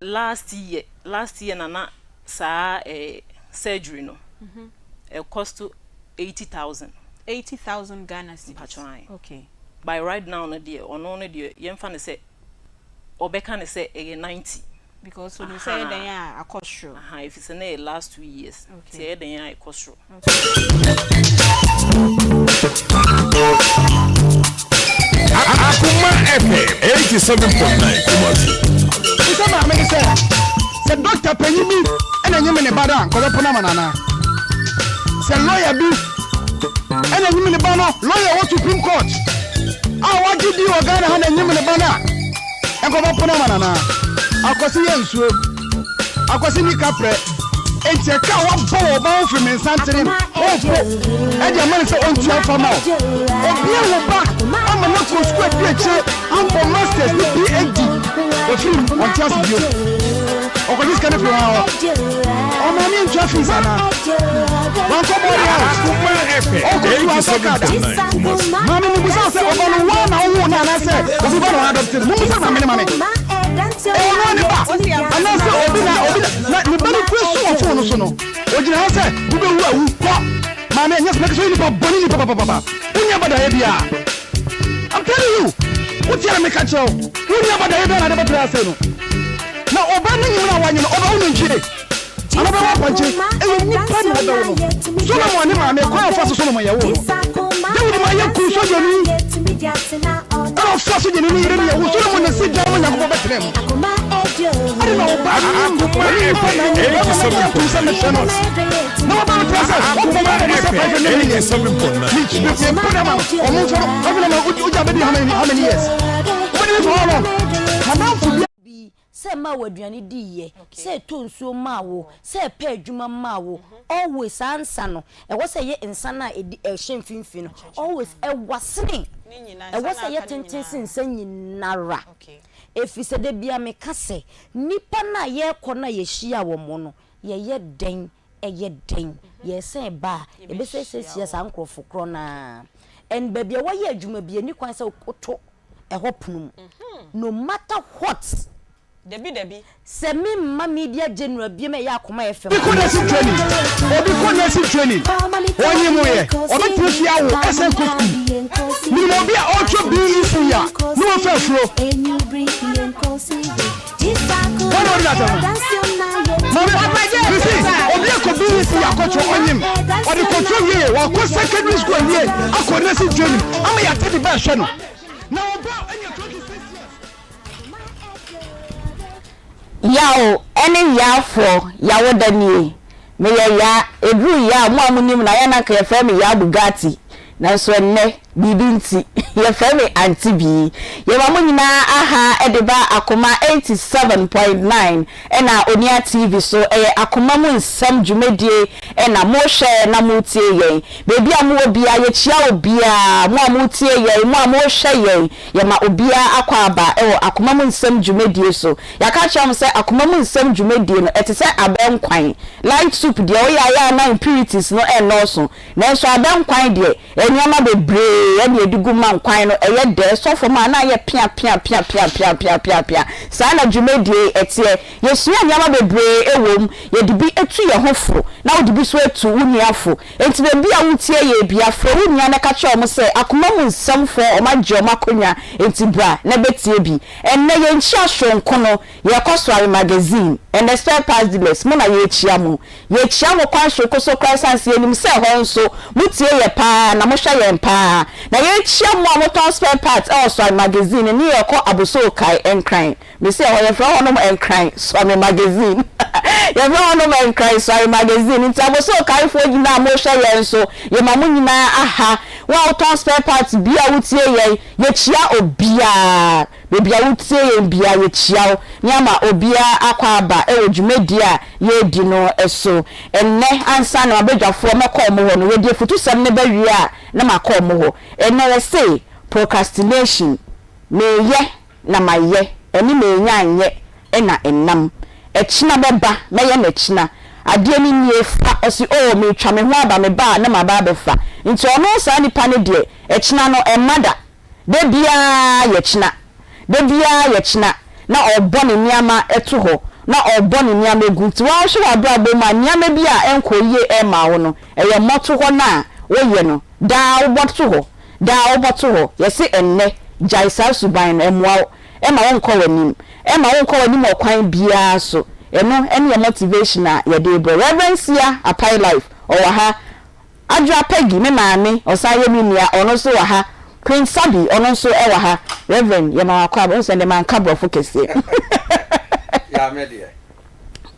Last year, last year na na saa eh, surgery no ɛ cost 80,000. 80,000 Ghana cedis. Mpakyɛw ae. Okay. By right now no deɛ, ɔno no deɛ yɛmfa no sɛ ɔbɛka no sɛ ɛyɛ 90. Because onim sɛ ɛyɛ dɛn a akɔ soro. Aha, efisɛ na ɛyɛ last 2 years. Okay. Nti ɛyɛ dɛn a ɛkɔ soro. Akoma FM 87.9 Kumasi. Sɛ maame ne sɛ dɔkta panyin bi ɛna enyim ne ba do a, nkɔbɛpo no ama nana. Sɛ lɔya bi ɛna enyim ne ba no, lɔya wɔ Supreme Court a wagye di wɔ Ghana ha na enyim ne ba no a, nkɔbɛpo no ama nana. Akɔsi yɛ nsuo, akɔsi ni kaprɛ, enti ɛka a wabɔ wɔ ɔba ho firi me nsa ntere wɔmfo ɛde ama ne sɛ ɔntua fa ma wo. Obia wo ba ama no kɔ sukuu adi akyire akɔ masters ne PhD, wɔfiri mu, ɔnte ase bio, ɔkɔgye sika no firi wɔn hɔ. Ɔmaame ntua fees anaa wankɔ boarding house? Akoma FM Ɔkɔtu asɔkada. 87.9 Kumasi. Maame, mubusa sɛ ɔba no waa na ɔwo no anaasɛ obi ba na ɔadopt no? Mumusa maame ne maame, ɛwɔ no ne ba anaasɛ obi na ne ba no kura so wɔ phone no so no, ogyina hɔ sɛ wobɛwu awu kɔ. Maame, ɛnyɛ sɛ mɛka sɛ woyɛ nipa bɔne, nipa papapapa, wonya badaeɛ biaa. I'm telling you, wotia na meka kyerɛ wo, wonya badaeɛ biaa na ade bɛtrɛ ase no na ɔba no nyim no a wanyɛ no, ɔba wo nantwie ana bɛwɔ apɔnkye, ɛyɛ nipa na ɛbɛwo no. Solomon ne maame, kwan a ɔfa so Solomon yɛ wo no, Dawid ma yɛ kun sogyani ɛna ɔfa sogyani ne yere ne yɛ wo Solomon na si dan ma Nyankopɔn bɛtena mu. Ade na ɔba no nyim Akoma ɔne nipa na nyim bɛma no gye atom sɛ mehwɛ no na wɔba no tena sɛ wokɔ ma ɛde sɛ 500 million 87.9 Kumasi. mepɛ na ma ɔmo mfa no 500 ma wogya bɛdi how many years wobɛde for how long? Madamfo bi Bi sɛ ma wo aduane diiɛ, sɛ ɛtɔ nsuo maa wo, sɛ ɛpɛ adwuma maa wo, always saa nsa no ɛwɔ sɛ ɛyɛ nsa no a ɛdi ɛhyɛ mfimfini no, always ɛwa sene Ne nyinaa, ɛwɔ nsa sɛ na ɛyɛ aka ne tenten nyinaa. sen nsa nyinara, ɛfiri sɛ da bia meka sɛ nnipa no a yɛrekɔ no a yɛhyia wɔ mo no, yɛyɛ dɛn, ɛyɛ dɛn, yɛsɛn ba a yɛbɛsɛsɛ saa nkurɔfo korɔ naa. And baabi a wɔyɛ adwuma bi ani kwan sɛ woto ɛhɔ pono mu no matter what. Dabi, dabi. Sɛ memma media general biom a ɛyɛ Akoma FM. Obi kɔ nursing training, obi kɔ nursing training, ɔnye mu yɛ ɔbɛtena fie awo ɛsɛn kɔ sukuu. Minimum obi a ɔretwerɛ BEC a ne wɔfɛ afuro wɔn na ɔde n'asɛm no. Maame bisi, obi akɔ BEC akɔtwerɛ, ɔnyim ɔde kɔtwerɛ wie, wakɔ secondary school awie, akɔ nursing training ama yɛate de ba ɛhwɛ no na ɔba anya 26 years. Yaw ne yaafoɔ, yawoda nie. Meyɛ yaa, ɛduru yaa mo a monim no ayɛ na anka yɛfrɛ me Yaa Bugatti, nanso ɛnnɛ biribi nti yɛfrɛ me Auntie Bii. Yɛma mo nyinaa aha de ba Akoma 87.9 ɛna Onua TV so. Ɛyɛ Akoma mu nsɛm dwumadie ɛna mohwɛ na motie yɛn. Baabi a mowɔ biara, yɛkyia obiara, mo a motie yɛn, mo a mohwɛ yɛn, yɛma obiara akɔ aba ɛwɔ Akoma mu nsɛm dwumadie so. Yɛaka kyerɛ mo sɛ Akoma mu nsɛm dwumadie no, ɛte sɛ abɛnkwan. Light soup deɛ, woyɛ ayɛ a na impurities no ɛnnɔɔso, nanso abɛnkwan deɛ, nneɛma bebree ɛne yɛde gu ma nkwan no ɛyɛ dɛ, ɛsɔ fam a na ayɛ pia pia pia pia pia pia pia pia. Saa na dwumadie ɛteɛ. Yɛsua nneɛma bebree ɛwɔ mu. Yɛde bi etu yɛn ho fo na wode bi so etu wo nua fo. Nti baabi a wotie yɛ bia, frɛ wo nua na ka kyerɛ wɔn sɛ Akoma mu nsɛmfoɔ wɔn agye wɔn akonnwa, nti bra na bɛtie bi. Ɛnnɛ yɛnkyia soronko no, yɛkɔ Soare Magazine. Ɛnnɛ spare parts dealers mo na yɛrekyia mo. Yɛkyia mo kwan soronko so koraa ɛsiane sɛ yɛnim sɛ ɛhɔ nso motie yɛ paa na mohwɛ yɛn paa. Na yɛrekyia mo a motɔn spare parts ɛwɔ Soare Magazine ne yɛkɔ Abossey Nkran. Mesi ɛhɔ yɛfrɛ hɔnom Nkran Suame Magazine, yɛfrɛ hɔnom Nkran Suame Magazine. Nti Abossey Okaifoɔ nyinaa a mohwɛ yɛn nso, yɛma mo nyinaa aha. Wo a wotɔn spare parts bi a wotie yɛn, yɛkyia obiara. Baabi a wotie yɛn bia, yɛkyia wo ne ama obiara akɔ aba ɛwɔ dwumadie a yɛredi no so ɛnnɛ. Ansa na mabadwafoɔ mɛkɔ ɔmo hɔ no, yɛde afutusɛm no bɛwie a na makɔ ɔmo hɔ. Ɛnnɛ yɛse procrastination, meyɛ na mayɛ ɛne menya nyɛ ɛna ɛnam ɛkyena bɛba mɛyɛ n'akyina. Adeɛ no nie, fa. Ɔsi o, metwa me ho aba, me ba a na maba abɛfa. Nti ɔno saa nipa no deɛ, ɛkyena no ɛmma da. Da biara yɛ kyena, da biara yɛ kyena. na ɔrebɔ ne nneɛma to hɔ, na ɔrebɔ ne nneɛma gu. Nti woahwɛ w'abrabɔ mu a, nneɛma bi a ɛnkɔɔ yie mmaa wo no, ɛyɛ mmɔtohɔ no a woyɛ no. Daa wobɔ to hɔ, daa wobɔ to hɔ. Yɛse ɛnnɛ, gyae saa suban no, ɛmmoa wo, ɛmma wonkɔ w'anim, ɛmma wonkɔ w'anim wɔ kwan biara so. Ɛno ne yɛn motivation a yɛde rebrɛ. Rev. Sia Apai Life, ɔwɔ ha. Adwoa Peggy, me maame, ɔsan yɛ me nua, ɔno nso wɔ ha. Queen Sabi, ɔno nso wɔ ha. Rev. Yɛma wo akwaaba. Wohu sɛ ɛnnɛ manka borɔfo kɛseɛ. Yeah, me deɛ.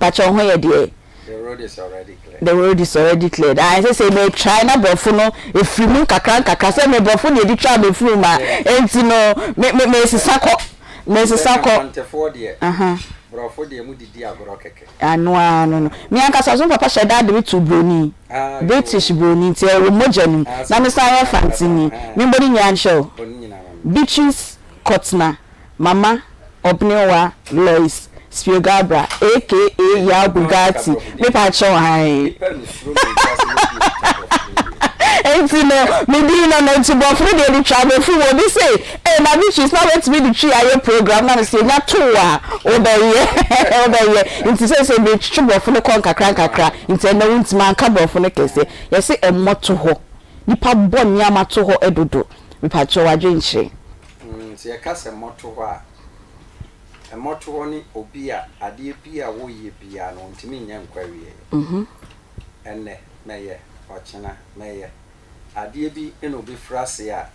Pakyɛ wo ho yɛ deɛ? The road is already cleared. The road is already cleared. Ah, ɛsɛ sɛ me try na borɔfo no efiri mu nkakra nkakra sɛ me borɔfo na yɛde twa me firi mu a, enti no me me mesesa kɔ, mesesa kɔ. Sɛ Mfantefoɔ deɛ, borɔfo deɛ mo didi agorɔ kɛkɛ. Ano ara no no. Me ankasa nso me papa hyɛ da de me too broni, British broni nti ɛwɔ mogya no mu. Na me san yɛ Fanteni. Me mbɔ ne nyinaa nkyerɛ wo. Beatrice Kotna. Mama Ɔbenewa Lois Spiogabra aka Yaw Bugatti me pa kyɛw ae Enti no me din no no nti brɔfo no deɛ de twa me firi mu obi se eh na Beatrice na wobɛtumi de twi ayɛ program na me se nya to wo a wobɛyɛ wobɛyɛ nti seisei metwetwe brɔfo no kɔ nkakra nkakra nti ɛnɛ wontumi anka brɔfo no kɛseɛ yɛse ɛmmɔ to hɔ nipa bɔ nneɛma to hɔ dodo mepakyɛw adwenkyerɛ. Sɛ yɛka sɛ mmɔtohɔ a, mmɔtohɔ ne obi a adeɛ bi a wɔyɛ biara no ɔntumi nyɛ nkɔ awieɛ. Ɛnnɛ mɛyɛ, ɔkyena mɛyɛ. Adeɛ bi na obi firi aseɛ a,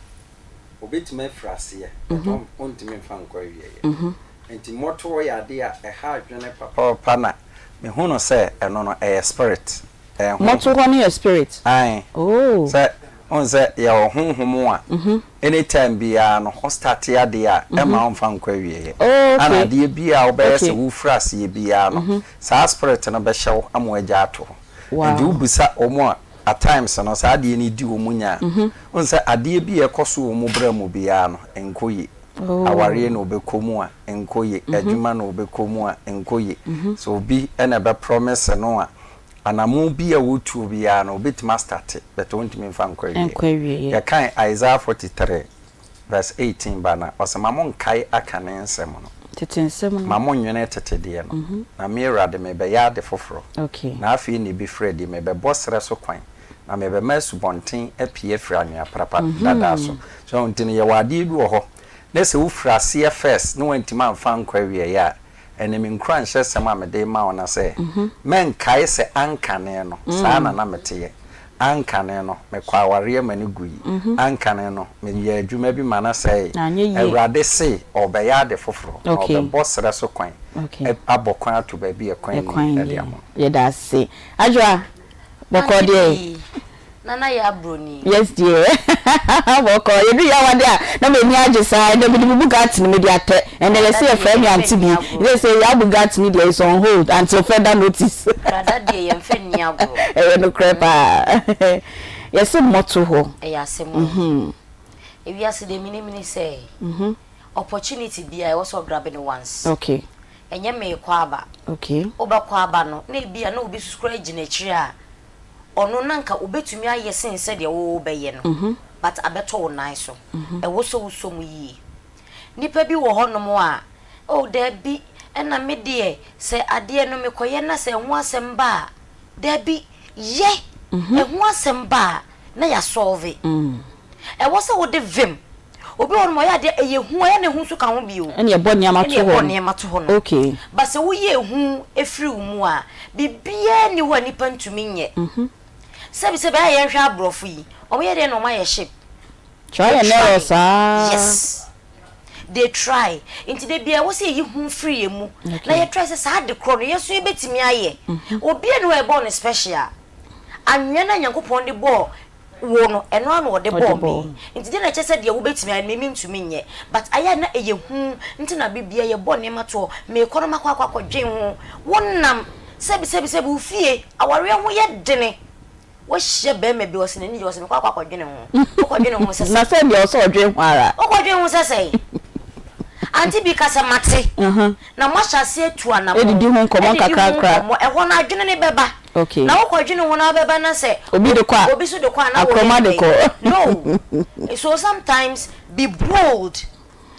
ɔbɛtumi afiri aseɛ but ɔntumi mfa nkɔ awieɛ. Nti mmɔtohɔ yɛ adeɛ a ɛha adwene papaapa na mehu no sɛ ɛno no ɛyɛ spirit. Ɛyɛ honhom. Mmɔtohɔ no yɛ spirit? Ae. Oh. Sɛ wohu sɛ yɛwɔ honhom a, anytime biara no wo starte adeɛ a, ɛmma womfa nkɔ awieɛ. Oh, okay. Ɛna adeɛ biara a wobɛyɛ sɛ Okay. wofiri aseɛ biara no, saa spirit no bɛhyɛ wo ama woagya ato hɔ. Wow. Nti wobisa wɔn a, at times no saa adeɛ no di wɔn nya a, wohu sɛ adeɛ bi a ɛkɔ so wɔ wɔn bra mu biara no, ɛnkɔ yie. Oh. Awareɛ na wɔbɛkɔ mu a, ɛnkɔ yie. Adwuma na wɔbɛkɔ mu a, ɛnkɔ yie. Sɛ obi na ɛbɛ promise no a, Anamon bi a wotuo biara no obetumi astate but ontumi mfa nkɔ awieɛ. Nkɔ awieɛ. Yɛkan Isaiah 43 verse 18 ba no a, ɔse ma monkae akane nsɛm no. Tete nsɛm no. Ma monnwene tete deɛ no. Na me Awurade merebɛyɛ ade foforɔ. Okay. Na afei na ɛbɛfiri adi, merebɛbɔ serɛ so kwan, na merebɛma asubɔnten apue afiri anwea prapa dada so. So ahu? Nti no yɛwɔ adeɛ bi wɔ hɔ na sɛ wofiri aseɛ first na woantumi amfa ankɔ awieɛ a, Ɛne me nkuranhyɛsɛm a mede rema wo no sɛ, Mɛnkae sɛ ankane no, saa na na meteɛ. Ankane no, mekɔɔ awareɛ ma no gui. Ankane no, meyɛɛ adwuma bi ma no sɛee. Awurade se ɔrebɛyɛ ade foforɔ, na ɔrebɛbɔ serɛ so kwan, abɔ kwan ato baabi a kwan nni de ama wo. Yɛda ase. Adwoa, Bɔkɔɔ Ante deɛ. pii. Nana yaa broni. Yes dear bɔkɔɔ yɛdu yawa de a na m'ani agye saa ɛnɛ mede me Bugatti no mede atɛ ɛnɛ yɛse yɛfrɛ me ante bi yɛ sɛ yaa Bugatti no deɛ is on hold until further notice. Brada deɛ yɛmfa nni agorɔ. Ɛyɛ nokorɛ paa yɛse mmɔto hɔ. Ɛyɛ asɛm o. Ewiase deɛ menim ne sɛ opportunity biara ɛwɔ sɛ ɔgrabe no once. Okay. Ɛnyɛ merekɔ aba. Okay. Wobɛkɔ aba no, na ebia na obi nso koraa gyina akyire a, ɔno na anka obetumi ayɛ sen sɛdeɛ wo wobɛyɛ no, but abɛtɔ wo nan so. Ɛwɔ sɛ wosɔ mu yie. Nnipa bi wɔ hɔnom a, oh daabi, ɛna me deɛ sɛ adeɛ no mekɔyɛ na sɛ ɛho asɛm ba a, daabi, yɛ, ɛho asɛm ba a, na yɛasɔlve. Ɛwɔ sɛ wode vim. Obi wɔ hɔ nom ɔyɛ adeɛ ɛyɛ hu ɛyɛ na ehu nso ka ho bio. Ɛna ɛbɔ nneɛma to hɔ no. Ɛna ɛbɔ nneɛma to hɔ no. Okay. But sɛ woyɛ ehu efiri wo mu a, biribiara nni hɔ a nipa ntumi nyɛ. Sɛbi sɛbi ayɛ yɛnhwɛ aborɔfo yi, wɔn yɛ deɛ na wɔn ayɛ ship. Try and error saa. Yes. They try. Nti da biara ɛwɔ sɛ yɛyi hu firi yɛn mu. Na yɛ try sɛ saa ade korɔ no yɛn nso yɛbɛtumi ayɛ. Obiara nni hɔ a yɛbɔɔ no special. Anwea no a Nyankopɔn de bɔɔ wo no, ɛno ara na ɔde bɔɔ me. Nti deɛ na ɛkyerɛ sɛ deɛ wobɛtumi ayɛ no, me mentumi nyɛ. But ayɛ a na ɛyɛ hu nti na bere biara yɛbɔ nneɛma to hɔ. Merekɔ no makɔ akɔ akɔdwen ho. Wonam, sɛbi sɛbi sɛbi, wo fie, awareɛ ho yɛ dene. Woahyia barima bi, ɔse n'ani gye, ɔse mekɔ akɔ akɔdwene ho. Wokɔdwene ho sɛ sɛn? Na sɛ deɛ ɔsɛ ɔdwen ho ara. Wokɔdwen ho sɛ sɛn? Auntie bi ka sɛ, Mate. Na moahyɛ aseɛ atu anamɔn. Adidi ho nkɔmmɔ nkakrankra. Adidi ho nkɔmmɔ. Ɛhɔ no adwene no bɛba. Okay. Na wokɔdwene ho na wobɛba na sɛ. Obi de kɔ a. Obi nso de kɔ a na woyɛ Akorɔma de kɔ. No. So sometimes be bold.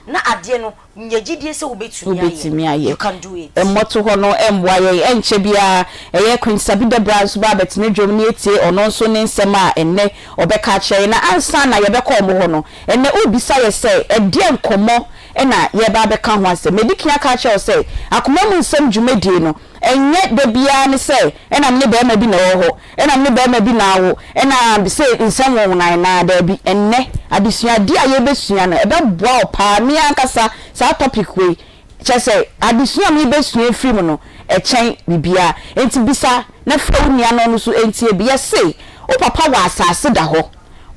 Na adeɛ no, nya gyidie sɛ wobɛtumi ayɛ. Wobɛtumi ayɛ. You can do it. Mmɔtohɔ no mmoa yɛn. Ɛnkyɛ biara, ɛyɛ Queen Sabi Debra nso ba abɛtena dwam na yɛatie ɔno nso ne nsɛm a ɛnnɛ ɔbɛka akyerɛ yɛn. Na ansa na yɛbɛkɔ wɔn hɔ no, ɛnnɛ worebisa yɛn sɛ, ɛdeɛn nkɔmmɔ na yɛreba abɛka ho asɛm? Madi kan aka akyerɛ wo sɛ, Akoma Mu Nsɛm dwumadie no, ɛnyɛ da biara ne sɛ ɛna me ne barima bi na ɛwɔ hɔ, ɛna me ne barima bi na awo, ɛna sei nsɛm nwonwonae naa, daabi. Ɛnnɛ, adesuadeɛ a yɛrebɛsua no, ɛbɛboa wo paa. Me ankasa, saa topic wei, kyerɛ sɛ, adesua a merebɛsua afiri mu no, ɛkyɛn biribiara. Enti bisa na frɛ wo nua na ɔno nso ntie bi. Yɛse, wo papa wɔ asase da hɔ,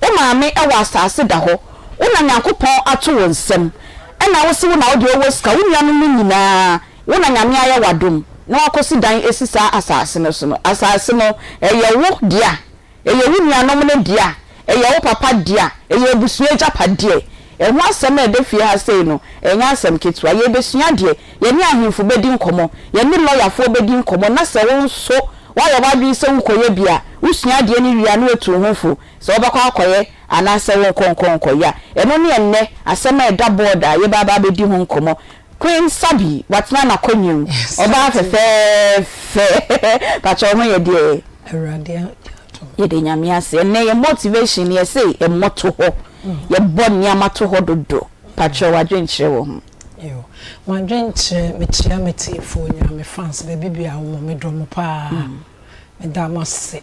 wo maame wɔ asase da hɔ, wo na Nyankopɔn ato wo nsam, ɛna wose wo na wo deɛ wowɔ sika, wo nuanom no nyinaa, Wo na Nyame ayɛ wo adom na woakɔsi dan asi saa asase no so no, asase no, ɛyɛ wo dea, ɛyɛ wo nuanom no dea, ɛyɛ wo papa dea, ɛyɛ abusua agyapadeɛ. Ɛho asɛm a ɛda fie ha sei no, ɛnyɛ asɛm ketewa. Yɛrebɛsua adeɛ, yɛne ahemfo bɛdi nkɔmmɔ, yɛne lɔyafoɔ bɛdi nkɔmmɔ, na sɛ wo nso woayɛ w'adwene sɛ worekɔyɛ bi a, wosua adeɛ no wie a na woatu wo ho fo sɛ wobɛkɔ akɔyɛ anaasɛ wonkɔ nkɔ nkɔyɛ a. Ɛno ne ɛnnɛ asɛm a ɛda board a yɛbɛaba abɛdi ho nkɔmmɔ. Queen Sabi watena n'akonnwa mu ɔbaa fɛfɛɛfɛ pakyɛ wo ho yɛ deɛ. Awurade agye atom. Yɛda Nyame ase ɛnɛ yɛ motivation no yɛse yɛmmɔ to hɔ yɛbɔ nneɛma to hɔ dodo pakyɛ w'adwenkyerɛ wɔ ho. Yoo m'adwenkyerɛ mekyia me tiefoɔ nyinaa me fans baabi biaa wowɔ medɔ mo paa meda mo ase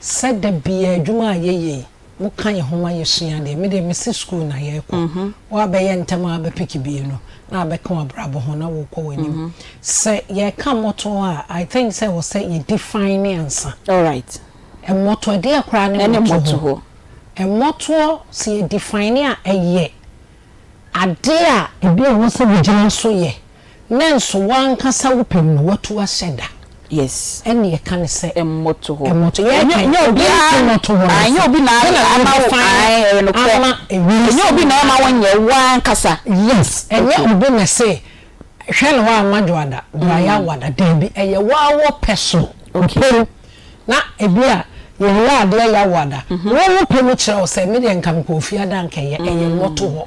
sɛ da biaa adwuma a yɛyɛ yi Mo ka yɛ ho ma yɛ sua adeɛ. Me deɛ me se school na yɛ kɔ. Wo abɛyɛ ntɛm a abɛ pick bie no na abɛka w'abrabɔ ho na wo kɔ w'anim. Sɛ yɛ ka mmɔtoɔ a I think sɛ ɛwɔ sɛ yɛ define ansa. Alright. Mmɔtoɔ ɛdeɛ koraa ne mmɔtoɔ? Mmɔtoɔ sɛ yɛ define a ɛyɛ adeɛ a ebi a ɛwɔ sɛ wo gyina so yɛ Nanso w'ankasa wo pɛ mu no, woatu ahyɛ da. Yes. Ɛnna yɛka no sɛ. Mmɔtohɔ. Mmɔtohɔ. Yɛka Ɛnyɛ obi obiara. nto mmɔtohɔ no Ɛnyɛ ase. obi na Ɛna ama wo. redefine Ae, ɛyɛ nokorɛ. ama ewiase Ɛnyɛ obi na ama wo nyɛ, wo ankasa. Yes. Ɛnyɛ Okay. obi na ɛse, hwɛ na woamma dwoada, bra yɛawada. Daabi, ɛyɛ wo ara wo pɛ so. Okay. Wo pɛ mu. Na ebia yɛyɛ adeɛ Yawoada, wo wo pɛ mu kyerɛ wo sɛ me deɛ nka mekɔɔ fie ada anka ɛyɛ, ɛyɛ mmɔtohɔ.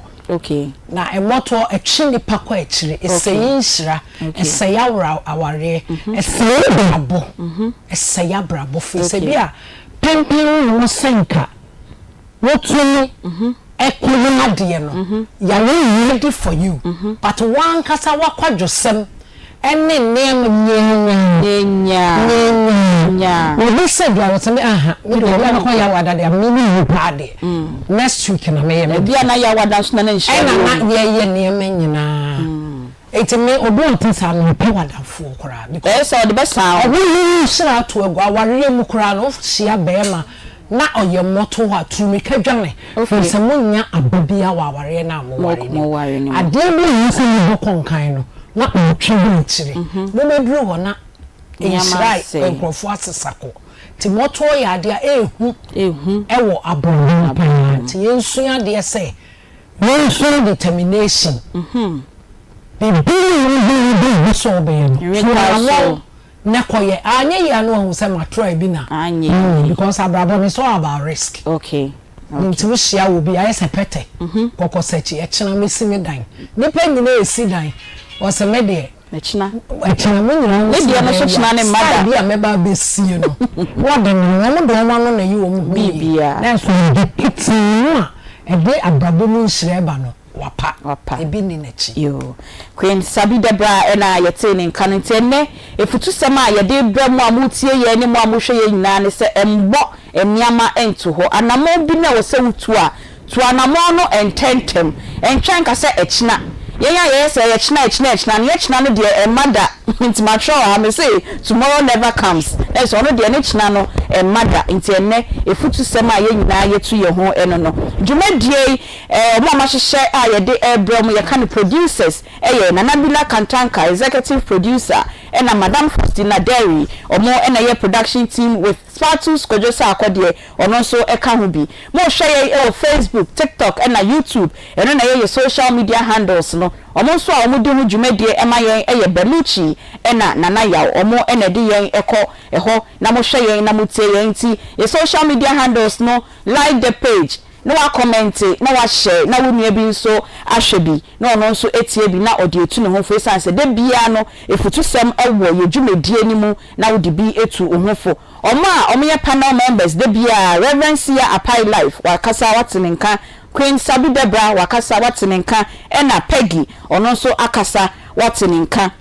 Na mmɔtohɔ ɛtwe nnipa kɔ akyire, ɛsɛe nhyira, ɛsɛe awora awareɛ, ɛsɛe abrabɔ, ɛsɛe abrabɔ firi sɛ ebia pɛnpɛn no na wɔsɛ nka wotumi kɔyɛ adeɛ no, yɛayɛ ready for you but w'ankasa w'akwadwosɛm ne nneɛma nyanyaa nyanyaa obi sɛ dua wɔsɛ me aha me deɛ obi anakɔ yawada deɛ me me yi paa deɛ next week na meyɛ me Ebi a na yawada nso na na nhyira ɛna wɔ na mu. yɛyɛ nneɛma nyinaa Enti me obi a ɔte saa no mepɛ w'adamfoɔ koraa because. Ɛyɛ sɛ ɔde bɛsan wo. Ɔwo yi nhyira ato agu awareɛ mu koraa no wo hyia bɛɛma na ɔyɛ mmɔtohɔ a tu mirika dwane firi sɛ mo nnya aba biara wɔ awareɛ no a mo ware no mu adeɛ bi a ɛwɔ sɛ mo bɔ kɔ nkan no na ɔtwe di akyire mo bɛduru hɔ na nhyira a nkurɔfoɔ asesa kɔ nti mmɔtohɔ yɛ adeɛ a ɛhu ɛwɔ abrabɔ mu paa nti yɛnsua adeɛ sɛ Yɛnsua determination. Biribiara a wode wo ho sɛ wobɛyɛ no, tu anammɔn na kɔyɛ. Anyɛ yie a na wahu sɛ ma try bi na anyɛ yie because abrabɔ no it's all about risk. Nti wohyia obi ayɛ sɛ pɛtɛ, kɔkɔ sɛkyi, ɛkyena mɛsi me dan. Nnipa nyinaa ɛsi dan, ɔse me deɛ Ɛkyena. Ɛkyena mo nyinaa mo Ne si deɛ no so dan bi kyena a ne mma da. style bi a mɛba abɛsie no wɔde no wɔn de wɔn ano na ɛyi wɔn ho yie Biribiara. nanso ade ketee no a ɛde abrabɔ mu nhyira ba no wapa Wapa. ebi nni n'akyi. Yoo. Queen Sabi Debra ɛna yɛtee ne nka no nti ɛnnɛ afutusɛm a yɛde rebrɛ mo a moretie yɛn ne mo a mohwɛ yɛn nyinaa ne sɛ ɛmmɔ nneɛma nto hɔ. Anammɔn bi no a ɛwɔ sɛ wotu a, tu anammɔn no ntɛmntɛm. Ntwɛn nka sɛ ɛkyena. Yɛn a yɛyɛ sɛ ɛyɛ kyena, ɛkyena, ɛkyena no, yɛ kyena no deɛ ɛmma da. Nti matwerɛ wɔ ha, mese tomorrow never comes. Na kyerɛ sɛ ɔno deɛ ne kyena no ɛmma da. Nti ɛnnɛ, afutusɛm a yɛn nyinaa yɛtu yɛn ho no no. Dwumadie yi, wɔn a wɔahyehyɛ a yɛde rebrɛ mo, yɛka no producers, yɛ Nana Bila Kantanka, executive producer, ɛna Madam Faustina Derry, wɔn na ɛyɛ production team with Spartus Kwadwo Sarkor deɛ ɔno nso ka ho bi. Mohwɛ yɛn wɔ Facebook, TikTok ɛna YouTube, ɛno na ɛyɛ yɛ social media handles no. Wɔn nso a wɔdi ho dwumadie ma yɛn yɛ Belucci ɛna Nana Yaw, wɔn na ɛde yɛn kɔ ɛhɔ na mohwɛ yɛn na motie yɛn nti yɛ social media handles no like the page. na woakɔmɛnte, na woahyɛ na wo nua bi nso ahwɛ bi na ɔno nso atie bi na ɔde atu ne ho fo esiane sɛ da biara no afutusɛm wɔ yɛn dwumadie no mu na wode bi atu wo ho fo. Wɔn a wɔyɛ panel members da biara, Rev. Sia Apai Life, wakasa wate ne nka, Queen Sabi Debra, wakasa wate ne nka, ɛna Peggy, ɔno nso akasa wate ne nka.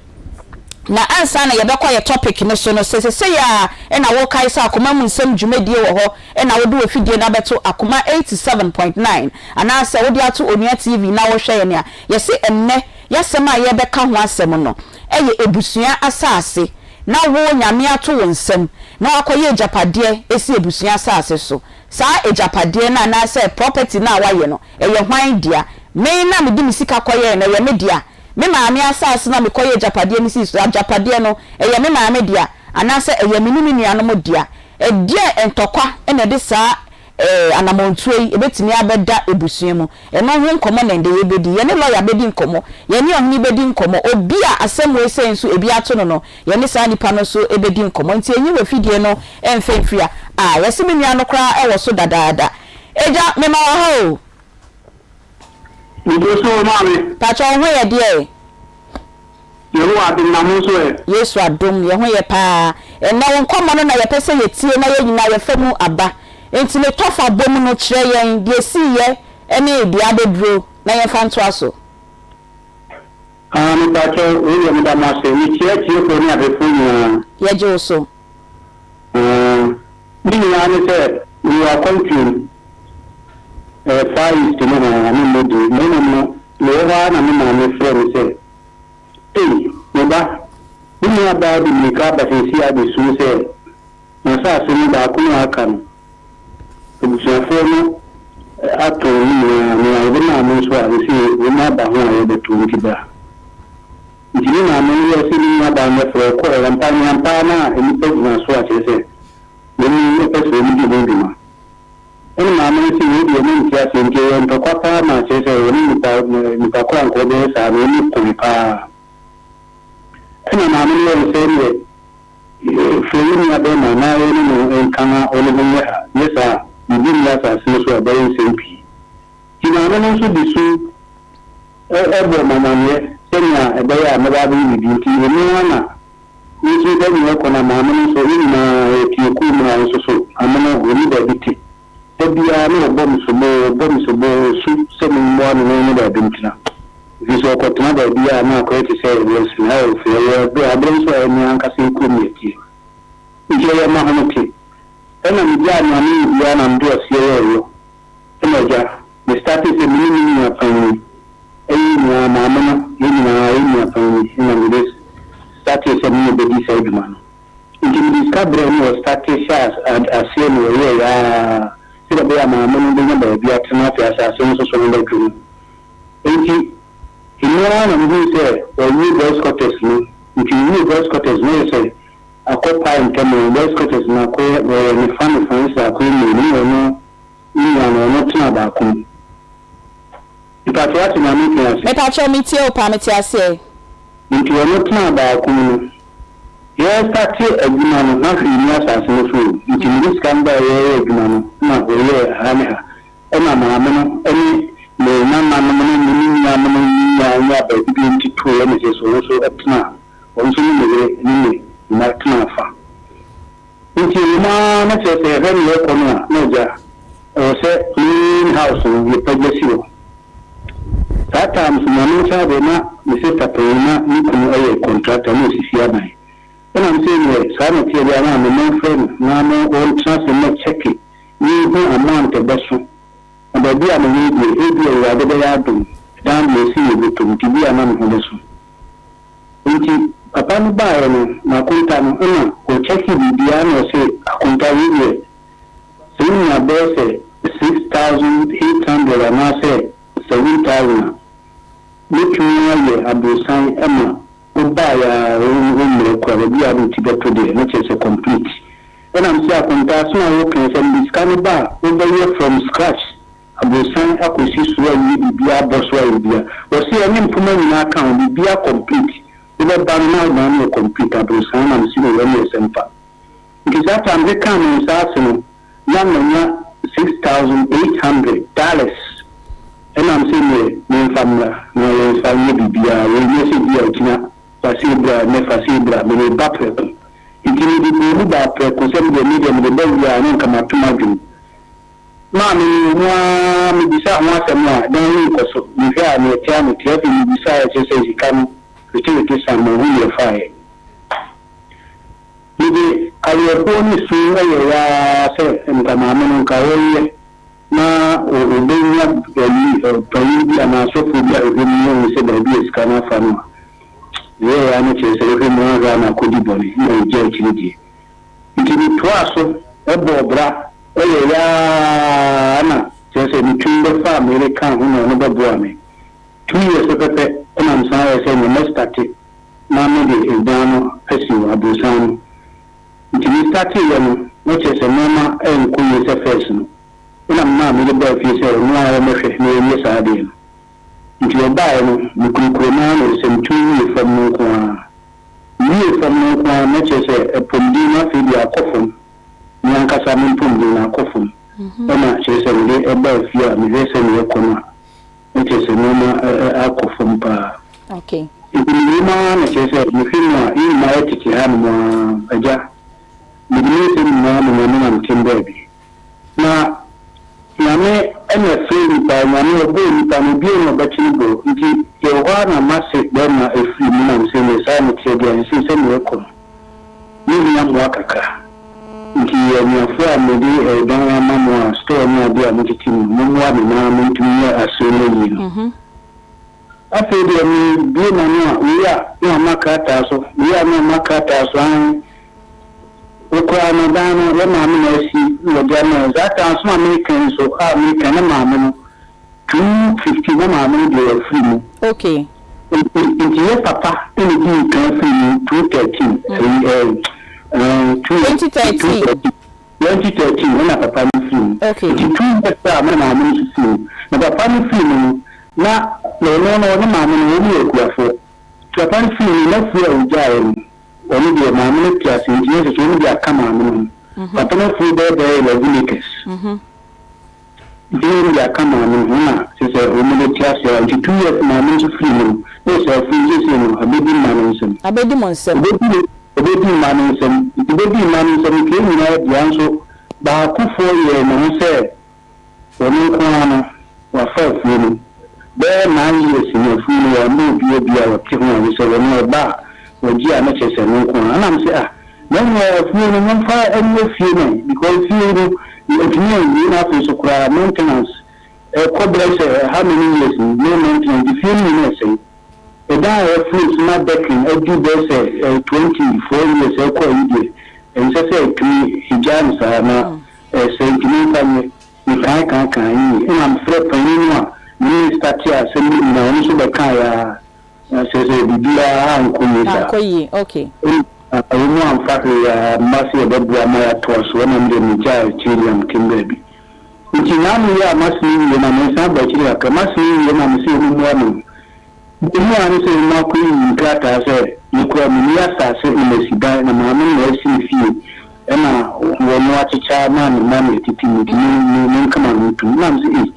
Na ansa na yɛbɛkɔ yɛ topic no so no, sɛ sesei ara na wokae sɛ Akoma mu Nsɛm dwumadie wɔ hɔ na wode w'afidie no abɛto Akoma 87.9 anaasɛ wode ato Onua TV na worehwɛ yɛn a, yɛse ɛnnɛ y'asɛm a yɛrebɛka ho asɛm no yɛ abusua asase na wo Nyame ato wo nsam na woakɔyɛ agyapadeɛ asi abusua asase so. Saa agyapadeɛ no anaasɛ property no a woayɛ no, ɛyɛ hwan dea? Me na mede me sika kɔyɛɛ no, ɛyɛ me dea? Me maame asase no a mekɔyɛɛ agyapadeɛ no sii so, agyapadeɛ no, ɛyɛ me maame dea anaasɛ ɛyɛ me ne me nuanom dea? Ɛdeɛn ntɔkwa na ɛde saa anammɔntuo yi ɛbɛtumi abɛda abusua mu? Ɛno ho nkɔmmɔ na ɛnnɛ yɛbɛdi. Yɛne lɔya bɛdi nkɔmmɔ, yɛne ɔhene bɛdi nkɔmmɔ, obi a asɛm wei sei nso ebi ato no no, yɛne saa nipa no nso bɛdi nkɔmmɔ. Nti ɛnyi w'afidie no mfa mfiri a. Ah, yɛse me nua no koraa wɔ so dadaada. Agya, mema wo aha o. Mede so o maame. Pakyɛ wo ho yɛ deɛ? Yehowa adom na mo nso ɛ? Yesu adom yɛ ho yɛ paa. Ɛnnɛ wo nkɔmmɔ no na yɛpɛ sɛ yɛtie na yɛn nyinaa yɛfa mu aba. Enti ne tɔfa bom no kyerɛ yɛn deɛ ɛsiiɛ ne deɛ abɛduro na yɛmfa ntoa so. Ah mepakyɛw wei deɛ meda mo ase. Mekyia atiefoɔ ne ahwɛfoɔ nyinaa. Yɛgye wo so. Ah ne nyinaa ne sɛ mewɔ akwantuo mu, ɛyɛ Far East nohoa, memmɔ din, na mmom no mewɔ hɔ ara na me maame frɛɛ me sɛ, Ei, me ba, wo nuabaa de mmirika aba seesei abɛsu sɛ n'asase no baako no a aka no, abusuafoɔ no atɔn ne nyinaa, nea yɛde maa mo nso a, seesei wɔn aba ho a yɛrebɛtɔ nti bra. Nti me maame no yɛɛ sɛ ne nuabaa no bɛfrɛ, ɔkɔɔɛ, ampa ne ampa ara na nnipa gyina so a kyerɛ sɛ wɔn pɛ sɛ wɔn di ho dwuma. Ɛna maame no se wei deɛ mente aseɛ nti ɛyɛ ntɔkwa paa ma kyerɛ sɛ wɔne nipa nipa koro a nka ɔbɛyɛ saa no wɔn koe paa. Ɛna maame no yɛɛ no sɛ ɛneɛ frɛ wo nua bɛɛma na wo ne no nka na ɔne ho nyɛ ha, nyɛ saa a biribi nni asase no so a ɛbɛyɛ nsɛm pii. Nti maame no nso de su bɔɔ me amanneɛ sɛnea ɛbɛyɛ a mɛba abɛyɛ biribi. Nti emu ara na me nso mebɛ nea ɛkɔ na maame no nso, yɛn nyinaa yɛte kurom ha nso so maame no ɔnni baabi te. Da biara na ɔbɔ me sobo, ɔbɔ me sobo, ɔsu sɛ memmoa no na ɔnyɛ baabi ntena. Ɛfiri sɛ ɔkɔtena baabi a na akɔyɛ te sɛ yɛnsene ha wɔ fie, ɛyɛ berɛ a berɛ nso a ɛne ankasa yɛn kurom na yɛteɛ. Nti ɛyɛ m'ahomete. Ɛna megyaa nea meyɛ biara na mede ɔseɛ yɛɛ yɔ. Ɛna agya, me startee sɛ me ne me nua panyin, ɛyɛ nyinaa maame no, yɛn nyinaa yɛn nua panyin ɛna me de startee sɛ me ne bɛdi saa adwuma no. Nti me de sika brɛɛ no wɔ startee hyɛɛ aseɛ na yɛyɛɛyɛ ara sɛdeɛ ɛbɛyɛ a maame no bɛnya baabi atena afei asase no nso so ho bɛdwo no. Nti emu ara na mehuu sɛ wɔawie boys quarters no, nti wɔwie boys quarters no ayɛ sɛ akɔ pae ntɛm o, boys quarters no akɔyɛ wɔyɛ ne fa ne fa ayɛ sɛ akɔyɛ mmienu na ɔno Me nua no, ɔno tena baako mu. Mepakyɛw wate nea meka yi ase? Mepakyɛw metie wo paa mete aseɛ. Nti ɔno tenaa baako mu no, yɛrestate adwuma no na hwee nni asase no so o, nti mede sika no baeɛ yɛreyɛ adwuma no na wɔyɛɛ ha ne ha, ɛna maame no ne me nananom ne me ne nuanom nyinaa nyaa baabi bi nti tooɛ na kyerɛ sɛ ɔno nso tenaa, ɔno nso ne me yere ne me mma tenaa fa. Nti ɛwom ara na kyerɛ sɛ yɛhwɛ nea ɛrekɔ no a, na agya, ɛwɔ sɛ main house no yɛpagya si hɔ. Saa time nso Nyame nkyɛn adeɛ na me sister panyin na ne kunu yɛ contractor na ɔsisi adan. Ɛna me sɛ neɛ saa na ɛteɛ deɛ a na me momfrɛ no na mo ɔntena ase mmɛ check na yɛnhu amount ɛbɛso. Na baabi a mewɔ yi deɛ ebia Awurade bɛyɛ adom, dan deɛ ɛsi yɛ bɔtɔm nti bia na me ho bɛso. Nti papa no baeɛ no n'akonta no nna ɔkyɛke biribiara na ɔse akonta wei deɛ sɛ wonya bɛyɛ sɛ 6800 anaasɛ 7000 a mɛtumi ayɛ aborosan ma wobaeɛ a wo mmerɛ koraa baabi a wode wo ti bɛto deɛ na kyerɛ sɛ complete. Ɛna mese akonta asɛm a woka yi sɛ mede sika no ba a wobɛyɛ from scratch Aborosan akɔsi soro awie biribiaa abɔ so ayɛ biribiaa. Wɔse ɛne mpoma nyinaa ka ho biribiaa complete. Wobɛba no na wo dan no yɛ complete aborosan na mese oh ɛneɛ sɛmpa. Nti saa time mekaa me nsa ase no na manya. 6800 dollars ɛna mesɛ neɛ memfa mmra na yɛmfa nyɛ biribiara. Wei nyɛ sɛ bi a gyina fa sei bra nnɛ, fa sei bra, mede ba prɛko. Nti mede bɔɔ mu baa prɛko sɛ medeɛ medeɛ mede ba wie a na nka mato m'adwene. Maame no wɔ mu ara mebisaa ho asɛm a dan no nkɔ so. Mehwɛ a neɛ ɛte a mete. Afei mebisaeɛ kyerɛ sɛ sika no retewete san manhu deɛ ɛfaeɛ. Mede awerɛhoɔ ne su yɛeɛ ara sɛ nka maame no nka ɔnyɛ na ɔbɛnya ayi panin bi anaa asɔfoɔ bi ahwehwɛ mu na ɔhu sɛ baabi a sika no afa no a. Meyɛeɛ ara no kyerɛ sɛ wohwɛ mu ara hwɛ a na akɔdi bɔne na ɛgya akyire deɛ. Nti metoaa so bɔɔ bra yɛeɛ ara na kyerɛ sɛ metumi bɛfaa me yere kaa ho na ɔno bɛboaa me. 2 years pɛpɛpɛ na mesan yɛɛ sɛ neɛ mɛstate na mede ɛdan no asi hɔ, aborosan no. Nti me starteeɛ no na kyerɛ sɛ nnoɔma ɛnkɔ yie sɛ first no. Ɛna memaa me yere baa fie sɛ ɔno ara ɔmmɛhwɛ na yɛnyɛ saa adeɛ no. Nti ɔbaeɛ no mekurukuru no ara na ɛsɛ sɛ metumi wie fam no nko ara. Mewie fam no nko ara na kyerɛ sɛ apɔmuden no afei deɛ akɔ fam. Me ankasa me mpɔmuden no akɔ fam. Ɛna kyerɛ sɛ mede baa fie a mehwɛ sɛdeɛ ɛkɔ no a, na kyerɛ sɛ nneɛma akɔ fam paa. Okay. Nti mewɔ mu ara na kyerɛ sɛ mehwɛ mu a, yɛn nyinaa yɛtete hanom ara, Agya, mede me nsɛm nyinaa ma Nyame na metem baabi. Na Nyame na ɛfrɛ nnipa, Nyame ɔbɔɔ nnipa no, obiara nni hɔ a ɔbɛkye no bɔ, nti yɛwɔ hɔ ara na m'ase bɛrima afiri mu na mesɛ neɛ saa na ɛteɛ deɛ a, seesei sɛdeɛ ɛrekɔ no, mehia mmoa kakra. Nti anuafoɔ a mede dan ama mo a store ne adeɛ a motete mu no, mommoa me na mentumi nyɛ asɔre no ayie no. Afei deɛ mebue m'ano a, wei a na wama krataa so, wei a na wama krataa so, aane, wo koraa no dan no yɛ maame na asi na wɔde ama yɛn. Saa ta asɛm a mereka yi nso a mereka yi, na maame no, 2:15 na maame no deɛ wafiri mu. Okay. Nti nti yɛ papa na edii kan firi mu 2:13 ɛyi ɛɛ ɛɛ two 2013. 2:13 2013 ɛna papa no firi mu. Okay. Nti 2 years a na maame no nso firi mu. Na papa no firi mu no na na ɔno no ɔne maame no wɔn yɛ akuafoɔ. Nti papa no firi mu no n'afuo a ɔgyaeɛ no ɔno deɛ maame no te ase nti yɛn nso so wɔn de aka maame no ho. Papa no afuo bɛyɛ bɛyɛ 11 acres. Nti na wɔde aka maame no ho na kyerɛ sɛ wɔn de te ase ara. Nti 2 years maame no nso firi mu no, na ɛsɛ afiri seesei no abɛdi mma no nsam. Abɛdi mo nsam. Ɛbɛdi ɛbɛdi mma no nsam. Nti ɛbɛdi mma no nsam nti yɛn nyinaa dea nso baakofoɔ yɛɛ ne ho sɛ ɔno nko ara no wafa afuo no. Bɛyɛ 9 years ni afuo no wamma obiara bi a ɔte ho a kyerɛ sɛ ɔno ɔba a ɔgye a na kyerɛ sɛ ɛno nko ara. Ɛna mese ah na ɛneɛ afuo no momfa nyɛ fie no ɛ because fie no yɛntumi anwie na afei nso koraa maintenance ɛkɔ bɛyɛ sɛ how many years ni no maintenance nti fie no nyinaa ɛsɛe. Ɛdan a yɛafiri so na decking adu bɛyɛ sɛ 24 years ɛkɔ ayi deɛ ɛnsɛ sɛ ɛtumi gyaa no saa na ɛsɛe nti momfa nyɛ. Mekae kae kae yie ɛna mefrɛ panin no a me ne no startee asɛm no nyinaa ɔno nso bɛkaeɛ ara na kyerɛ sɛ biribiara ankɔ yie saa. Ankɔ yie, okay. Ɛna wɔn amfa hwee amma sɛ yɛbɛboa ma yɛatoa so ɛna me deɛ megyae akyire deɛ metem baabi. Nti naano yi a masene wie na mesan aba akyire kakra, masene wie na mese wɔn mmoa me no, deɛ ara ne sɛ wɔn akɔyiyi nkrataa sɛ me koraa menni asase na masi dan na maame no na asi ne fie ɛna wɔn akyekyɛ ama me mma na yɛtete mu nti me me menka m'ano ntom. Na mese ei,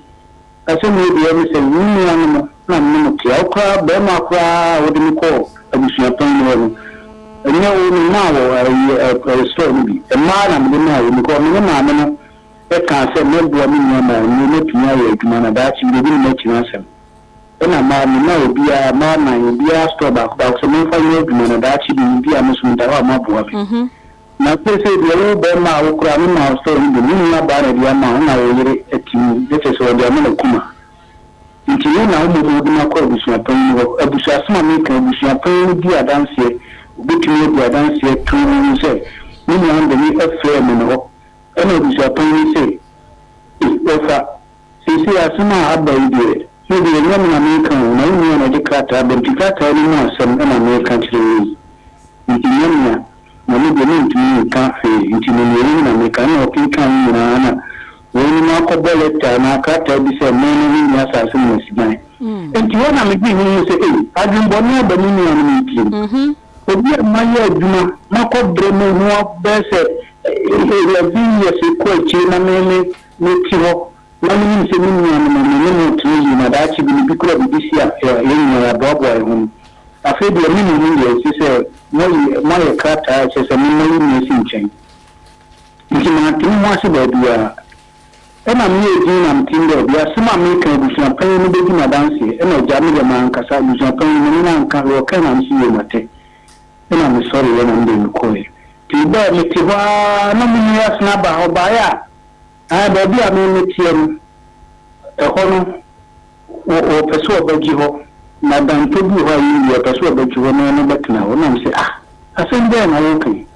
asɛm wei deɛ ɛne sɛ me nua no mo na me ne mo te a, wo koraa barima koraa a wode me kɔɔ abusuapɛn no hɔ no, ɛnyɛ wo memaa wɔ ayi store no bi, mmaa na mede maa wo because me ne maame no kaa sɛ mɛboa me nua ma ɔno matumi ayɛ adwuma na daakye bi obi ne m'akyina asɛm. Ɛna maa memaa obiara, mmaa nnan, obiara store baako baako sɛ momfa nyɛ adwuma na daakye bi bi a me nso meda hɔ a moaboa me. Na seesei deɛ wo barima a wo koraa memaa wo store no bi no, wo nua baa na ɛde ama wo na wo yere te mu, na kyerɛ sɛ ɔde ama n'akuma. Nti wo na wo mmom wode me akɔ abusuapanyin hɔ. Abusuasɛm a mereka yi, abusuapanyin no di adanseɛ, ɔbɛtumi adi adanseɛ too sɛ me nua no de me frɛɛ me ne hɔ. Ɛna abusuapanyin no se, Ei, wɔfa, seesei asɛm a aba yi deɛ, me deɛ ɛnyɛ me na mereka o, na wo nua na ɛde krataa aba, nti krataa no mu asɛm na mereka kyerɛ wo yi. Nti nyɛ me a, na me deɛ mentumi nka hwee, nti no nea ɛwɔ mu na mereka. Ɛna ɔkenkan ne nyinaa na wɔn akɔbɔ lɛta anaa krataa bi sɛ me no menni asase no masi dan. Nti hɔ na medwene ho hu sɛ, ei, adwemmɔne aba me nuanom yi tirim. Obi a mayɛ adwuma, makɔbrɛ me ho bɛyɛ sɛ 11 years kɔ akyire na me me. mete hɔ na menim sɛ me nuanom a me ne mo retena yie na daakye bi no bi koraa biribi si a yɛn nyinaa yɛaboaboa yɛn ho no, afei deɛ me mmom deɛ ɛsɛ sɛ moayi moayɛ krataa a ɛkyerɛ sɛ memayi me asi nkyɛn. Nti mante me ho ase baabiara. Ɛna meyɛɛ dinn na metem baabi. Asɛm a mereka yi abusuapanyin no bɛdi m'adanseɛ. Ɛna agya me deɛ mankasa, abusuapanyin no me ne no anka, deɛ ɔkae na mese yie mate. Ɛna mesɔreeɛ na me deɛ mekɔeɛ. Nti mebaeɛ mete hɔ ara na me nua asan aba, ɔbaeɛ a, ae baabi a me meteɛ no, ɛhɔ no wɔ wɔpɛ sɛ wɔbɛgye hɔ, na dantɔ bi wɔ hɔ a yɛnni, wɔpɛ sɛ wɔbɛgye hɔ na ɔno bɛtena hɔ. Ɛna mese ah, asɛm bɛn na woreka yi?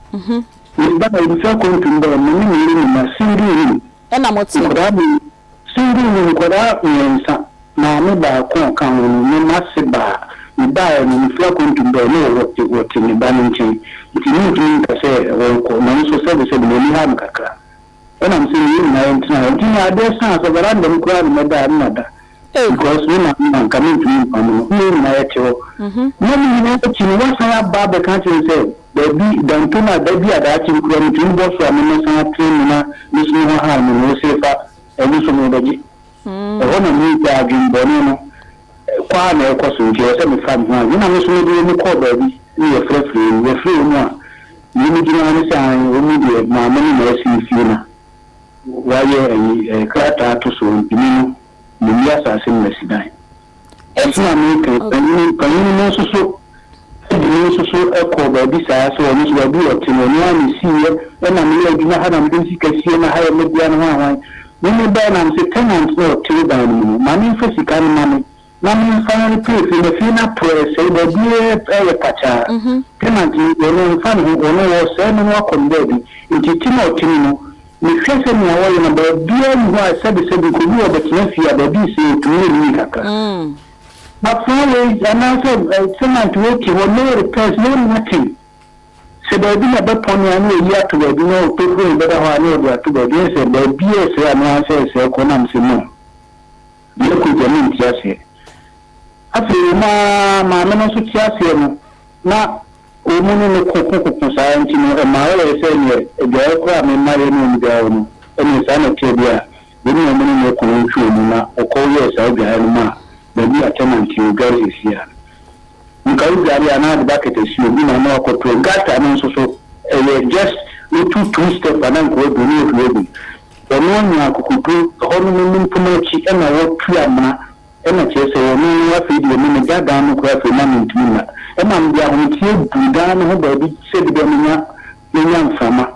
Mebaeɛ, mefiri akwantu mu baeɛ, me ne me yere ne mma, single room, Ɛna mote. Nkwadaa mmienu, single room, nkwadaa mmiɛnsa, maame baako a ɔka ho no, me m'ase baa, mebaeɛ no, mefiri akwantu mu baeɛ, na wɔte, wɔte me ba no nkyɛn, nti mentumi nka sɛ wɔnkɔ, nanso sɛbesɛbe m'ani ha me kakra. Ɛna mese no yɛn nyinaa yɛntena ha, nti na adeɛ saa sɛ veranda mu koraa na mɛda a, na mada. Because me maame a anka mentumi mpam no, na yɛn nyinaa yɛte hɔ. Na ne nyinaa akyi no, wasan aba abɛka akyerɛ me sɛ, baabi, danto no a, da bi a daakye bi koraa metumi bɔ so a memmɛsan atena mu na me nso me ho haw me no, wose fa ɛno nso merebɛgye. Ɛhɔ na mehuu sɛ adwemmɔne no kɔ ara na ɛrekɔ so, nti ɛwɔ sɛ mefa me ho adwene. Ɛnna me nso mede wɔn kɔɔ baabi na yɛfrɛfrɛɛ mu. Yɛfrɛɛ wɔn a, deɛ wɔgyina hɔ ne sɛ, aane, wɔn deɛ maame no na asi fie no a wɔayɛ ayi, krataa ato so, nti me no, Menni asase no masi dan. Ɛnti na meka yi, panyin panyin no nso so de me nso so kɔɔ baabi saa sɛ ɔno nso baabi a ɔte no, ɔno ara na ɛsiiɛ, ɛna meyɛ adwuma ha na mede me sika sie na ha yɛ me dea no hwan hwan. Me mebaeɛ na mese tenant no a ɔte wo dan no mu no, ma memfa sika no ma me na memfa nrepair fie no, fie no aporɔ ɛsɛe, baabiara yɛ pakyaa. Tenant no ɔno ɔmfa ne ho, ɔno ɔresɛe no na wakɔ ne baabi. Nti te na ɔte mu no, Mehwɛ sɛnea wɔyɛ no, baabiara nni hɔ a sɛbesɛbe nka obi wɔ bɛtena fie a baabi nsɛe otumi yɛ no yie kakra. Afra wei anaasɛ tenant wei te hɔ, no repairs, no nothing. Sɛ baabi na bɛpɔne a na wayi ato baabi na ɔtokuro na ɛbɛda hɔ a na ɔde ato baabi. Ɛyɛ sɛ baabi a ɛsɛe a na ara sɛ ɛsɛe kɔ na mese no, deɛ ɛkɔ yi deɛ mente aseɛ. Afei wɔn ara maame no nso te aseɛ no na Wɔn ne no ko ko ko saa nti no, ɛmaa ɔyɛɛ sɛ neɛ adwaeɛ koraa a me mma yɛ ne wɔn dwaeɛ no, ɛneɛ saa na ɛteɛ deɛ a, wɔn ne wɔn ne no ko no ntwe wɔn mu na wɔkɔ yɛɛ saa adwaeɛ no maa baabi a tenant yi ɔdware seesei a no. Nka wodware a na ade bucket asi obi na na wakɔto gutter no nso so ɛyɛ just wotu two step a na nka waduru na wahwie agu mu. Ɔno anya akokoduro ɛhɔ no ne mpoma akyi ɛna watu amena Ɛna kyerɛ sɛ ɔno no afei deɛ me meda dan no koraa afei na mentumi nna. Ɛma mede ahometeɛ duru dan no ho baabi sɛbi dɛ menya menya mframa,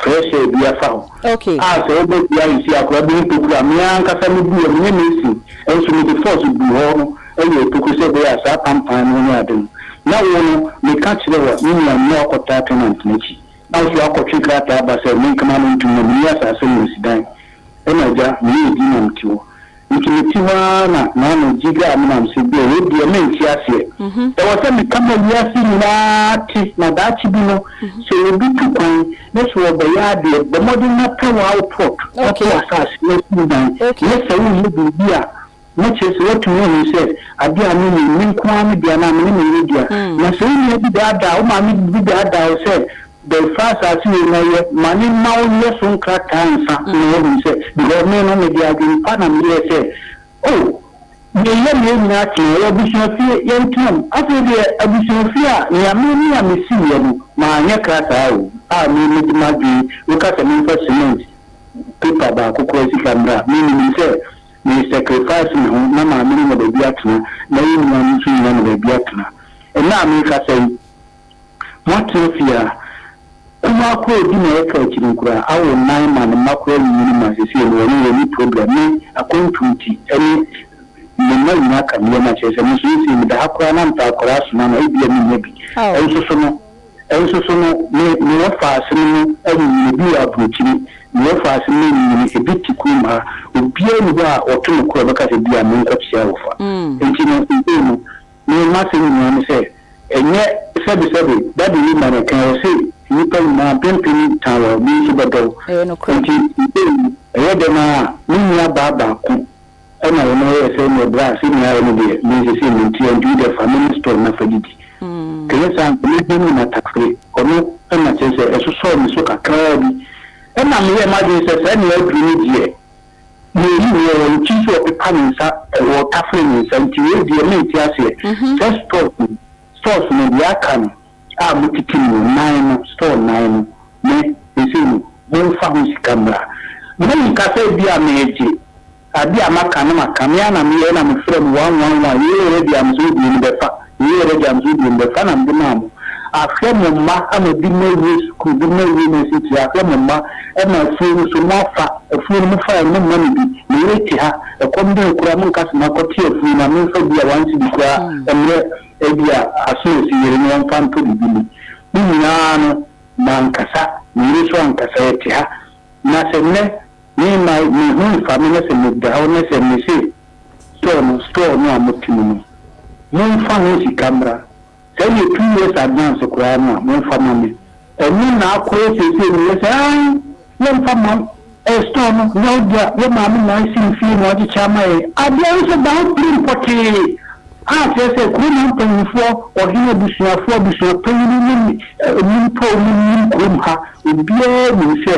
fresh air bi afa hɔ. Okay. A sɛ woba fie ayɛ sei a koraa wobɛhu tokuro a me ara ankasa me buu hɔ, menyɛ mason nso mede force buu hɔ no yɛɛ tokuro sɛ ɛbɛyɛ a saa pampan no ne ade no. Na wo no meka kyerɛ wo a me nua no na wakɔtaa tenant no akyi na wo nso woakɔtwe krataa aba sɛ menkama no ntom na menni asase no masi dan. Ɛna agya meyɛɛ din na mete hɔ. Nti mete hɔ ara na m'ano gyigyaa me na mese, Bill, wei deɛ mente aseɛ. Ɛwɔ sɛ meka ma wiase nyinaa te na daakye bi no, sɛ obi tu kwan na sɛ ɔrebɛyɛ adeɛ, bɔ mmɔden na pɛ wo plot na pɛ w'asase na si dan. Nyɛ sɛ woreyɛ biribi a na kyerɛ sɛ woatumi ahu sɛ adeɛ a mereyɛ yi, me nko ara me dea anaa me ne me yere dea. Na sɛ wo nua bi daadaa wo, wo maame bi daadaa wo sɛ Bɛfa asase wei na yɛ, ma ne mma wo nyɛ so nkrataa nsa na wahunu sɛ, because me no mede adwene pa na meyɛɛ sɛ, oh, meyɛ me yɛn nyinaa tena, ɛyɛ abusua fie, yɛntena mu. Afei deɛ abusua fie a, nea me me a mesiiɛ no, manyɛ krataa o, a me mede m'adwene, woka sɛ memfa cement paper baako koraa sika mmra a, me menim sɛ me sacrifice me ho na maame no nya baabi atena, na yɛn nuanom nso nyinaa nya baabi atena. Ɛnnɛ a merekasa yi, Moatena fie a, kumaa koraa odi na ɛka akyiri no koraa awo nan ma ne mma koraa anyini ma sesei no wɔne wɔnni problem me akwantu nti ɛne me mma nyinaa ka me yam a kyerɛ sɛ me nso sesei meda ha koraa na mepɛ akwadaa soma no a ebia mennya bi ɛnso so no ɛnso so no me me wɔfaase no mu anyini ebi wɔ aburokyiri me wɔfaase no mu anyini ebi te kurom ha obiara nni hɔ a ɔto me koraa ɔbɛka sɛ bia menkɔkyea wɔfa nti no sesei no me m'asɛm nyinaa ne sɛ Ɛnyɛ sɛbesɛbe, Daddy Lee ma no kae, ɔse, Nnipa nyinaa mpempem tan wo a, obi nso bɛdɔ wo. Ɛyɛ nokorɛ. Enti seesei yi, ɛyɛ dɛn ara a, me nua baa baako na ɔno ɔyɛɛ sɛ neɛ bra sɛnea ayɛ no deɛ, me seesei mente nti wo deɛ fa me ne store no na fa didi. Kɛnyɛ saa a, nka mɛhwɛ no matafere. Ɔno na kyerɛ sɛ ɛsosɔɔ me so kakraa bi. Ɛna meyɛɛ m'adwene sɛ saa nea aduru no deɛ, meyi wɔ wɔn akyi sɛ ɔpepa ne nsa, ɔtafere ne nsa nti wei deɛ mente aseɛ. Sɛ stores no, stores no deɛ aka no a motete mu no, nan no, store nan no, me, seesei no, momfa ho sika mmra. Menka sɛ ebia meregye. Ade a maka no maka, me ara na meyɛe na mefrɛɛ mo one one one, yei yɛ ready a mesɛ wodie no bɛfa, yei yɛ ready a mesɛ wodie no bɛfa na mede maa mo. Ahwɛ mo mma ama binom awie sukuu, binom awie university, ahwɛ mo mma ma afuo no so moafa, afuo no mofaeɛ no momma me bi, me yere te ha, ɛkɔm de no koraa monka sɛ makɔte afuo no a memfa bi a one cedi koraa mmrɛ ebia Asomasi yere no ɔmfa ntɔ biribi nni. Ne nyinaa no mankasa, me yere nso ankasa, yɛte ha. Na sɛ nnɛ Me ma me ho nfa me na sɛ me da hɔ na sɛ me se store no store no a mo te mu no mo nfa ho sika mmra sɛ ɛyɛ 2 years advance koraa no a mo nfa ma me ɛno na akɔyɛ seesei no yɛ sɛ ae yɛ nfa ma wo ɛɛ store no nyɛ wo dea yɛ maame na asi mfie na wakyekyɛ ama yɛn adeɛ no sɛ da hɔ pirim pɔtee a kyerɛ sɛ kurom ha mpanyinfoɔ ɔhene abusuafoɔ abusua panyini ne nnipa a wɔn nim kurom ha obiara nim sɛ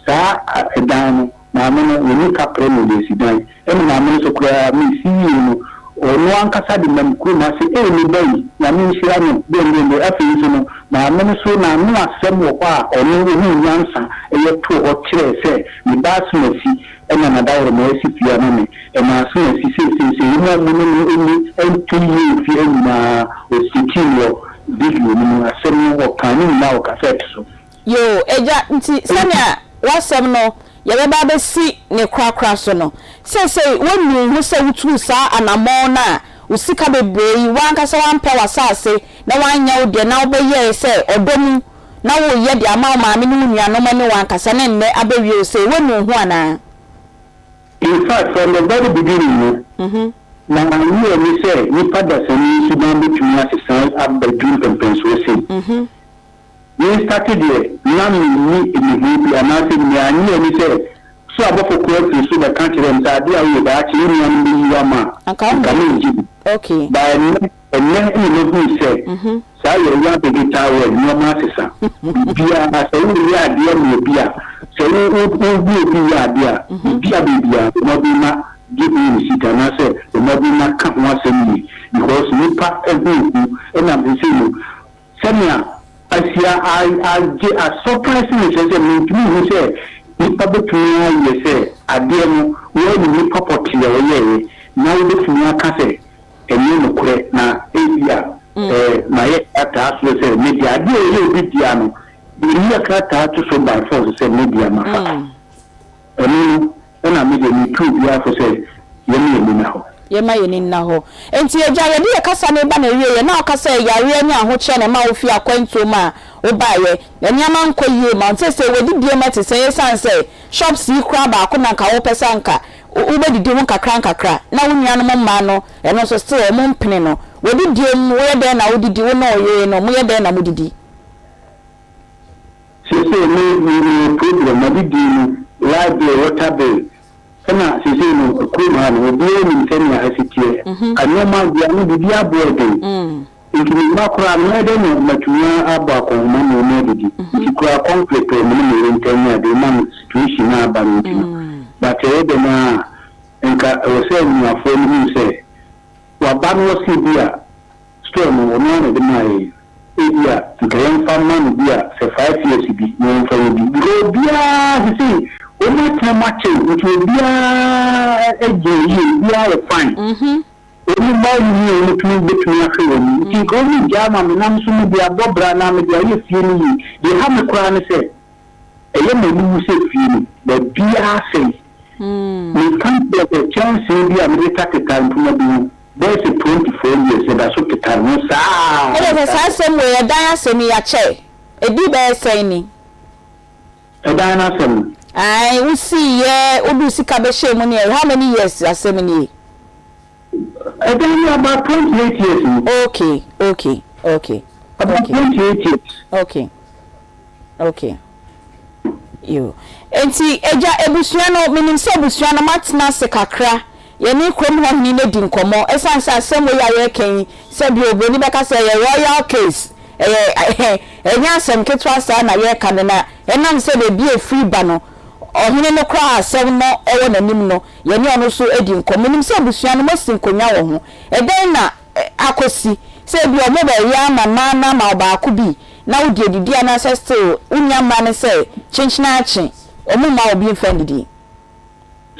Saa dan no, maame no, ɔnni kaprɛ na ɔde asi dan. Ɛna maame no nso koraa, mesi wiei no, ɔno ankasa de nam kurom ha sɛ, Ei, me ba yi, Nyame nhyira no, deɛn deɛn deɛn. Afei nso no, maame no nso, n'ano asɛm wɔ hɔ a, ɔno ɔhuu nyansa yɛ too hɔ kyerɛɛ sɛ, me ba Asomasi na n'adaworoma asi fie ama me. Ɛna Asomasi seisei sɛ wɔn a wɔne no nni nto yie wɔ fie ha nyinaa, ɔsitii no wɔ video no mu. Asɛm no, ɔkaa ne nyinaa wɔ kasɛt so. Yoo, Agya, nti sɛnea w'asɛm no yɛbɛba abɛsi ne korakora so no, seesei woanu wo ho sɛ wotuu saa anammɔn no a wo sika bebree yi, w'ankasa woampɛ w'asase na woanyɛ wo deɛ na wobɛyɛe sɛ ɔdɔ mu na woreyɛ de ama wo maame ne wo nuanom ne w'ankasa na nnɛ abɛwie wo sei, woanu wo ho anaa? In fact, from the very beginning no, na mannye anni sɛ nnipa dasani suban bɛtumi asesa abɛduru mpɛnpɛnsoɔ sei. Me starte deɛ na me nni nniho bi anaasɛ me annye anni sɛ soro abɔfo koraa firi soro bɛka kyerɛɛ me sɛ adeɛ a woyɛ daakye wo nuanom bɛyi wo ama a nka me ngye di. But ɛnnɛ ɛnnɛ na mahunu sɛ saa yɛreyɛ abɛdigital world nnoɔma asesa biribiara sɛ woreyɛ adeɛ ma obi a sɛ wo wo wo ne obi yɛ adeɛ a biribi a baabiara bɔ mmɔden na gye ho receipt anaasɛ bɔ mmɔden na ka ho asɛm yie because nnipa ho hu ɛna seesei no Sɛnea asia agye asɔprɛse no kyerɛ sɛ mentumi nhu sɛ nipa bɛtumi ayɛ sɛ adeɛ no woanim nipa pɔtee a ɔyɛeɛ na wobɛtumi aka sɛ ɛnyɛ nokorɛ na ebia mayɛ krataa soɔ sɛ me dea adeɛ a ɛyɛ obi dea no yɛnni krataa to so by force sɛ me dea mafa. Ɛno no, ɛna me deɛ metu obiara fo sɛ yɛmma yɛn ani nna hɔ. Yɛmma yɛn ani nna hɔ. Enti Agya, yɛde yɛn kasa no reba n'awieeɛ, na woka sɛ yareɛ ne ahokyerɛ na ɛma wofii akwantuo mu a wobaeɛ, na nneɛma nkɔ yie mma wo. Seesei w'adidie mu te sɛn ɛsiane sɛ shops yi koraa baako na anka wopɛ sɛ anka wobɛdidi ho nkakra nkakra, na wo nuanom mmaa no ɛno nso still wɔn mpene no. W'adidie mu woyɛ dɛn na wodidi, wo ne wo yere no moyɛ dɛn na modidi? Seesei me me mewɔ problem, m'adidie mu, light bill, water bill, ɛna seesei no kurom ha no obiara nim sɛnea ha si teɛ, nneɛma aduane biribiara bo yɛ den, nti me mma koraa no mɛyɛ dɛn na matumi abɔ akɔnhoma ma wɔn adidi, nti koraa conflict wɔ me ne me yere ntam ne ade ɛnam situation no a aba no nti no, but ɛyɛ dɛn ara a nka ɛwɔ sɛ abusuafoɔ no hunu sɛ waba no ɔse bi a Store no ɔno ara na ɛde maa yɛn, ebia nka yɛmfa mma no bi a sɛ 5 years bi na ɔmfa nyɛ bi because obiara sesei wɔn atena mu akyɛ o nti obiara gyina yie, obiara yɛ fine. Wɔn mma nni a wɔtumi bɛtumi ahwɛ wɔn mu nti nka wɔn gyaa ma me na me nso mede abɔ bra anaa mede ayɛ fie no yie. Deɛ ɛha me koraa ne sɛ ɛyɛ me aniwu sɛ fie no baabiara asɛe. Meka kyerɛ sɛ kyɛnsee bi a mede tatetare mpoma bi ho bɛyɛ sɛ 24 years ɛda so tetare ho saa ara. Ɛyɛ sɛ saa asɛm wei, ɛdan asɛm yi akyɛ. Ɛdi bɛyɛ sɛn ni? Ɛdan no asɛm no? Ae, wosiiɛ, wode wo sika bɛhyɛɛ mu ne how many years asɛm nie? Ɛdan no about 28 years ni. Okay. About 28 years. Okay. Yoo. Enti agya, abusua no, menim sɛ abusua no moatena ase kakra, yɛne kurom hɔ hene no adi nkɔmmɔ, ɛsiane sɛ asɛm wei a yɛreka yi, sɛbi oburoni bɛka sɛ ɛyɛ royal case, ɛyɛ. Ɛnyɛ asɛm ketewa saa na yɛreka no, na ɛnam sɛ baabi a ɛfiri ba no, ɔhene no koraa a asɛm no wɔ n'anim no, yɛne ɔno nso adi nkɔmmɔ. Menim sɛ abusua no, moasi nkonnwa wɔ ho. Ɛdɛn na akɔsi? Sɛ ebia wɔbɛyɛ ama mmaa no ama ɔbaako bi na wode adidi anaasɛ still wo nua mmaa no sɛ kyenkyene akye, wɔmma obi mfa nnidi?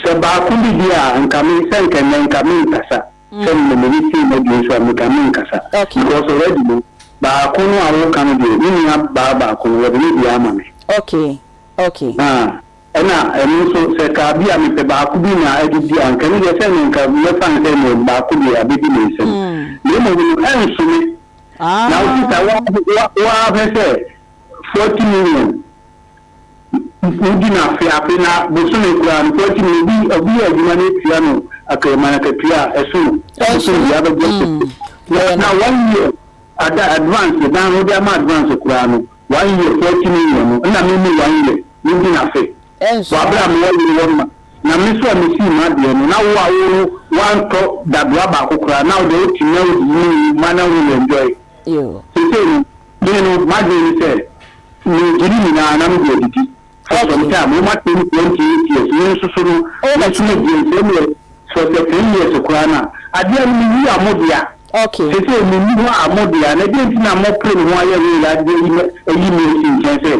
Sɛ baako bi di a nka me sɛ nka nnɛ nka me nkasa sɛ me m'ani sii m'adwene so a me nka me nkasa because already no baako no a woka no deɛ me nua baa baako no wɔde ne deɛ ama me. Okay okay. Ah ɛna ɛno nso sɛ kaa bi a mepɛ baako bi na ɛde di a nka ne deɛ sɛ ne nka mɛfa no sɛ ne baako deɛ abɛdi me nsam na mmom no ɛnso me na wo sista wa wa wa hwɛ sɛ 40 million Wodi no afe afe na bosome koraa no koraa tumi obi obi yɛ adwuma na etua no akaman akatua a ɛso no bosome biara bɛgye ahyɛ na na one year ada advance dan no de ama advance koraa no one year 40 million no ɛna me mu one year medi no afe wɔ abere a mewɔ yere wɔ mma na me nso a mesii m'adeɛ no na wo a wo no woantɔ dadoa baako koraa na wo deɛ wotumi na wodi yi ma na wo enjoy seesei no Me no, m'adwene ne sɛ, megye ne nyinaa na mede adidi for some time. Woma 28 years, me nso so no, me nso medie nti ɛneɛ for sɛ 10 years koraa no a, adeɛ no meyi a mo dea. Seesei menni hɔ a mo dea, na deɛn nti na mopere me ho ayɛ will adeɛ yi ayi me asi nkyɛn sɛ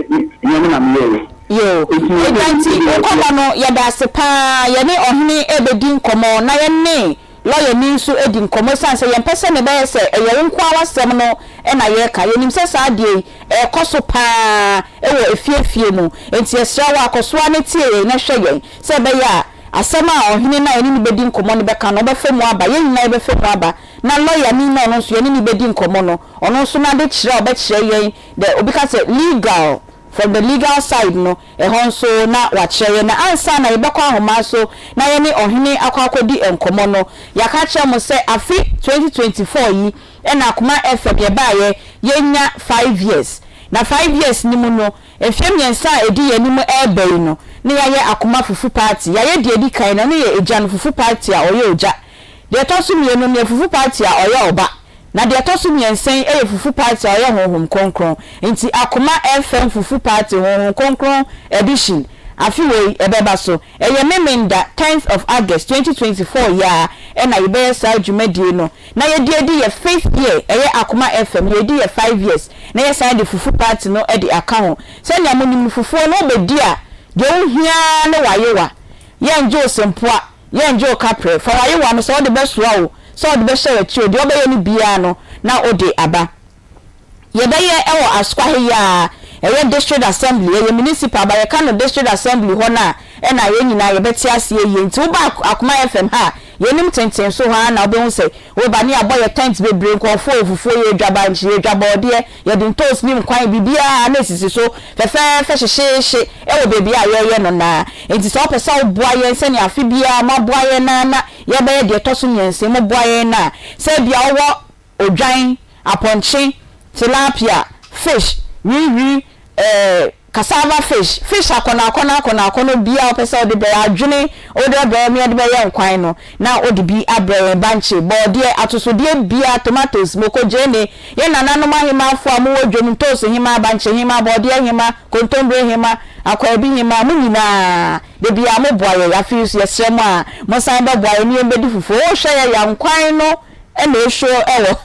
ɛnyɛ me na meyɛeɛ? Yoo, Nti Agya nti seesei wo deɛ nkɔmmɔ no yɛda ase paa, yɛne ɔhene rebɛdi nkɔmmɔ na yɛne lɔyani nso adi nkɔmmɔ ɛsiane sɛ yɛmpɛ sɛ na ɛbɛyɛ sɛ ɛyɛ wo nko ara w'asɛm no na yɛreka. Yɛnim sɛ saa adeɛ yi, ɛrekɔ so pa ara wɔ afie afie mu. Enti yɛsrɛ wo ara, kɔ so ara na tie yɛn na hwɛ yɛn sɛ ɛbɛyɛ a asɛm a ɔhene no a yɛne no bɛdi nkɔmmɔ no bɛka no, wobɛfa mu aba. Yɛn nyinaa yɛbɛfa mu aba. Na lɔyani no a ɔno nso yɛne no bɛdi nkɔmmɔ no, ɔno nso n'adekyerɛ a ɔbɛkyerɛ yɛn, the, obi ka sɛ legal, from the legal side no, Ɛhɔ nso na wɔakyerɛ yɛn. Na ansa na yɛbɛkɔ ahoma so na yɛne ɔhene akɔ akɔdi nkɔmmɔ no, yɛaka akyerɛ mo sɛ afe 2024 yi na Akoma FM yɛbaeɛ, yɛanya 5 years. Na 5 years no mu no, mfeɛ mmiɛnsa a ɛdi yɛn anim reba yi no, na yɛayɛ Akoma Fufu Party. Yɛayɛ deɛ ɛdi kan no, ɛno yɛ Agya no Fufu Party a ɔyɛ ogya. Deɛ ɛtɔ so mmienu no yɛ Fufu Party a ɔyɛ ɔba. Na deɛ ɛtɔ so mmiɛnsa yi yɛ Fufu Party a ɔyɛ Honhom Kronkron. Nti Akoma FM Fufu Party Honhom Kronkron Edition, afe wei ɛbɛba so. Ɛyɛ Memenda, 10th of August, 2024 yi ara na yɛbɛyɛ saa dwumadie no. Na yɛde adi yɛ fifth year, ɛyɛ Akoma FM, yɛredi yɛ 5 years, na yɛsan de Fufu Party no de aka ho. Sɛnea monim no, fufuo no wobɛdi a, deɛ wohia ara ne w'ayewa. Yɛngye wo sempoa, Yɛngye wo kaprɛ. Fa w'ayewa no, sɛ wode bɛsoa o, sɛ wode bɛhyɛ w'akyi o, deɛ wobɛyɛ no biara no, na wode aba. Yɛbɛyɛ wɔ Asukwahe yi ara, ɛyɛ District Assembly, ɛyɛ Municipal, but yɛka no District Assembly hɔ no a, ɛna yɛn nyinaa yɛbɛte aseɛ yie. Nti woba Akoma FM ha a, yɛn anim tenten so hɔ ara na wobɛhu sɛ woba ne yɛabɔ yɛ tent bebree, nkurɔfoɔ wɔ fufuo, yɛredwa bankye, yɛredwa bɔɔdeɛ, Yɛde ntoosi ne nkwan, biribiara na esisi so fɛfɛɛfɛ hyehyeehye wɔ baabi a yɛreyɛ no no ara. Enti sɛ wopɛ sɛ woboa yɛn sɛnea afe biara moaboa yɛn no ara na yɛrebɛyɛ deɛ ɛtɔ so mmiɛnsa yi, moboa yɛn no a, sɛ ebia wowɔ odwan, apɔnkye, tilapia, fish, wiriwiri, eh, Cassava fish, fish akɔnɔ akɔnɔ akɔnɔ akɔnɔ biara wopɛ sɛ wode brɛ yɛn, adwene wode bɛbrɛ yɛn ma yɛde bɛyɛ nkwan no na wode bi abrɛ yɛn, bankye, bɔɔdeɛ, atosodeɛ biara, tomatoes, moko, gyeene, yɛn nananom ahemaafoɔ a mowɔ dwam, ntoosi hemaa, bankye hemaa, bɔɔdeɛ hemaa, kontombire hemaa, akwaabi hemaa, mo nyinaa da biara moboa yɛn, afei nso yɛsrɛ mo a monsan bɛboa yɛn na yɛmbɛdi fufuo, wohwɛ yɛn a nkwan no na ehyo wɔ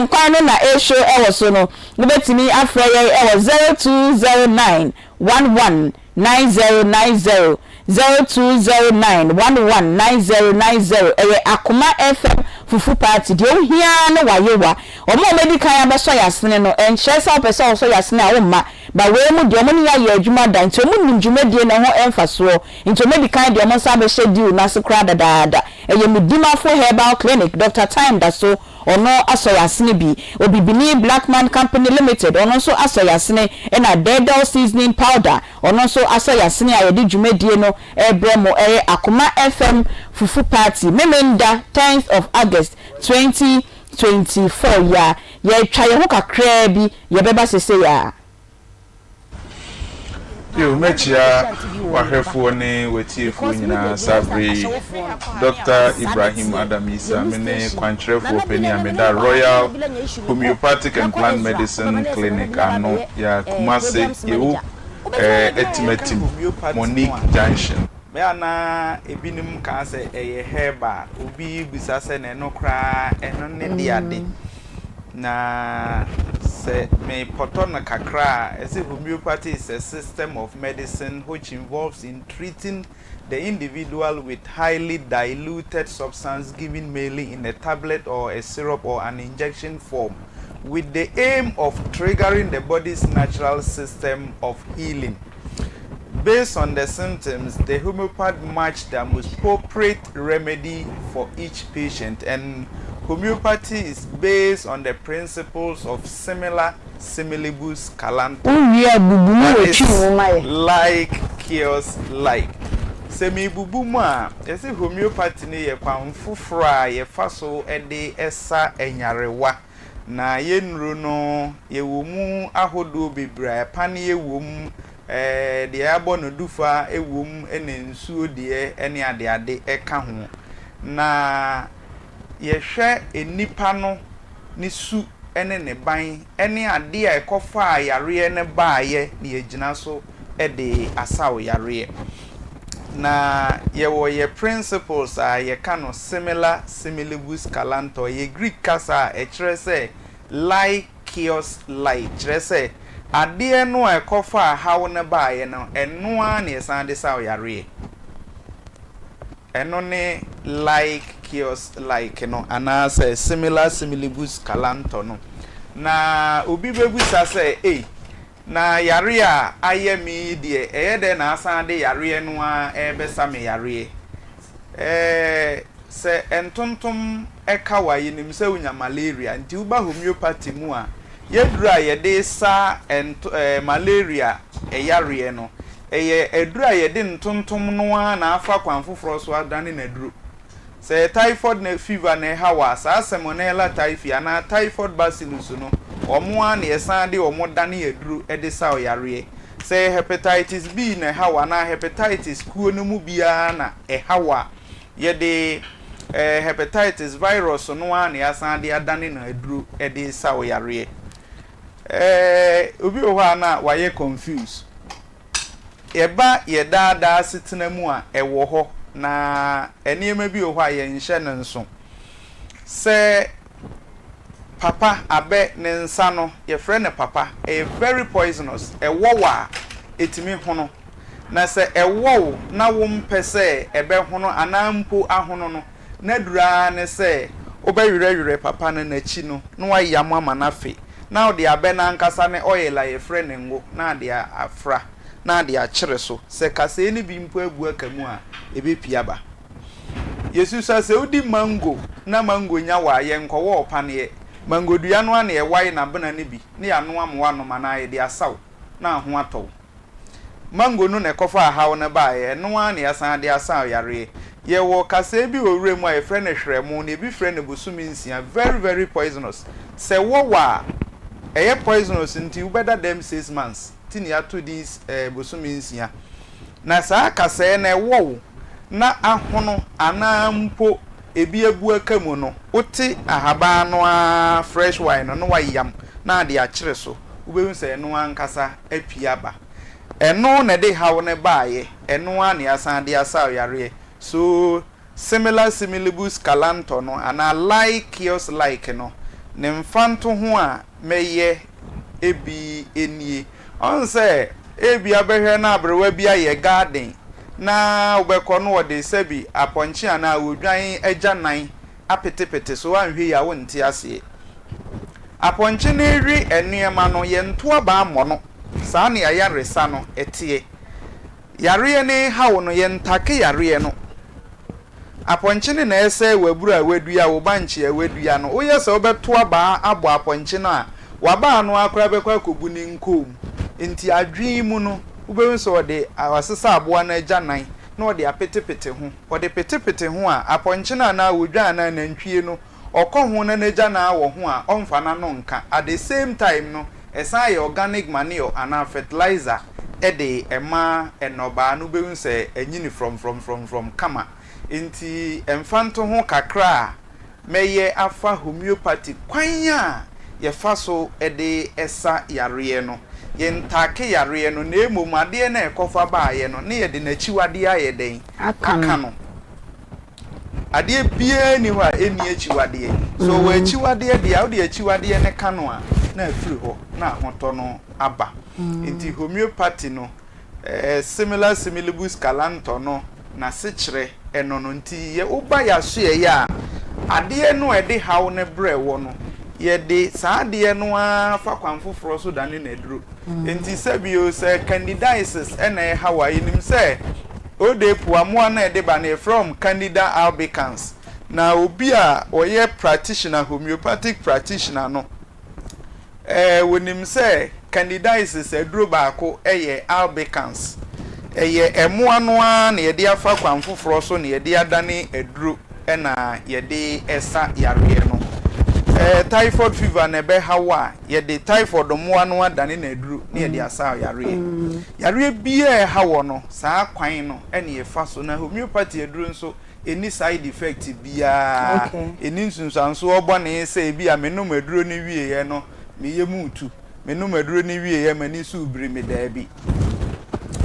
nkwan no na ehyo wɔ so no, wobɛtumi afrɛ yɛn wɔ 0209 11 9090, 0209 11 9090. Ɛyɛ Akoma FM Fufu Party. Deɛ wohia ara ne w'ayewa. Wɔn a wɔadi kan abɛsɔ yɛn asene no, ɛnkyerɛ sɛ wopɛ sɛ wɔsɔ yɛn asene a womma. Ba wei mu deɛ, wɔne yɛn ayɛ adwuma da, nti wɔnim dwumadie no ho mfasoɔ. Nti wɔadi kan de wɔn nsa abɛhyɛ deal no ase koraa dadaada. Ɛyɛ me Dimafo Herbal Clinic, Doctor Time da so, ɔno asɔ yɛn asene bi. Obibini Blackman Company Limited, ɔno nso asɔ yɛn asene, ɛna Dɛɛdɛw Seasoning Powder, ɔno nso asɔ yɛn asene a yɛde dwumadie no rebrɛ mo. Ɛyɛ Akoma FM Fufu Party, Memenda, 10th of August, 2024 yi a. Yɛretwa yɛn ho kakraa bi, yɛbɛba seesei ara. Yo, mɛkyia w'ahwɛfoɔ ne w'atiefoɔ nyinaa saa berɛ yi. Dɔkta Ibrahim Adam Issah, me ne kwankyerɛfoɔ panin a meda Royal Homeopathic and Plant Medicine Clinic ano, yɛ Kumase, yɛwɔ Atimatim, Monique Junction. Bɛ a na ebinom kaa sɛ ɛyɛ herb a, obi bisa sɛ na ɛno koraa ɛno ne de ade. Na sɛ mepɔtɔ no kakra a, ɛsɛ homeopathy is a system of medicine which involves in treating the individual with highly diluted substance given mainly in a tablet or a syrup or an injection form with the aim of triggering the body's natural system of healing. Based on the symptoms, the homeopath matched the most appropriate remedy for each patient and homeopathy is based on the principles of similar similibus calanto. Wowie a bubu mu That wɔ is twi mu ma yɛ. like cures like. Sɛ mebubu mu a, yɛse homeopathy no yɛ kwan foforɔ a yɛfa so de sa nyarewa. Na yɛn nnuro no, yɛwɔ mu ahodoɔ bebree a paneɛ wɔ mu, deɛ yɛabɔ no dufa wɔ mu ɛna nsuo deɛ ne adeade ka ho. Na yɛhwɛ nnipa no ne su ne ne ban ne adeɛ a ɛkɔfaa yareɛ no baeɛ na yɛgyina so de asaw yareɛ. Na yɛwɔ yɛ principles a yɛka no simila similibus culantur, ɛyɛ Greek kasa a ɛkyerɛ sɛ like cures like, kyerɛ sɛ adeɛ no a ɛkɔfaa haw no baeɛ no, ɛno ara na yɛsan de saw yareɛ. Ɛno ne like cures like no anaasɛ simila similibus culantur no. Na obi bɛbisa sɛ, Ei, Na yareɛ a ayɛ me yi deɛ, ɛyɛ dɛn na asan de yareɛ no ara rebɛsa me yareɛ? Ɛɛ, sɛ ntontom ka wo a, yɛnim sɛ wonya malaria. Nti woba homeopathy mu a, yɛaduro a yɛde sa nto ɛɛ malaria yareɛ no, ɛyɛ aduro a yɛde ntontom no ara na afa kwan foforɔ so adane no aduro. Sɛ ɛyɛ typhoid na fever na ɛha wo a, saa Salmonella typhi anaa typhoid bacillus no, wɔn ara na yɛsan de wɔn dane aduro de sa wo yareɛ. Sɛ ɛyɛ hepatitis B na ɛha wo anaa hepatitis kuo no mu biara na ɛha wo a, yɛde eh, hepatitis virus no ara na yɛasan de adane no aduro de sa wo yareɛ. Eh, obi wɔ hɔ a na wayɛ confused. Ɛba yɛn daa daa asetena mu a, ɛwɔ hɔ, na nneɛma bi wɔ hɔ a yɛnhyɛ no nso. Sɛ papa, abɛ, ne nsa no, yɛfrɛ no papa, ɛyɛ very poisonous, ɛwɔ wo a, ɛtumi hono. Na sɛ ɛwɔ wo na wompɛ sɛ ɛbɛhono anaa mpo ahono no, n'aduru ara ne sɛ wobɛwerɛwerɛ papa no n'akyi no na woayam ama no afe, na wode abɛ no ankasa ne oil a yɛfrɛ no ngo na ade afra na ade akyere so. Sɛ kasɛɛ no bi mpo abu aka mu a, ɛbɛpue aba. Yɛsusua sɛ wodi mango na mango nya wo a, yɛnkɔwɔ wo paneɛ. Mango dua no ara na yɛwae n'abena no bi na yɛanoa ma woanom anaa yɛde asa wo na ho atɔ wo. Mango no na ɛkɔfaa haw no baeɛ, ɛno ara na yɛasan de asa yareɛ. Yɛwɔ kasɛɛ bi wɔ wuram a yɛfrɛ no hwerɛmo na ebi frɛ no bosome nsia, very very poisonous. Sɛ wɔwɔ a, ɛyɛ poisonous nti wobɛda dɛm six months, nti na yɛato din bosome nsia. Na saa kasɛɛ no ɛwɔ wo na ahono anaa mpo ebi abu aka mu no, wote ahaban no ara fresh wine no na woayam na ade akyere so, wobɛhu sɛ ɛno ankasa apue aba. Ɛno na ɛde haw no baeɛ, ɛno ara na yɛasan de asaw yareɛ. So simila similibus culantur no anaa like cures like no, ne mfantoho a mɛyɛ bi nie. Ɔn sɛ ebia bɛhwɛ na aberewa bi ayɛ garden na wobɛkɔ na ɔde sɛbi apɔnkye anaa odwan agyanan apetepete so, woanhwɛ yie a wonte aseɛ. Apɔnkye no rewe nneɛma no, yɛnto aba mmɔ no. Saa na ayaresa no teɛ. Yareɛ no reha wo no, yɛntake yareɛ no. Apɔnkye no na ɛresɛe w'aburo a woadua, wo bankye a woadua no. Woyɛ sɛ wobɛto abaa abɔ apɔnkye no a, w'abaa no ara koraa bɛkɔ akɔbu ne nkɔn mu. Enti adwene mu no, wobɛhu sɛ ɔde wasesa aboa no agyanan na ɔde apetepete ho. Ɔde petepete ho a, apɔnkye no anaa odwan anaa nantwie no, ɔkɔ ho na n'agyanaa wɔ ho a, ɔmfa n'ano nka. At the same time no, ɛsan yɛ organic manure anaa fertilizer de ma nnɔbaa no, wobɛhu sɛ anyini frɔmfrɔmfrɔmfrɔm kama. Enti mfantoho kakra a mɛyɛ afa homeopathy kwan a yɛfa so de sa yareɛ no. Yɛntaake yareɛ no, na mmom adeɛ no a ɛkɔfa baeɛ no, na yɛde n'akyiwadeɛ ayɛ dɛn? Aka no. Adeɛ biara nni hɔ a ɛnni akyiwadeɛ. Sɛ ɔwɔ akyiwadeɛ deɛ a, wode akyiwadeɛ no ka no a, na afiri hɔ, na ahotɔ no aba. Nti homeopathy no, Simila similibus calantor no n'asekyerɛ ɛno no. Nti yɛ woba y'asoɛeɛ a, adeɛ no a ɛde haw no brɛ wɔ no, yɛde saa adeɛ no ara fa kwan foforɔ so dane no aduro. Nti sɛbio sɛ candidiasis na ɛha wo a, yɛnim sɛ Odepo, mmoa no a ɛde ba no yɛfrɛ wɔn Candida albicans. Na obi a ɔyɛ practitioner, homeopathic practitioner no, Ɛɛ, wonim sɛ candidiasis aduro baako yɛ albicans. Ɛyɛ mmoa no ara na yɛde afa kwan foforɔ so na yɛde adane aduro na yɛde sa yareɛ no. Ɛɛ, typhoid fever na ɛbɛha wo a, yɛde typhoid mmoa no adane no aduro na yɛde asa wo yareɛ. Yareɛ biara a ɛha wɔ no, saa kwan no na yɛfa so. Na homeopathy aduro nso, ɛnni side effect biara, ɛnni nsunsuansoɔ bɔne sɛ ebi a menom aduro no wieɛ no me yam retu, menom aduro no wieɛ m'ani so rebiri me, daabi.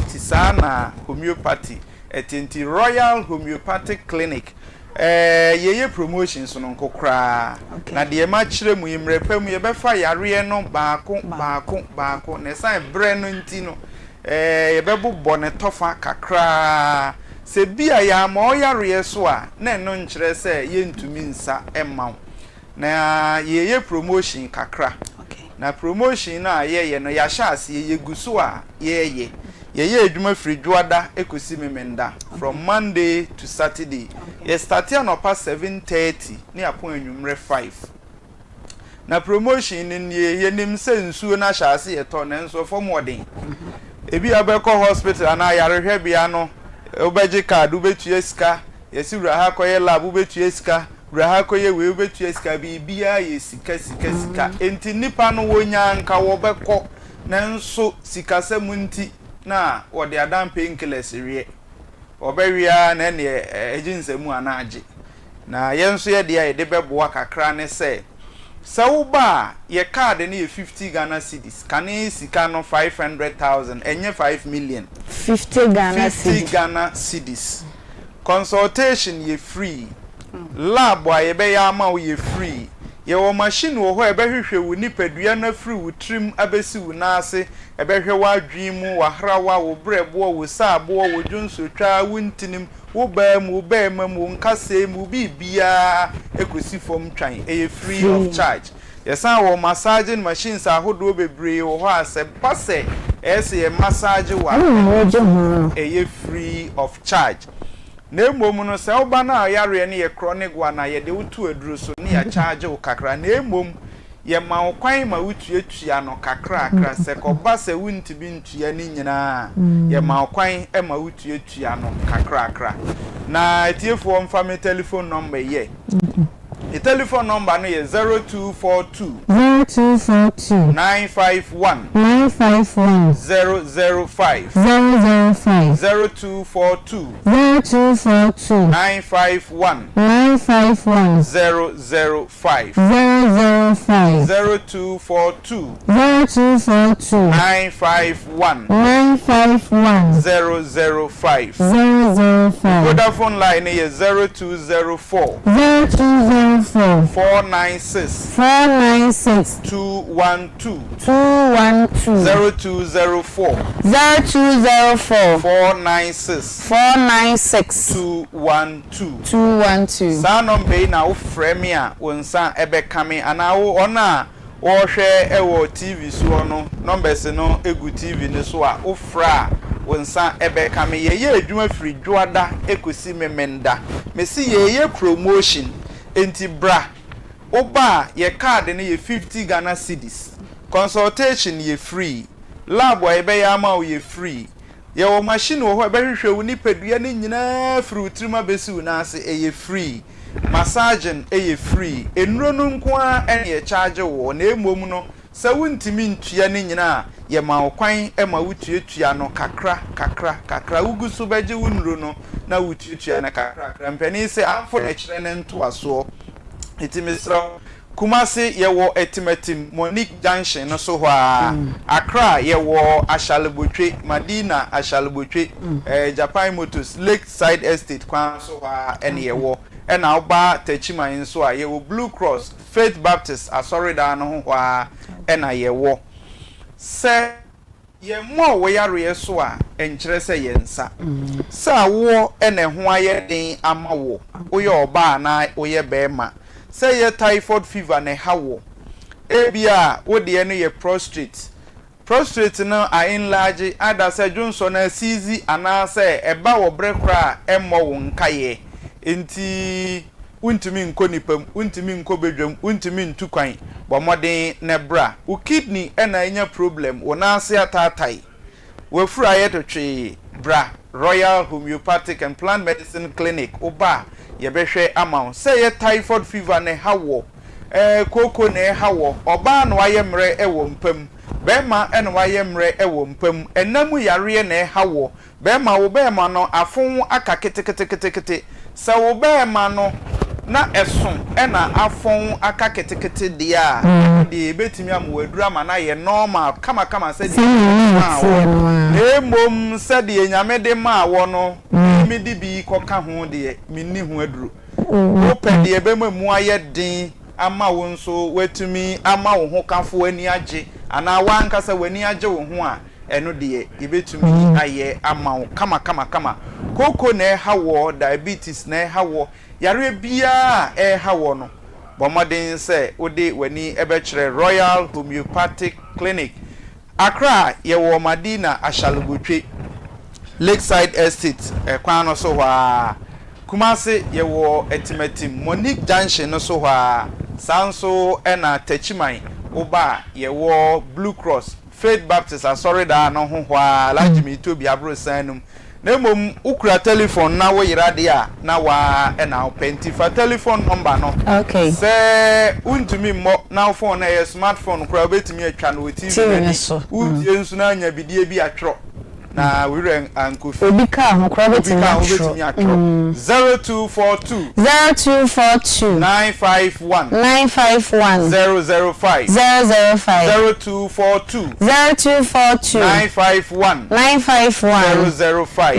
Nti saa na homeopathy ɛte. Nti Royal Homeopathic Clinic ɛɛ yɛyɛ promotion sononko koraa. Na deɛ makyerɛ mu yi mmerɛ pa mu yɛbɛfa yareɛ no baako baako baako na ɛsan berɛ no nti no Ɛɛ, yɛbɛbobɔ no tɔfa kakra. Sɛ bi a yɛamma wo yareɛ so a, na ɛno nkyerɛ sɛ yɛntumi nsa mma wo. Na yɛreyɛ promotion kakra. Na promotion no a yɛyɛ no, yɛahyɛ aseɛ, yɛgu so a yɛreyɛ. Yɛyɛ adwuma firi Dwoada kɔsi Memenda, from Monday to Saturday. Yɛstarte anɔpa 7:30 ne yɛapɔn anwummerɛ 5. Na promotion no nie, yɛnim sɛ nsuo no ahyɛ ase yɛtɔ nanso ɛfam wɔ den. Ebi a wobɛkɔ hospital anaa ayarehwɛbea no, wobɛgye card, wobɛtua sika, yɛse wura ha kɔyɛ lab, wobɛtua sika, wura ha kɔyɛ wei, wobɛtua sika, biribiara yɛ sika sika sika. Enti nnipa no wɔnya anka wɔbɛkɔ nanso sikasɛm nti na wɔde adan painkillers weɛ. Wɔbɛwe ara na ɛnneɛ ɛgye nsamu anaa agye. Na yɛn nso yɛ deɛ a yɛde bɛboa kakra ne sɛ, sɛ woba a, yɛ card no yɛ 50 Ghana cedis, kane sika no 500,000, ɛnyɛ 5 million. 50 Ghana 50 cedis. Ghana cedis. Consultation yɛ free, lab a yɛbɛyɛ ama wo yɛ free, yɛwɔ machine wɔ hɔ a ɛbɛhwehwɛ wo nipadua no afiri wo tirim abɛsi wo nan ase, ɛbɛhwɛ w'adwene mu, w'ahrawa, wo berɛboɔ, wo saaboɔ, wo dwonsotwaa, wo ntinim, Wo baa mu, wo barima mu, wo nkasɛɛ mu, wo biribiara kɔsi fam twan. Ɛyɛ free of charge. Yɛsan wɔ massaging machines ahodoɔ bebree wɔ hɔ a sɛ ba sɛ ɛyɛ sɛ yɛ massage wo a, ɛno nso ɛyɛ free of charge. Na mmom no sɛ woba na yareɛ no yɛ chronic one a, yɛde wo to aduro so na yɛakyagye wo kakra. Na mmom Yɛma wo kwan ma wutuatua no kakrakra. Sɛ ɛkɔba sɛ wuntumi ntua ne nyinaa a, yɛma wo kwan ma wutuatua no kakrakra. Na atiefoɔ mfa me telephone number yi ɛ. Me telephone number no yɛ 0242. 0242. 951. 951. 005. 005. 0242. 0242. 951. 951. 005. 5. 0 0 5. 0242. 0242. 951. 951. 005. 005. Vodafone line no yɛ 0204. 0204. 496. 496. 212. 212. 0204. 0204. 496. 496. 212. 212. Saa nɔmba yi na wofrɛ me a wo nsa bɛka me anaa wo wɔn a wɔrehwɛ wɔ TV soɔ no nɔmbɛs no gu TV no so a wofrɛ a wo nsa bɛka me. Yɛyɛ adwuma firi Dwoada kɔsi Memenda. Mese yɛreyɛ promotion nti bra. Woba a yɛ card no yɛ 50 Ghana cedis. Consultation yɛ free. Lab a yɛbɛyɛ ama wo yɛ free. Yɛwɔ machine wɔ hɔ a ɛbɛhwehwɛ wo nipadua no nyinaa firi wo tirim abɛsi wo nan ase, ɛyɛ free. Massaging yɛ free. Nnuro no nko ara na yɛ charge woɔ na mmom no sɛ wontumi ntua ne nyinaa a, Yɛma wo kwan ma wotuatua no kakra kakra kakra. Wogu so bɛgye wo nnuro no na wotuatua no kakrakra. Mpanin se amfo na ɛkyerɛ ne ntoasoɔ. Nti mesrɛ wo, Kumasi yɛwɔ Atimatim, Monique Junction no so hɔ ara. Accra yɛwɔ Ashalebotwe, Madina Ashalebotwe, eh, Japan Motors, Lake Side Estate kwan no so hɔ ara ɛne yɛwɔ. Ɛna woba Techiman nso a, yɛwɔ Blue Cross, Faith Baptist asɔredan no ho hɔ ara na yɛwɔ. Sɛ yɛmmɔɔ wo yareɛ so a, ɛnkyerɛ sɛ yɛnsa. Sɛ awoɔ na ɛho ayɛ den ama wo, woyɛ ɔbaa anaa woyɛ barima, sɛ ɛyɛ typhoid fever na ɛha wo, ebia wo deɛ no yɛ prostrate, Prostrate no a enlarge either sɛ dwonsɔ no asiizi anaasɛ ɛba wɔ berɛ korɔ a ɛmmɔ wo nkaeɛ nti wontumi nkɔ nipa mu, wontumi nkɔ badwam, wontumi ntu kwan, bɔ mmɔden na bra. Wo kidney na anya problem, wo nan ase ataatae, w'afuru ayɛ totwee, bra Royal Homeopathic and Plant Medicine Clinic, woba a yɛbɛhwɛ ama wo. Sɛ ɛyɛ typhoid fever na ɛha woɔ, Ɛɛ kooko na ɛha wɔ. Ɔbaa na wayɛ mmerɛ wɔ mpa mu. Bɛɛma na wayɛ mmerɛ wɔ mpa mu. Ɛna mu yareɛ na ɛha wɔ. Bɛɛma wo bɛɛma no afon aka keteketekete. Sɛ wo bɛɛma no na ɛso na afon aka ketekete deɛ a, ɛno deɛ yɛbɛtumi ama wo aduru ama no ayɛ normal kamakama sɛdeɛ Nyame de maa wɔ. Na mmom sɛdeɛ Nyame de maa wɔ no, me mede bi kɔka ho deɛ, menni ho aduro. Wopɛ deɛ ɛbɛma mu ayɛ den ama wo nso woatumi ama wo hokafo ani agye anaa w'ankasa w'ani agye wo ho a, ɛno deɛ yɛbɛtumi ayɛ ama wo kamakamakama. Kooko na ɛha woɔ, diabetes na ɛha woɔ, yareɛ biara a ɛreha woɔ no, bɔ mmɔden sɛ wode w'ani bɛkyerɛ Royal Homeopathic Clinic. Accra yɛwɔ Madina Ashalugotwe, Lakeside Estate kwan no so hɔ ara. Kumasi yɛwɔ Atimatim, Monique Junction no so hɔ ara. Saa nso na Techiman woba a yɛwɔ Blue Cross, Faith Baptist Asɔredan no ho hɔ ara, Alhaji Meetobi aborosan no mu. Na mmom wokura telefon na woyera deɛ a, na wo ara na wopɛ. Nti fa telefon nɔmba no. Sɛ wontumi mmɔ na wo fon no ɛyɛ smart phone koraa a, wobɛtumi atwa no wɔ TV no ani. Woretie nso na anya bidie bi atwerɛ na wo werɛ ankɔ fi. Obi kaa ho koraa Obi wobɛtumi kaa ho atwerɛ. wobɛtumi atwerɛ. 0242. 0242. 951. 951. 005. 005. 0242. 0242. 951. 951. 005. 005.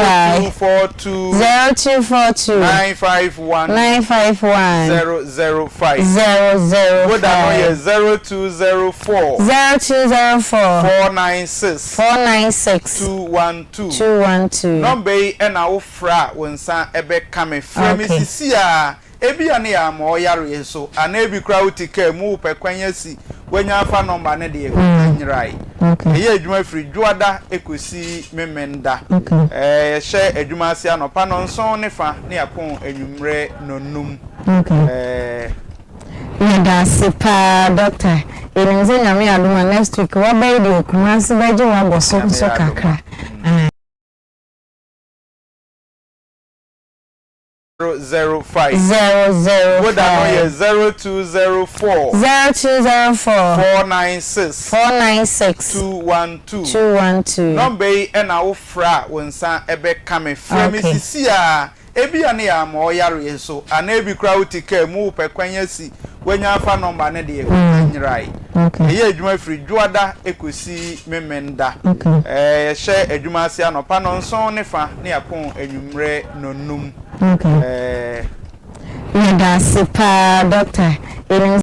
0242. 0242. 951. 951. 005. 005. Voda no yɛ 0204. 0204. 496. 496. 212. 212. Nɔmba yi na wo frɛ a wo nsa bɛka me. Frɛ me Okay. sisi ara. Ebia ne yɛ ama ɔyareɛ so anaa ebi koraa wote kaa mu wopɛ kwan asi wanya afa nɔmba no deɛ nyerae. Yɛyɛ adwuma firi Dwoada kɔsi Memenda. Yɛhyɛ adwuma ase anɔpa nnɔnson ne fa ne yɛapɔn anwummerɛ nnɔnnum. Yɛda ase paa doctor. Yɛnim sɛ Nyame adom a next week waba yi deɛ Kumasi bɛgye wo abɔ so nso kakra. 05. 0 0 Voda no yɛ 5. 0204. 0204. 496. 496. 212. 212. Nɔmba yi na wo frɛ a wo nsa bɛka me. Frɛ me Okay. sisi ara. Ebia ne yɛ ama ɔyareɛ so anaa ebi koraa wote kaa mu wopɛ kwan asi wanya afa nɔmba no deɛ nyerae. Okay. Yɛyɛ adwuma firi Dwoada kɔsi Memenda. Okay. Yɛhyɛ adwuma ase anɔpa nnɔnson ne fa ne yɛapɔn anwummerɛ nnɔnnum. Okay. Yɛda ase paa doctor. Yɛnim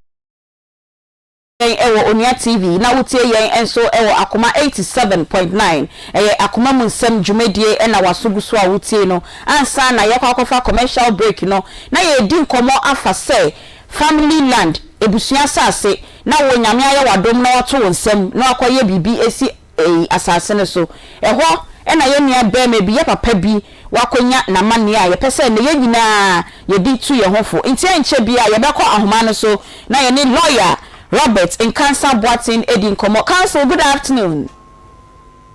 yɛn wɔ Onua TV na wotie yɛn nso wɔ Akoma 87.9. Ɛyɛ Akoma mu nsɛm dwumadie na w'aso gu so a wotie no. Ansa na yɛkɔ akɔfa commercial break no, na yɛredi nkɔmmɔ afa sɛ family land, abusua asase, na wo Nyame ayɛ w'adom na wato wo nsam na wakɔyɛ biribi asi eyi asase no so. Ɛhɔ na yɛn nua barima bi, yɛn papa bi, wakɔnya n'amanneɛ a yɛpɛ sɛ nnɛ yɛn nyinaa yɛde tu yɛn ho fo. Nti ɛnkyɛ biara yɛbɛkɔ ahoma no so na yɛne lɔya Robert Nkansah Boateng adi nkɔmmɔ. Counsel, good afternoon.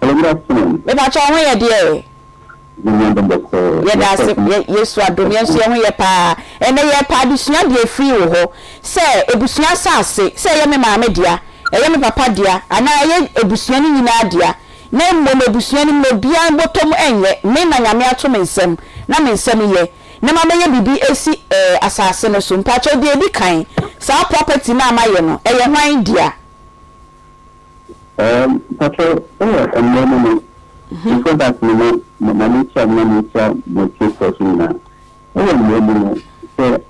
Hello, good afternoon. Mepakyɛ wo ho yɛ deɛ? Nyame adom bɔkɔɔ. Yɛda ase, Yesu adom, yɛn nso yɛn ho yɛ paa. Ɛnnɛ yɛrepɛ adesua deɛ afiri wo hɔ sɛ abusua asase, sɛ ɛyɛ me maame dea. ɛyɛ me papa dea anaa ɛyɛ abusua no nyinaa dea na mmom abusua no mu no obiara bɔtɔ mu ɛnyɛ me na Nyame ato me nsam na me nsam yɛ na ma mɛyɛ biribi asi ɛɛ asase no so. Mpakyɛw deɛ ɛdi kan saa property no a mayɛ no ɛyɛ hwan dea? Ɛɛm mpakyɛw wɔ mmerɛ mu no before that no ma ma menkyia mo na menkyia mo atiefoɔ nso nyinaa. Wɔ mmerɛ mu no sɛ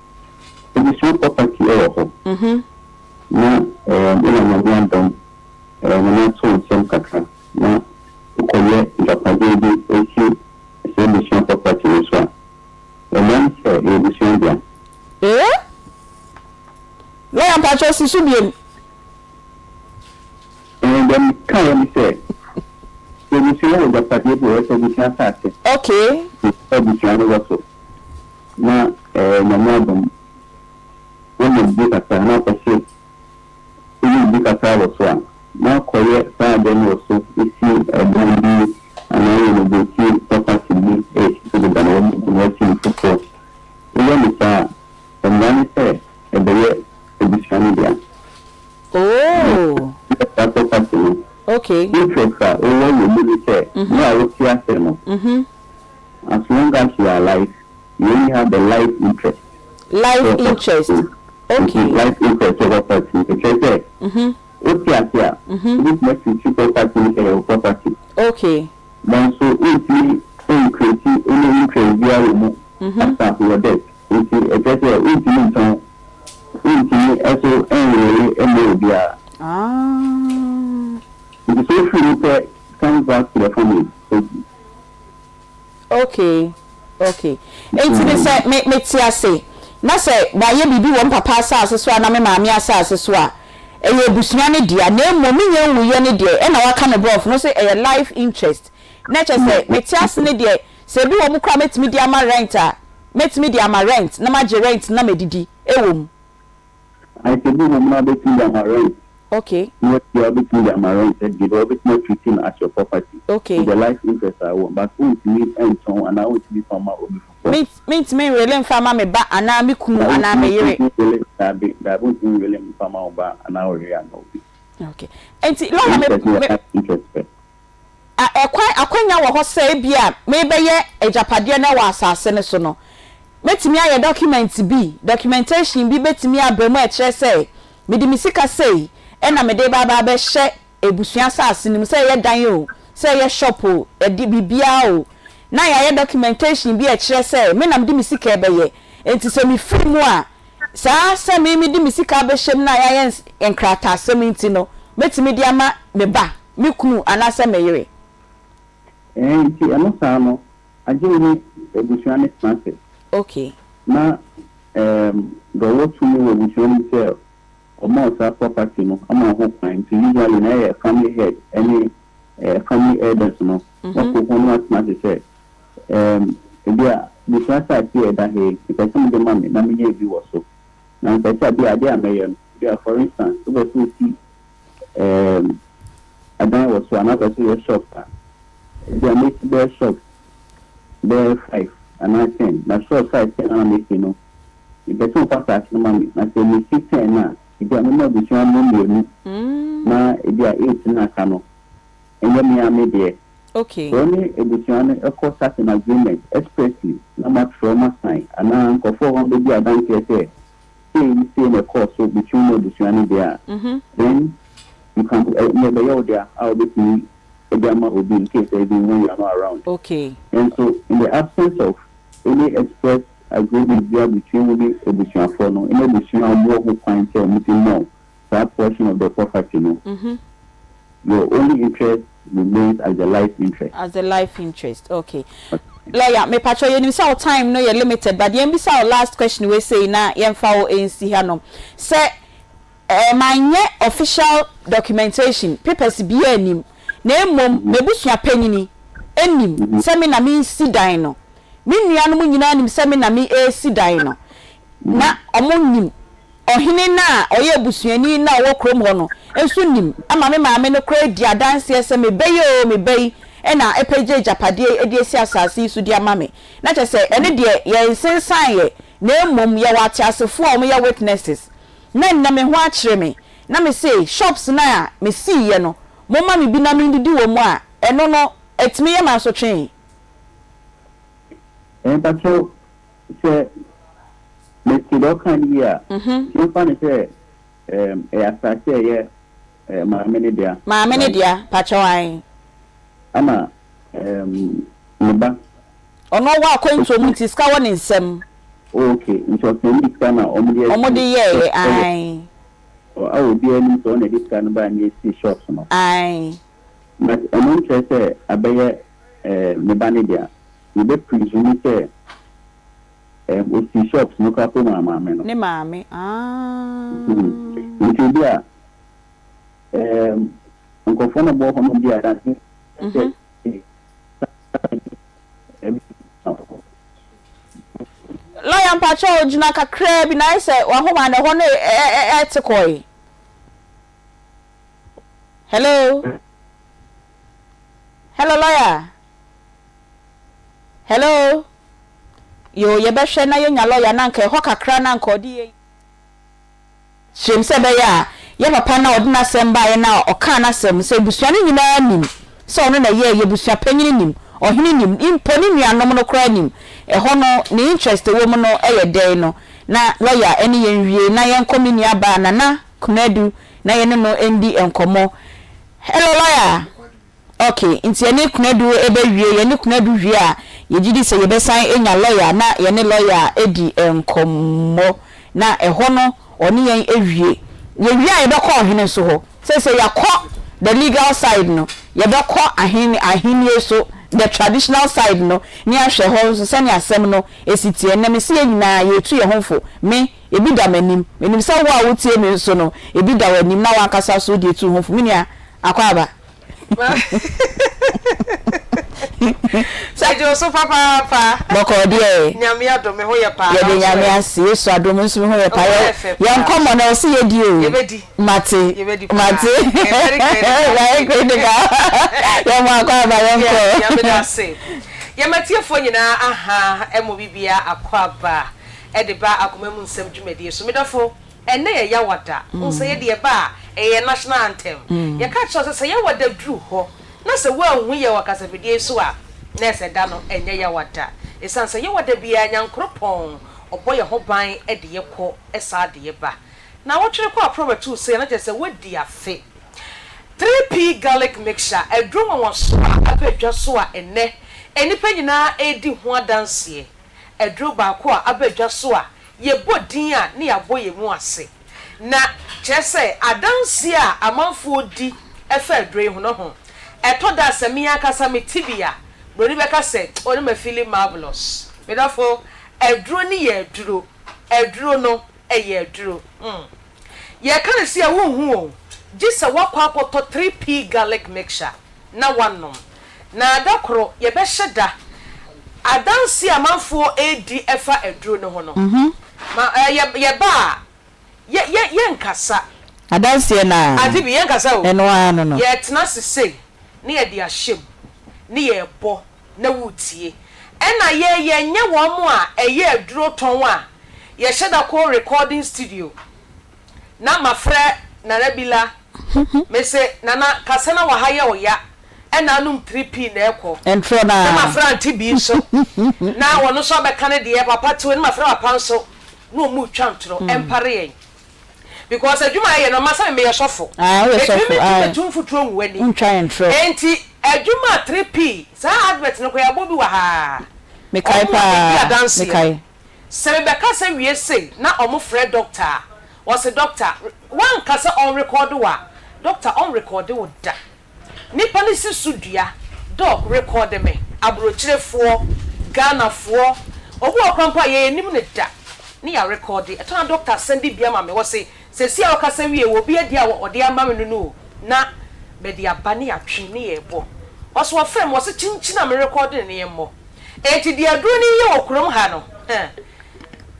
abusua property wɔ hɔ na ɛɛm wona Nyame adom ɛɛm Nyame ato wo nsam kakra na wokɔyɛ agyapadeɛ bi si saa abusua property no so a, ɛmmra ne sɛ ɛyɛ abusua dea. Ee? Lawyer mpakyɛw si so biom. Ɛɛ, deɛ mekaeɛ ne sɛ, sɛ abusua wɔ agyapadeɛ bi wɔ hɔ, sɛ abusua asase Okay. na abusua no wɔ so, na ɛɛ Nyame adom, wonya biribi kakra na wopɛ sɛ wonya biribi kakra wɔ so a, na wakɔyɛ saa adeɛ no wɔ so, si ɛdan bi anaa renovate property bi a ɛsi so deda na wabubu na wasi no foforɔ. Woyɛ no saa a, mmara ne sɛ ɛbɛyɛ abusua no dea. Oh. Yɛ saa property no. Okay. Interest a wowɔ wɔ mu ne sɛ, berɛ a wote ase no, as long as you are alive, you only have the life interest. Life interest. Okay. Life interest wɔ property no. Ɛkyerɛ sɛ, wote ase a, wobɛtumi atreat property no sɛ ɛyɛ wo property. Okay. Nanso wontumi ncreate any interest biara wɔ mu after your death. Nti ɛkyerɛ sɛ wontumi ntɔn, wontumi nso nwere mma obiara. Ah. Nti sɛ wofiri mu pɛ comes back to the family. Okay, okay. Nti no sɛ me mete ase na sɛ mayɛ biribi wɔ me papa asase so anaa me maame asase so a, ɛyɛ abusua no dea na mmom menya nwuiɛ no deɛ ɛna waka no borɔfo no sɛ ɛyɛ life interest. Na kyerɛ sɛ mete ase no deɛ sɛ ebi wɔ mu koraa a mɛtumi de ama rent a, mɛtumi de ama rent na magye rent na madidi wɔ mu. Ayɛ sɛ ebi wɔ mu na wobɛtumi de ama rent. Okay. Na wadi a wobɛtumi de ama rent adi but wobɛtumi atreat no as your property. Okay. With the life interest a ɛwɔ mu but wontumi ntɔn anaa wontumi mfa mma obi foforɔ. Me mentumi nwele mfa mma me ba anaa me kunu anaa me yere. Wontumi nwele, daabi, daabi wontumi nwele mfa mma wo ba anaa wo yere anaa obi. Okay. Nti lawyer me Interest no yɛ me. life interest pɛ. A Ɛkwan, Akwanya wɔ hɔ sɛ ebia merebɛyɛ agyapadeɛ no wɔ asase no so no, mɛtumi ayɛ document bi, documentation bi bɛtumi aba mu a ɛkyerɛ sɛ mede me sika sei na mede reba aba abɛhyɛ abusua asase no mu, sɛ ɛyɛ dan o, sɛ ɛyɛ shop o, ɛde biribiara o, na yɛayɛ documentation bi a ɛkyerɛ sɛ me na mede me sika rebɛyɛ, enti sɛ mefiri mu a, Saa sɛ me mede me sika abɛhyɛ mu na yɛayɛ nkrataasɛm nti no, mɛtumi de ama me ba, me kunu anaasɛ me yere. Ɛɛ, nti ɛno saa no, agye wo ne abusua no tena ase. Okay. Na ɛɛm, deɛ ɔwɔ tumi wɔ abusua no mu sɛ ɔma wo saa property no ama wo ho kwan, nti usually no ɛyɛ family head ɛne ɛɛ family elders no, wɔakɔ hɔ na wɔatena ase sɛ Erm, ebia abusua asase a ɛda ha yi, mepɛ sɛ mode ma me na menya bi wɔ so. Na mepɛ sɛ ebia adeɛ a mɛyɛ no, ebia for instance, wopɛ sɛ wosi erm, adan wɔ so anaa wopɛ sɛ woyɛ shop a, ebia mɛsi bɛyɛ shops bɛyɛ five anaa ten, na shops size ten a mɛsi no, mepɛ sɛ wofa asase no ma me, na sɛ mesi ten no a, ebia mɛma abusua no mmienu, na ebia eight no a aka no, ɛnyɛ me ara me deɛ. Okay. Sɛ wo ne abusua no kɔ such an agreement expressly na moatwerɛ mo asign anaa nkurɔfoɔ wɔ hɔ bɛdi adanseɛ sɛ sei ne sei na ɛkɔɔ so between wo ne abusua no deɛ a, then you can ɛnna ɛbɛyɛ wo dea a wobɛtumi de ama obi in case even when you are not around. Okay. Nanso in the absence of any express agreement biara between wo ne abusuafoɔ no ne abusua a wɔwɔ ho kwan sɛ wɔtumi ma wo saa portion of the property no, your only interest remains as the life interest. As the life interest, okay. Lawyer, mepakyɛw yɛnim sɛ wo time no yɛ limited but yɛmbisa wo last question wei sei na yɛmfa wo nsi hanom. Sɛ eh, manyɛ official documentation, papers biaa nnim, na mmom m'abusua panyini nim sɛ me na meresi dan no, me nuanom nyinaa nim sɛ me na meresi dan no, na wɔnim Ɔhene no a ɔyɛ abusuani no a ɔwɔ kurom hɔ no nso nim ama me maame no koraa di adanseɛ sɛ me ba yi oo, me ba yi na apagya agyapadeɛ yi de asi asase yi so de ama me. Na kyerɛ sɛ, ɛno deɛ yɛnsensaneeɛ, na mmom yɛwɔ ateasefoɔ a wɔyɛ witnesses. Na nnɛ me ho akyere me. na me se shops no a me siiɛ no momma me bi na mendidi wɔ mu a, ɛno no ɛtumi yɛ me asotwee? Mpakyɛw, sɛ mete deɛ ɔka no yie a, yɛmfa no sɛ ɛyɛ asase a ɛyɛ maame no dea. Maame no right? dea, pakyɛw ae. Ama ne ba. Ɔno ɔwɔ akwantuo mu nti sika wɔ ne nsam. Oh ok, nti ɔsɛndii sika na wɔn de asi. Wɔn de yɛɛyɛ, ae. A obiara nim sɛ ɔno na ɛde sika no bae na esii shops no. Ae. But ɛno nkyerɛ sɛ abɛyɛ ne ba no dea. Yɛbɛ presume sɛ osii shops no koraa po maa maame no. Ne maame, aah. Nti ebi a nkurɔfoɔ no a wɔwɔ hɔ no di adanse sɛ. Lawyer mpakyɛw gyina kakraa bi na ayɛ sɛ wahoma no ɛhɔ no ɛte kɔe. Hello. Hello lawyer. Hello. Yoo yɛbɛhwɛ na yɛnya lawyer na anka ɛhɔ kakra na anka ɔde yɛ. Kyerɛ mu sɛ ɛbɛyɛ a yɛn papa no a ɔde n'asɛm baeɛ no a ɔkaa n'asɛm no, sɛ abusua no nyinaa nim sɛ ɔno na ɛyɛeɛ, abusua panin nim, ɔhene nim, mpo ne nuanom no koraa nim, ɛhɔ no ne interest ɛwɔ mu no yɛ dɛn no, na lɔya ne yɛn nwie na yɛnkɔ me nua baa Nana Konadu na yɛne no ndi nkɔmmɔ. Hello lɔya. Ok, nti yɛne Konadu bɛwie, yɛne Konadu wie a, yɛgye di sɛ yɛbɛsan anya lɔya na yɛne lɔya adi nkɔmmɔ, na ɛhɔ no ɔne yɛn awie. Yɛwie a yɛbɛkɔ ɔhene nso hɔ. Seesei yɛakɔ the legal side no, yɛbɛkɔ ahen ahennie so, the traditional side no, ne ahwɛ hɔ nso sɛnea asɛm no si teɛ. Nnɛ mese yɛn nyinaa yɛretu yɛn ho fo, me, ebi da m'anim, menim sɛ wo a wotie me nso no, ebi da w'anim na w'ankasa nso wode atu wo ho fo. Me nua, akwaaba. Megye wo so papaapa. Bɔkɔɔ deɛ. Nyame adom me ho yɛ paa. Yɛde Nyame ase Yesu adom nso me ho yɛ paa. Yɛn nkɔmmɔ no ɛwɔ sɛ yɛdi o. Yɛbɛdi. Mate. Yɛbɛdi paa. Mate. Very critical. Very critical. Yɛn mo akɔ aba yɛn kɔ. Yes, Nyame da ase. Yɛn atiefoɔ nyinaa aha ɛmo bibia akɔ aba ɛde ba akoma mu nsɛm dwumadie so. Medɔfo. Ɛnnɛ yɛ Yawada. Wohu sɛ yɛde yɛba a, ɛyɛ yɛn national anthem. Yɛka kyerɛ wo sɛ, sɛ Yawada duru hɔ na sɛ woanhu yɛn wɔ kasafidie yi so a, na ɛsɛ da no ɛnyɛ Yawada. Ɛsiane sɛ Yawada biara Nyankoropɔn ɔbɔ yɛn ho ban de yɛ kɔ saa de yɛ ba. Naawɔtwe rekɔ a prɔmɛtoo sei a na kyerɛ sɛ woadi afe. 3P Garlic Mixture, aduro nwanwasoɔ a aba dwa so a ɛnnɛ nnipa nyinaa redi ho adanseɛ. Aduro baako a aba dwa so a yɛbɔ din a ne yɛabɔ yɛn mu ase. Na kyerɛ sɛ adanseɛ a amanfoɔ di fa aduro yi ho no ho, ɛtɔ da a sɛ me ankasa mete bi a, buroni bɛka sɛ, oh na ma feeli marvelous. Me dɔfo, aduro no yɛ aduro, aduro no yɛ aduro. Hmm. Yɛka no sei a wonhu o, gye sɛ woakɔ akɔtɔ 3P garlic mixture na woanom. Na da koro yɛbɛhyɛ da. Adanse a amanfoɔ redi fa aduro no ho no, ma ɛ, yɛ, yɛba a, yɛ, yɛ, yɛnkasa. Adanseɛ no ara. Ade bi, yɛnkasa o. Ɛno ara no no. Yɛtena ase sei, na yɛde ahyɛ mu, ne yɛrebɔ, na woretie. Ɛna yɛ, yɛnyɛ wɔn a ɛyɛ aduro tɔn a yɛhyɛ da kɔ recording studio, na mafrɛ Nana Bila, mese, Nana, kasa na wɔ ha yɛ ɔya. Ɛna anom 3P na ɛkɔ. Ntorɔ no Na ara. mafrɛ Auntie Bee nso na ɔno nso abɛka ne deɛ, Papa te hɔ na mafrɛ papa nso na wɔn retwa ntorɔ. Ɛmpare yɛn because adwuma a yɛyɛ no, mma sɛ me meyɛ sɔfo. Ah, woyɛ Ɛtumi sɔfo, mentumi ae. mɛtu mfuturo ngu w'ani. Wontwa ntorɔ. Enti adwuma a 3P, saa advert no koraa yɛabɔ bi wɔ ha. Mekae Wɔn a ɛdi paa, adanseɛ no, mekae. sɛ mebɛkasa wie sei na wɔfrɛ doctor a, wɔse doctor, woanka sɛ ɔnrekɔɔde wo a, doctor ɔnrekɔɔde wo da. Nipa no si so dua, Doc rekɔɔde me, aburokyerefoɔ, Ghanafoɔ, obi wɔ hɔ koraa mpo a yɛn nnim no da, ne yɛarekɔɔde, ɛtɔ na doctor sɛnde bi ama me, ɔse seesei a ɔkasa wie wɔ obi adi a ɔde ama me no no o, na mede aba ne yɛatwe ne yɛrebɔ. Ɔse ɔfrɛ me, ɔse kyinkyin a merekɔɔde no no yɛmmɔ. Enti deɛ aduro no yɛ wɔ kurom ha no, huh,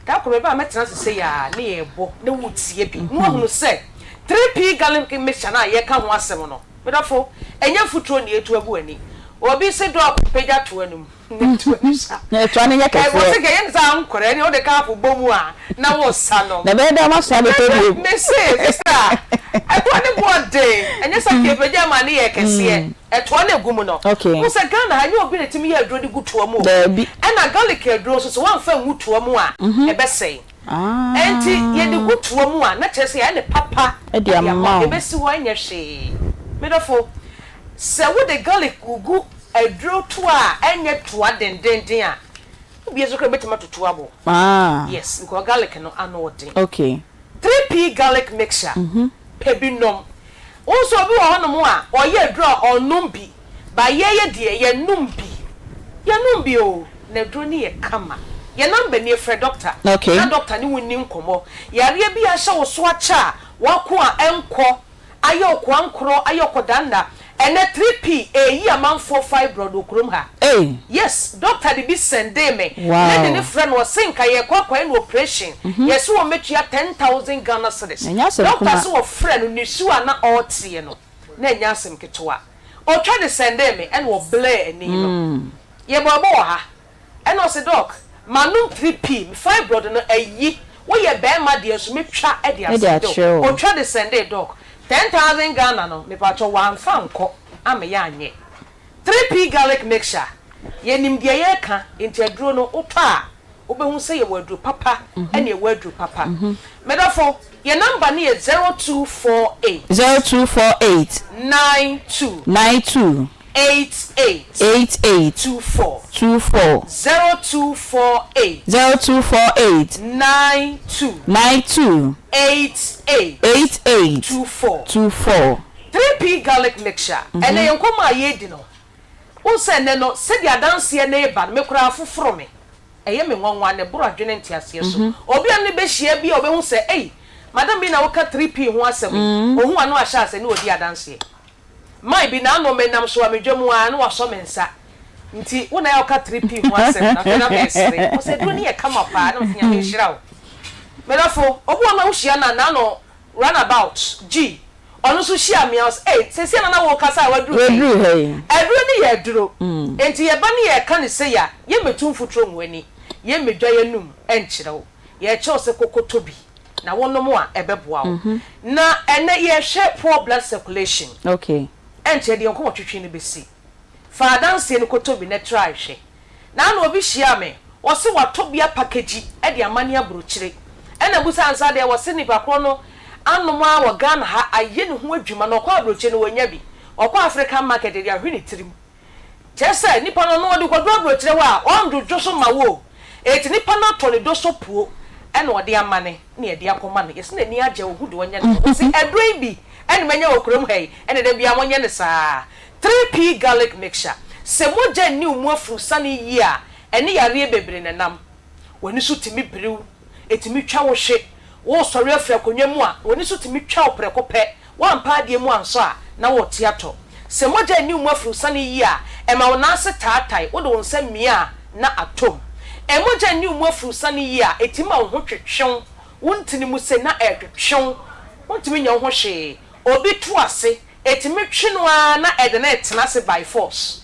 da koro meba a mɛtena ase sei ara ne yɛrebɔ na woretie bi na woahunu sɛ 3P garlic mixture no a yɛreka ho asɛm no, me dɔfo, ɛnyɛ mfuturo na yɛretu agu w'ani. Obi se dɔɔko pagya toa no mu na toa no sa. Na toa no nyɛ kɛseɛ. Wɔse kɛ yɛne sɛ ankorɛ ɛneɛ wode kaapo bɔ mu a na wosa nom. Na ɛbɛyɛ dɛn woasan abɛtɔ bio? Mese, sister. Ɛtoa ne boɔ den. Ɛnyɛ sɛ kee pagya ma ne yɛ kɛseɛ. Ɛtoa no ɛgu mu no. Wohu sɛ Ghana ha ɛnyɛ obi na ɛtumi yɛ aduro de gu toa mu o. Ɛna garlic aduro nso sɛ woamfa angu toa mu a, ɛbɛsɛe. Ɛnti yɛde gu toa mu a, na kyerɛ sɛ yɛayɛ no papa de ama wo. Ɛbɛsi hɔ ɛnyɛ hwee. Me dɔfo, sɛ wode garlic gugu aduro toa a ɛnyɛ toa dendenden a, wobie so koraa ɛbɛtumi atutu abɔ. Yes, because garlic no ano ɔden. 3P garlic mixture, pɛ bi nom. Wohu sɛ obi wɔ hɔnom a, ɔyɛ aduro a ɔnnom bi, but yɛyɛ deɛ yɛnom bi. Yɛnom bi o, na aduro no yɛ kama. Yɛn number nie, frɛ doctor na doctor ne wo nni nkɔmmɔ. Yareɛ bi a ahyɛ wo so akyɛ a, woako a ɛnkɔ, Ayɛ ɔkoankorɔ ayɛ ɔkɔdanna ɛnɛ 3P ɛɛyi amanfoɔ fibroid wɔ kurom ha yes doctor de bi sɛndee me lady no frɛ no ɔse nka yɛɛkɔ akɔyɛ no operation yɛse wɔmɛtua 10,000 Ghana cedis doctor se wɔfrɛ no nisuo a na ɔɔteɛ no na ɛnyɛ asɛm ketewa ɔtwa de sɛndee me ɛna ɔblur ani no yɛbɔ ɛbɔ wɔ ha Ɛna ɔse doc manom 3P me fibroid no ayi woyɛ bɛɛma deɛ nso mɛtwa de asɛnde wo ɔtwa de sɛndee doc 10,000 Ghana no mepakyɛw wamfa ankɔ ammɛyɛ anyɛ 3P garlic mixture yɛnim deɛ yɛreka nti aduro no wotɔ a wobɛhu sɛ yɛwɔ aduro papa ɛne ɛwɔ aduro papa medɔfo yɛ number no yɛ 0248 0248 92 92 88 88 24 24 0248 0248 92 92 88 88 24 24. 3P garlic mixture Ɛnnɛ yɛn nkɔmmɔ a yɛredi no, wohu sɛ ɛnnɛ no sɛdeɛ adanseɛ no reba no, me koraa afoforo me. Ɛyɛ me nwanwa na ɛboro adwene nteaseɛ so. Obi a ne no bɛhyia bi a ɔbɛhu sɛ, ei, madam yi na woka 3P ho asɛm yi, ɔhu a na wahyɛ aseɛ ne ɔdi adanseɛ. Mae bi naano me nam so a me dwa mu aa na wasɔ me nsa nti wo na yɛ ɔka 3P ho asɛm na afei na me sere ɔsɛ aduro no yɛ kama paa na mese Nyame nhyira wo me dɔfo obi wɔ hɔ na wo hyia no a naano run about G ɔno nso hyia me a ɔsɛ ei sesie na na wo kasa a waduru ha yi aduro no yɛ aduro nti yɛ ba ne yɛ ka no sei a yɛ mɛtu mfuturo ngu ani yɛ mɛdwa yɛ num nkyerɛ wo yɛ kyerɛ wo sɛ kɔkɔtɔ bi na wonom a ɛbɛboa wo. Na ɛnnɛ yɛrehwɛ poor blood circulation. Ɛnkyɛ deɛ nkɔmɔ twetwe no bɛsi. Fa adanseɛ no kɔtɔ bi na try hwɛ. Naano obi hyiaa me, ɔse watɔ bi apakagyi de ama ne aburokyire. Ɛna busa ansa deɛ wɔse nipa korɔ no anom ara wɔ Ghana ha ayɛ ne ho adwuma na ɔkɔ aburokyire no wanya bi. Ɔkɔ African market de ahwe ne tirim. Kyerɛ sɛ, nipa no, ɔno ɔde kɔduru aburokyire hɔ a, ɔndwodwo so mma wo o. Enti nipa no atɔ ne dɔ so puo ɛna ɔde amane na yɛde akɔma no. Yɛse n'ani agye a ɔhu deɛ ɔnyɛ ne ho. Ɔse aduro yi bi ɛna manya wɔ kurom ha yi, ɛna da biara monyɛ no saa. 3P garlic mixture, Sɛ mogya nni wo mu afurusane yie a, ɛne yareɛ bebree na ɛnam. W'ani so tumi biri wo, ɛtumi twa wo hwe, woresɔre afiri akonnwa mu a, w'ani so tumi twa wo prɛko pɛ, Woampa adeɛ mu ansɔ a, na worete atɔ. Sɛ mogya nni wo mu afurusane yie a, ɛma wo nan ase taatae, wode wo nsa mia a, na atɔ mu. Mogya nni wo mu afurusane yie a, ɛtumi ma wo ho twetwe wo, wo ntini mu sei na ɛretwetwe wo, wontumi nyɛ wo ho hwee. Obi to ase, ɛtumi twe no ara na ɛde no retena ase by force.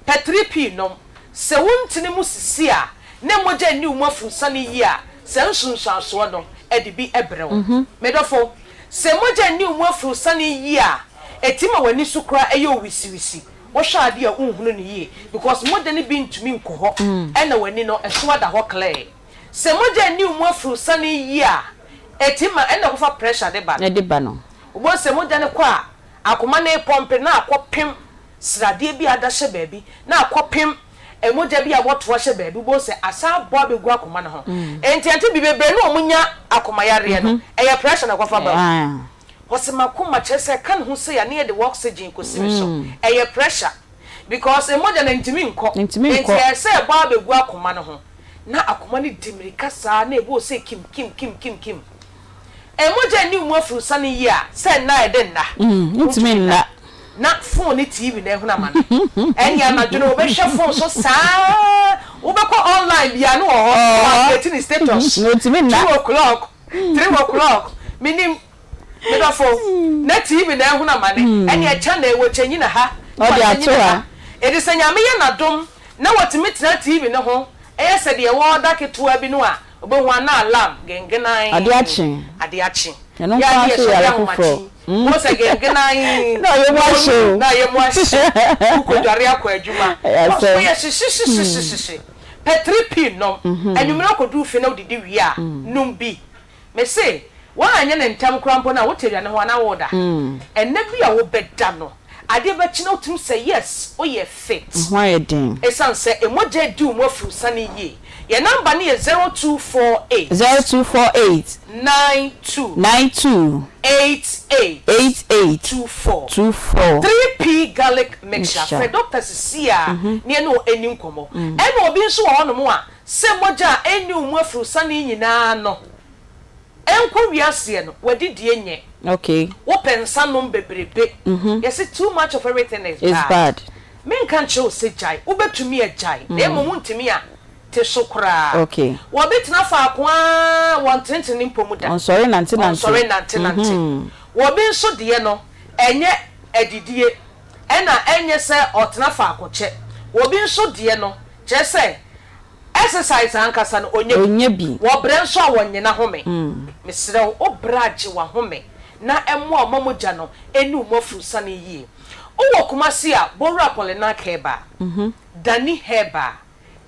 Pɛ 3P nom. Sɛ wo ntini mu sisi a, na mogya nni wo mu afurusane yie a, saa nsunsuansoɔ no, ɛde bi brɛ wo. Me dɔfo, Sɛ mogya nni wo mu aforosiane yie a, ɛtumi ma w'ani so koraa yɛ wo wisiwisi. Wohwɛ adeɛ a wonhunu no yie because mogya no bi ntumi nkɔ hɔ ɛna w'ani no ɛso ada hɔ clear. Sɛ mogya nni wo mu aforosiane yie a, ɛtumi ma ɛna ɛkɔfa pressure de ba no. Wobɛhu sɛ mogya no kɔ a, akoma no repɔmpe na akɔpem sradeɛ bi a ada hyɛ baabi na akɔpem mogya bi a wɔto ahyɛ baabi, wobɛhu sɛ asan abɔ abɛgu akoma no ho. Enti ɛnte bi bebree ne wɔn nya akoma yareɛ no, ɛyɛ pressure na ɛkɔfa ba mu. Wɔse makoma kyerɛ sɛ ɛka ne ho sei a ne yɛde wɔ oxygen kɔsi me so. Ɛyɛ pressure because mogya no ntumi nkɔ. Enti ɛyɛ sɛ ɛbɔ abɛgu akoma no ho na akoma no di mmirika saa na ɛbɔ sɛ kim kim kim kim kim. Mogya nni wo mu afurusane yie a, sɛ nna a ɛde nna. Wontumi nna. Na phone ne TV na ehunu amane. Ɛnneɛ anadwo no wɔbɛhwɛ phone so saa. Wobɛkɔ online biara no wɔ hɔ. Wɔ update ne status. Wontumi nna. 2 o'clock, 3 o'clock. Menim, me dɔfo, na TV na ehunu amane. Ɛnneɛ channel wɔ kyɛnyi na ha. Na Ɔde wakyɛnyi ato na ha. ha. Enti sɛ Nyame yɛ n'adom na wɔtumi tena TV no ho, ɛyɛ sɛ deɛ wɔreda ketewa bi no a, wobɛhu a na alarm gengenan. Ade akye. Ade akye. Ɛno Yɛ nko a ara ne nso yɛsɔre yare ahomakye foforɔ. yi, wohu sɛ gengenan Na ɔyɛ mu ahye o. na ayɛ mu ahye, wokɔdware akɔ adwuma, Ɛyɛ so asɛm. yɛ hyehyehyehyehyehye. Pɛ 3P nom, anwummerɛ wokɔduru fie na wodidi wie a, nom bi. Mese, woanyɛ no ntɛm koraa mpo no a, wote aduane ho a na woreda. Ɛnna bi a wobɛda no, adeɛ bɛkye na wotumi sɛ yes, woyɛ fit. Ho ayɛ den. Ɛsiane sɛ mogya adi wo mu afurusane yie. Yɛn namba no yɛ 0248. 0248. 92. 92. 88. 88. 24. 24. 3P Garlic Mixture. Mixture. Frɛ dɔkta sisi a na yɛne wo nni nkɔmmɔ. Ɛna obi nso wɔ hɔnom a, sɛ mogya a ɛnni wo mu afurusane nyinaa no nkɔ wiaseɛ no, w'adidie nyɛ. Okay. Wopɛ nsa nom bebrebe. Yɛse too much of everything is Is bad. bad. Menka nkyerɛ wo sɛ gyae, wobɛtumi agyae, na mmom wontumi a, te so koraa. Okay. Wɔbɛtena faako ara, wɔntenetene ne mpɔ mu da. Ɔnsɔre nnantenante. Ɔnsɔre nnantenante. Wɔbi nso deɛ no, ɛnyɛ adidie, ɛna ɛnyɛ sɛ ɔtena faako kyɛ. Wɔbi nso deɛ no, kyerɛ sɛ, exercise ankasa no, ɔnyɛ bi. Ɔnyɛ bi. Wɔbrɛ nso a, wɔnnye n'ahome. Mesrɛ wo, wobrɛ a, gye w'ahome na ɛmmoa wo ma mogya no ɛnni wo mu afurusane yie. Wowɔ Kumasi a, Bowura Polynac Herbal, Dani Herbal,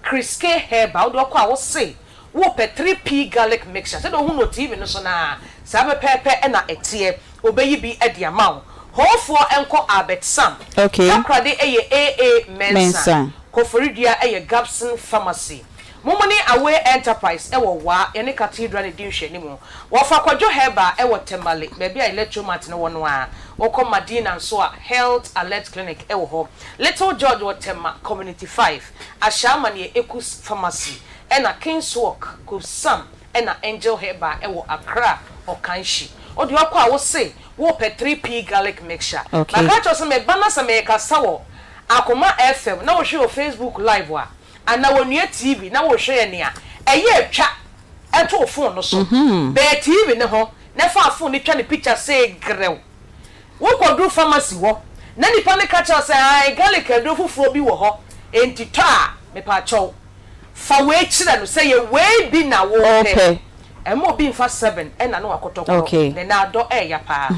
Kriske Herbal, wode ɔkɔ a wose wopɛ 3P Garlic Mixture, sɛdeɛ wohu no wɔ TV no so no ara, saa pɛpɛɛpɛ na ɛteɛ, wɔbɛyi bi de ama wo. Hoofoɔ nkɔ Albert Sam, Okay. Takoradi yɛ AA Mensah, Mensah. Koforidua yɛ Gabson Pharmacy. Momone Away Enterprise wɔ Waa, yɛne Cathedral na ɛdi nhwɛanimu. Wɔfa Kwadwo Herbal wɔ Tamale, baabi a Electromat no wɔ no ara. Wokɔ Madina nso a, Health Alert Clinic wɔ hɔ. Little George wɔ Tema Community 5, Ashaiman yɛ Ekus Pharmacy, ɛna Kingswalk, Kobsam ɛna Angel Herbal wɔ Accra Ɔkanhyi. Wo deɛ ɔkɔ a wo se wo pɛ 3P garlic mixture. Okay. Maka akyerɛ wo sɛ me ba na sɛ merekasa wɔ Akoma FM na wo hwɛ wɔ Facebook live a, anaa wɔ Nua TV na wo hwɛ yɛ nea ɛyɛ twa to wo phone no so. Bɛɛ TV no ho na fa phone no twa ne picture sei grɛw. Wo kɔ duru pharmacy hɔ na nipa no ka kyerɛ wo sɛ ae garlic aduro foforɔ bi wɔ hɔ enti tɔ a, mepaakyɛw fa wei kyerɛ no sɛ yɛ wei bi na wo pɛ. Ɛmma obi nfa seven ɛna ne wakɔtɔ korɔ ne nan adɔ ɛɛya paa.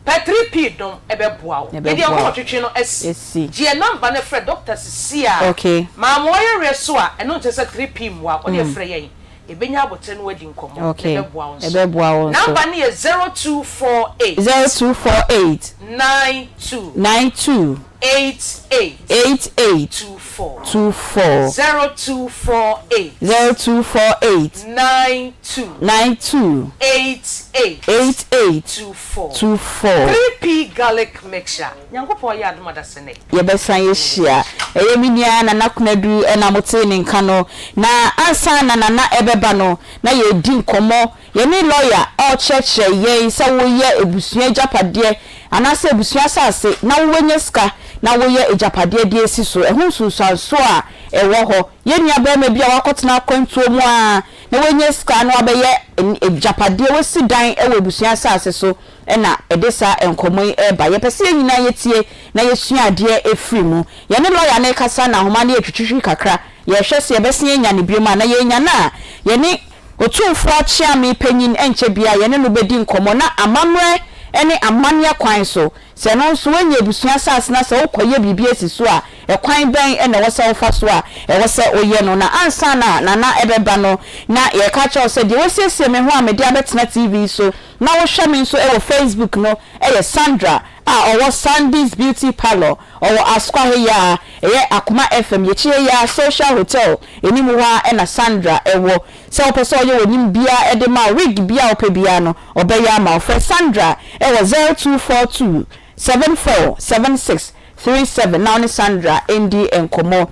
Pɛ 3P nom ɛbɛboa wo. Yɛde yɛn nkɔmɔ twetwe no asi. Gye yɛn number no frɛ doctor sisi a. Maa ma ɔyɛ werɛ so a ɛno nkyerɛ sɛ 3P mmoa wo. Wodeɛ frɛ yɛn yɛbɛnya aboterɛ ne wo adi nkɔmɔ na ɛbɛboa wo nso. Number no yɛ 0248. 0248. 92. 92. 88. 88. 24. 24. 0248. 0248. 92. 92. 88. 88. 24. 24. 3P garlic mixture. Nyankopɔn yɛ adom adasene. Yɛbɛsan ahyia. Ɛyɛ me nua Nana Konadu na motee ne nka no. Na ansa na Nana ɛbɛba no, na yɛredi nkɔmmɔ. Yɛne lɔya a ɔkyerɛkyerɛ yɛn sɛ woyɛ abusua agyapadeɛ anaasɛ abusua asase na wowanya sika na woyɛ agyapadeɛ de asi so, ɛho nsunsuansoɔ a ɛwɔ hɔ. Yɛn nua barima bi a wakɔtena akwantuo mu ara na wanya sika na wabɛyɛ agyapadeɛ, wasi dan wɔ abusua asase so na ɛde saa nkɔmmɔ yi reba. Yɛpɛ sɛ yɛn nyinaa yɛtie na yɛsua adeɛ firi mu. Yɛne lɔya no rekasa na ahoma no yɛ twitwitwi kakra. Yɛrehwɛ sɛ yɛbɛsan anya no biom a, na yɛanya no a, yɛne Otumfoɔ Kyeame panyin ɛnkyɛ biara yɛne no bɛdi nkɔmmɔ na amammerɛ ne amanneɛ kwan so, sɛ ɛno nso woanya abusua asase na sɛ wokɔyɛ biribi asi so a, ɛkwan bɛn na ɛwɔ sɛ wofa so a ɛwɔ sɛ woyɛ no. Na ansa na Nana ɛbɛba no, na yɛreka akyerɛ wo sɛ deɛ wasiesie me ho a mede abɛtena TV yi so na wohwɛ me nso wɔ Facebook no yɛ Sandra a ɔwɔ Sandy's Beauty Parlour, ɔwɔ Asokwa ha yi ara, ɛyɛ Akoma FM, yɛkyi ha yi ara, Social Hotel anim hɔ ara na Sandra wɔ. Sɛ wopɛ sɛ ɔyɛ w'anim biara de ma wo, wig biara a wopɛ biara no, ɔbɛyɛ ama wo. Frɛ Sandra wɔ 0242 74 76 37 na wo ne Sandra ndi nkɔmmɔ.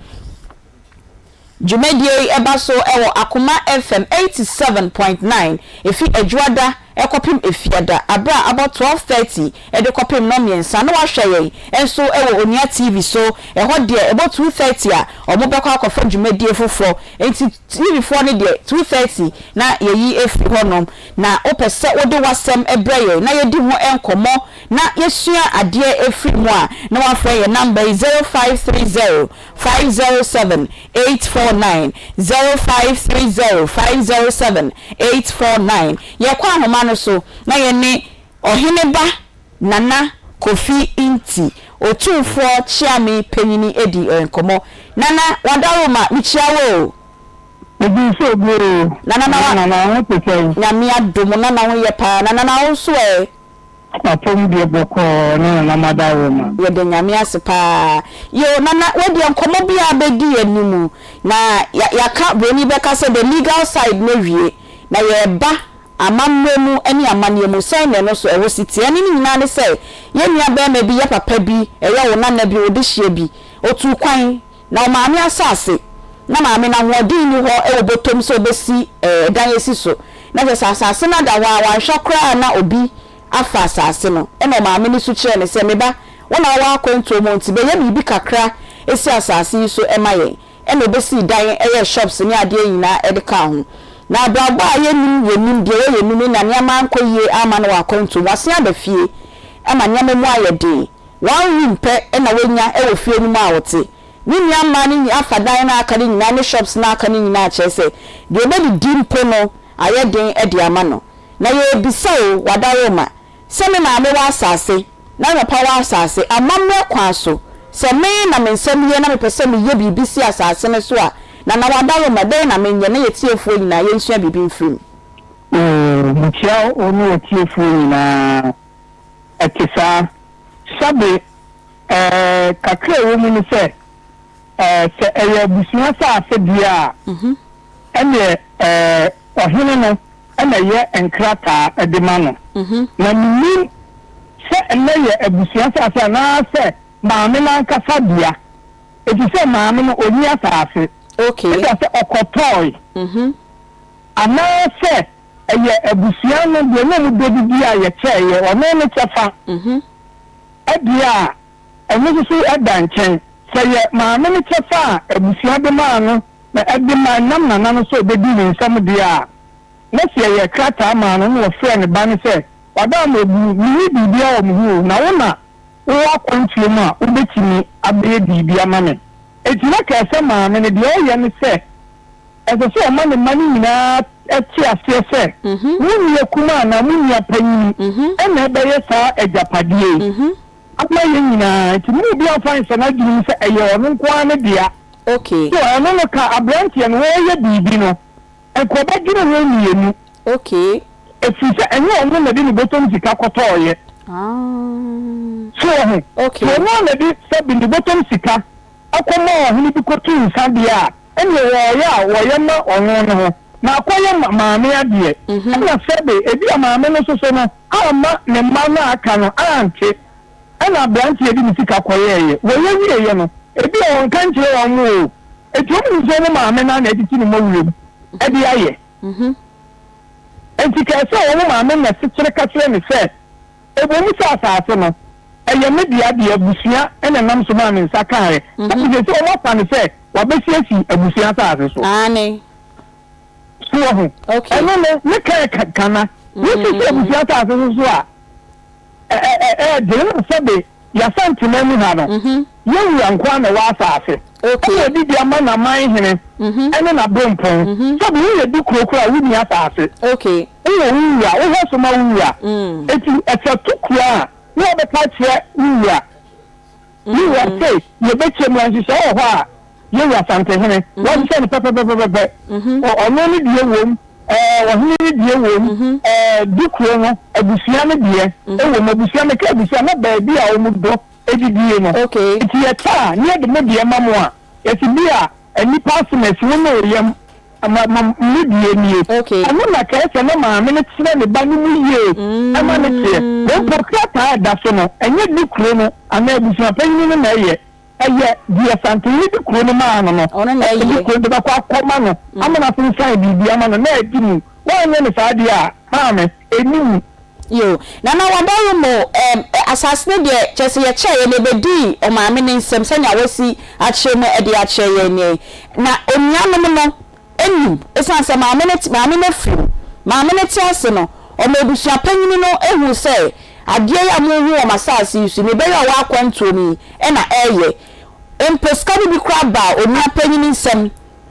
Dwumadie yi ba so wɔ Akoma FM 87.9 ɛfi Adwuada kɔpem Efiada aberɛ a abɔ 12:30 de kɔpem nnɔnmiɛnsa na wahwɛ yɛn nso wɔ Onua TV so, ɛhɔ deɛ ɛbɔ 2:30 a wɔbɛkɔ akɔfa dwumadie foforɔ nti TV foɔ no deɛ 2:30 na yɛyi firi hɔ nom. Na wopɛ sɛ wode w'asɛm brɛ yɛn na yɛdi ho nkɔmmɔ na yɛsua adeɛ firi mu a na wafrɛ yɛn number yi 0530. 507 849, 0530 507 849. Yɛkɔ ahoma no so na yɛne Ɔheneba Nana Kofi Nti, Otumfoɔ Kyeame Panyini adi nkɔmmɔ. Nana, Wadaroma, mekyia wo o. Medi nso obi o. Nana na wa. Nana wo ho te sɛn? Nyame adom, Nana ho yɛ paa. Nana na wo nso ɛ? Apɔm deɛ bɔkɔɔ ne Nana Madaroma. Yɛda Nyame ase paa. Yoo Nana wei deɛ nkɔmmɔ biara bɛdi yɛn anim na yɛaka broni bɛka sɛ the legal side no awie na yɛreba amammerɛ mu ne amanneɛ mu sɛn na ɛno nso ɛwɔ si teɛ ɛne ne nyinaa ne sɛ yɛn nua barima bi yɛ papa bi ɛyɛ wo nana bi wo dehyeɛ bi ɔtuu kwan Na ɔmaame asase, na maame no ahoɔden nni hɔ wɔ bɔtɔm sɛ ɔbɛsi dan asi so, na kyerɛ sɛ asase no ada hɔ ara, wanhwɛ koraa na obi afa asase no. Ɛnna ɔmaame no su kyerɛɛ no sɛ, Me ba, wo na wowɔ akwantuo mu nti, bɛyɛ biribi kakra si asase yi so ma yɛn. Ɛnna ɔbɛsii dan yɛɛ shops ne adeɛ nyinaa de kaa ho. Na abrabɔ a yɛnnim, yɛnnim deɛ ɛwɔ yɛn mu na nneɛma ankɔ yie amma no wɔ akwantuo mu. Wasan aba fie ma nneɛma mu ayɛ den. One room pɛ na wanya wɔ fie no mu a ɔte. Ne nua mmaa no nyinaa afa dan no a aka no nyinaa ne shops no a aka no nyinaa kyerɛ sɛ deɛ ɔbɛdidi mpo no ayɛ den de ama no. Na yɛrebisa o, Wadaroma, sɛ me maame wɔ asase na me papa wɔ asase, amammerɛ kwan so, sɛ me na me nsam yɛ na mepɛ sɛ meyɛ biribi si asase no so a, Nana Wadaroma, dɛn na menyɛ na yɛtiefoɔ nyinaa yɛnsua biribi mfiri mu? Oo, mekyia wo ne w'atiefoɔ nyinaa. Ɛte saa. Sɛbe, ɛɛ, kakra a ɛwɔ mu ne sɛ, ɛɛ, sɛ ɛyɛ abusua asase deɛ a, ɛnneɛ, ɛɛ, ɔhene no na ɛyɛ nkrataa de ma no. Na mennim sɛ ɛnnɛ yɛ abusua asase anaasɛ maame no ankasa dea, ɛfiri sɛ maame no, ɔnni asase. Ebia sɛ ɔkɔtɔɔe, anaasɛ Ɛyɛ abusua no deɛ na ɔmo bɛdidi a yɛkyɛɛyɛ, ɔno ne kyɛfa deɛ a, ɛno nso so da nkyɛn. Sɛ ɛyɛ maame no kyɛfa a abusua de maa no na ɛde ma ɛnam nana no so ɛbɛdii ne nsam deɛ a, na sɛ yɛyɛ krataa maa no na ɔfrɛɛ ne ba no sɛ, Wada ma ɔbu, menni biribiara wɔ me ho o, na wo na wowɔ akwantuo mu a wobɛtumi abɛyɛ biribi ama me. Enti na kae sɛ maame no deɛ ɔyɛ ne sɛ, Ɛsɛ sɛ ɔma ne mma no nyinaa te aseɛ sɛ, Mo nua kumaa anaa mo nua panin na ɛbɛyɛ saa agyapadeɛ yi ama yɛn nyinaa. Enti mo mu biara mfa nhyɛ n'adwene mu sɛ ɛyɛ ɔno nko ara ne dea. So ɛno no ka aberanteɛ no ɔreyɛ biribi no, nka ɔbɛdwene ho mmienu. Ɛfiri sɛ ɛnyɛ ɔno na ɛde ne bɔtɔm sika kɔtɔeɛ. So wahu? Sɛ ɔno ara na ɛde sɛbe ne bɔtɔm sika kɔmaa ɔhene bi kɔtuu nsa deɛ a, ɛnneɛ wɔreyɛ a wɔyɛ ma ɔno ne ho, na akɔyɛ ma maame adeɛ. Ɛnna sɛbe ebia maame no nso so no amma ne mma no a aka no ante, ɛnna aberanteɛ de ne sika kɔyɛeɛ. Wɔyɛ wieeɛ no, ebia ɔnka nkyerɛ wɔn oo, enti wɔn nim sɛ wɔn maame no ara na atiti ne mmɔwerɛm de ayɛ. Enti kae sɛ wɔn maame na sekyere ka kyerɛ no sɛ, Ɛwom sɛ asase no, ɛyɛ me dea deɛ, abusua na ɛnam so maa me nsa kaeɛ. Nanso seesei wɔafa no sɛ wabɛsi asi abusua asase so. Aane. So wahu? Okay. Ɛno no, ne kan ka kana. Wosisi abusua asase so so a, ɛ ɛ ɛ ɛyɛ den. Ɛna sɛbe y'Asantema mu ha no, yɛn wura nko ara na ɛwɔ asase. Okay. Ɛna ɔde bi ama n'aman hene ɛne n'aberempɔn. Sɛbe woyɛ di kuro koraa a, wonni asase. Okay. Wowɔ wo wura, wohwɛ so ma wo wura. Enti ɛsɛ to kura a, na wɔbɛka akyerɛ wo wura. Ne wura se, yɛbɛkyɛ mu a, nhyehyɛe wɔ hɔ a yɛn wura Asantehene, wɔahyehyɛ no pɛpɛpɛpɛpɛ. Ɔno ne deɛ wom, ɛɛ, ɔhene ne deɛ wom, ɛɛ, dukuro no, abusua no deɛ wom. Abusua, meka abusua, na baabi a wɔdɔ didie no. Enti yɛkyɛ a, na yɛde mo deɛ ma mo a, yɛse bi a, Nnipa asem asi wo ne wo yam ma ma me deɛ nie. Ɛno na kɛɛ sɛ na maame no kyerɛ ne ba no mu yie ma no teɛ. Na mpo krataa a ɛda so no, ɛnyɛ di kuro no anaa abusuapanyini no na ɛyɛ. Ɛyɛ deɛ Santehene di kuro no maa no no Ɔno na ɛna di ɛyɛ. kuro no de bɛkɔ akɔma no ama no asensan biribi ama no na adi mu. Woanyɛ no saa deɛ a, maame, ɛnni mu. Yo, Nana Wadarimo, ɛm, asase no deɛ, kyerɛ sɛ yɛkyɛeɛ no, ɛbɛdii ɔmaame no nsam sɛnea wasi akyerɛ mu de akyerɛ yɛn nie. Na onuanom no nim, ɛsiane sɛ maame no, maame no afiri mu, maame no te ase no, ɔma abusua panyini no huu sɛ adeɛ yi a morehu wɔ m'asase yi so yi, me ba yi a ɔwɔ akwantuo mu yi na ɛreyɛ. Mpo sika no bi koraa baa onua panyin nsam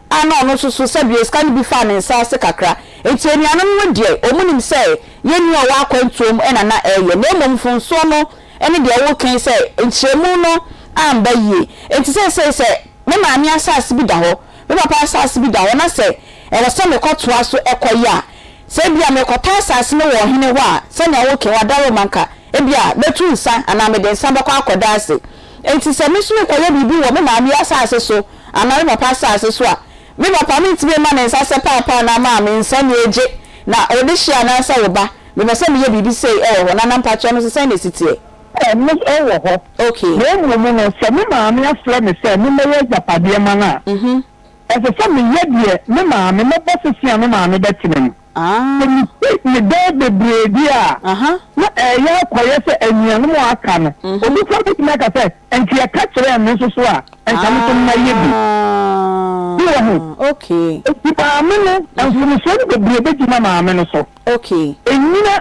a na ɔno nso so sɛbio sika no bi faa ne nsa ase kakra. Enti anuanom no deɛ, wɔnim sɛ yɛn nua a ɔwɔ akwantuo mu na na ɛreyɛ, na mmom mfomsoɔ no ne deɛ woreka yi sɛ nkyerɛmu no amba yie. Enti seesei sɛ me maame asase bi da hɔ, me papa asase bi da hɔ na sɛ ɛwɔ sɛ mekɔtoa so kɔyɛ a, sɛ ebia merekɔtɔ asase no wɔ ɔhene hɔ a, sɛnea woreka yi, w'adaworoma nka, ebia mɛtu nsa anaa mede nsa bɛkɔ akɔda ase. Enti sɛ me nso merekɔyɛ biribi wɔ me maame asase so anaa me papa asase so a, me papa mentumi mma ne nsa sɛ paapa anaa maame nsa ni gye na ɔde hye anaasɛ wo ba, mepɛ sɛ meyɛ biribi sei wɔ hɔ, Nana mpakyɛw no nso sɛn na ɛsi teɛ? Ɛno wɔ hɔ. Okay. Na mmom no, sɛ me maame afrɛ me sɛ memmɛyɛ agyapadeɛ ma no a, ɛsɛ sɛ meyɛ deɛ me maame, mɛbɔ sese a me maame bɛtena mu. Sɛ mesi me dan bebree bi a, na ɛreyɛ akɔyɛ sɛ anuanom a aka no, obi koraa bɛtumi aka sɛ, Nka yɛka kyerɛɛ me nso so a, nka me nso mɛyɛ bi. So wahu? Enti maame no, mfomsoɔ no bebree bɛgyina maame no so. Ɛnnyina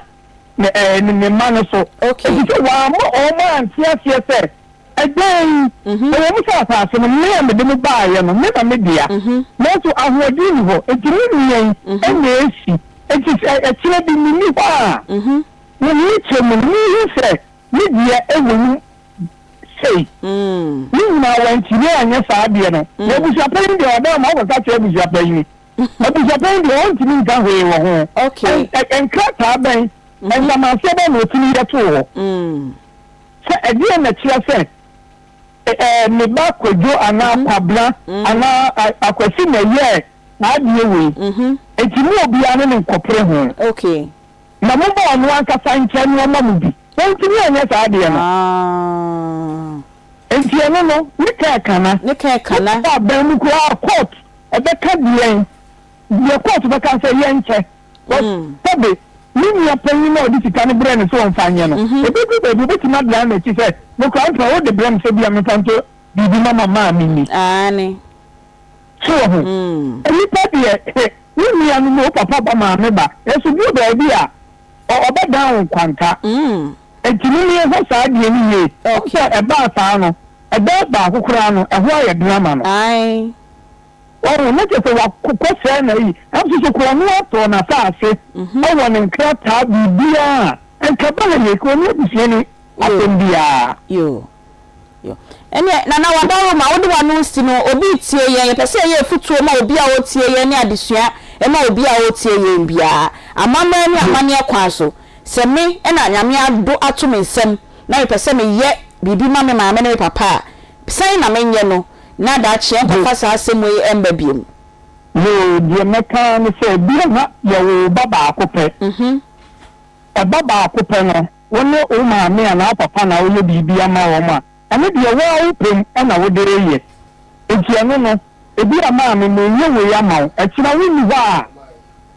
ne ɛɛ ne mma no so. Efisɛ wamma wɔn ante aseɛ sɛ, Ɛdɛn, ɛwɔ mu sɛ asase no, me a mede mo baeɛ no, me na me dea, nanso ahoɔden nni hɔ, enti mo nua yi na ɛresi. Enti sɛ ɛkyena bi menni hɔ a, mo ne kyɛ mu no, monhu sɛ me deɛ wɔ mu sei. Ne nyinaa wantumi anyɛ saa adeɛ no. Na abusuapanin deɛ, ɔda ma wokɔka kyerɛ abusuapanin. Abusuapanyin deɛ ɔntumi nka hwee wɔ ho. Okay. Nkrataa bɛn, nsamanseɛ bɛn na ɔtumi yɛ too hɔ? Sɛ ɛdeɛn na ɛkyerɛ sɛ ɛɛ me ba Kwadwo anaa Kwabena anaa Akwasi na ɛyɛɛ saa adeɛ wei. Enti mo obiara ne no nkɔpere ho. Okay. Na momma ɔno ankasa nkyɛ na ɔmma mo bi. Wantumi anyɛ saa adeɛ no. Enti ɛno no, ne ka ɛkana. Ne ka ɛkana. Ne ka aban mu koraa court ɛbɛka deɛn? Deɛ court bɛka sɛ yɛnkyɛ. Because sɛbe ne nua panyin no a ɔde sika no brɛɛ no sɛ ɔmfa nyɛ no, ɛbɛduru baabi ɔbɛtumi adan n'akyi sɛ, me koraa mfa wode brɛ me sɛ bia memfa ntɔ biribi ma ma maame nni. Aane. So wɔ ho? Nnipa deɛ, wo nua no ne wo papa ba maame ba, nanso duru baabi a, ɔbɛdan wo nkwanta. Enti mom yɛnhwɛ saa adeɛ no yie. Wohu sɛ ɛbaa saa no, ɛbɛyɛ baako koraa no, ɛho ayɛ den ama no. Wahu, na kyerɛ sɛ wakɔ sɛɛ n'ayi. Nanso so korɔno atɔ n'asaase wɔ ne nkrataa biribiara a, nka ɛbɛyɛ yie, korɔno abusuani asɛm biara. Yoo. Yoo. Ɛneɛ Nana Wadaroma wode w'ano si no obi retie yɛn yɛpɛ sɛ yɛyɛ afutuo ma obi a ɔretie yɛn ne adesua ma obi a ɔretie yɛn biara amammerɛ ne amanneɛ kwan so sɛ me na Nyame ado ato me nsam na mepɛ sɛ meyɛ biribi ma me maame ne me papa a sɛn na menyɛ no na daakye ɛnkɔfa saa asɛm wei ɛmba biom. Yoo, deɛ mɛka ara ne sɛ ebia na yɛwoo wo ba baako pɛ. Ɛba baako pɛ no, wo ne wo maame anaa wo papa na woyɛ biribi ama wɔn a, ɛno deɛ wo ara wo pɛ mu na wode reyɛ. Enti ɛno no, ebia maame mereyɛ wei ama wo, ɛkyena wonni hɔ a,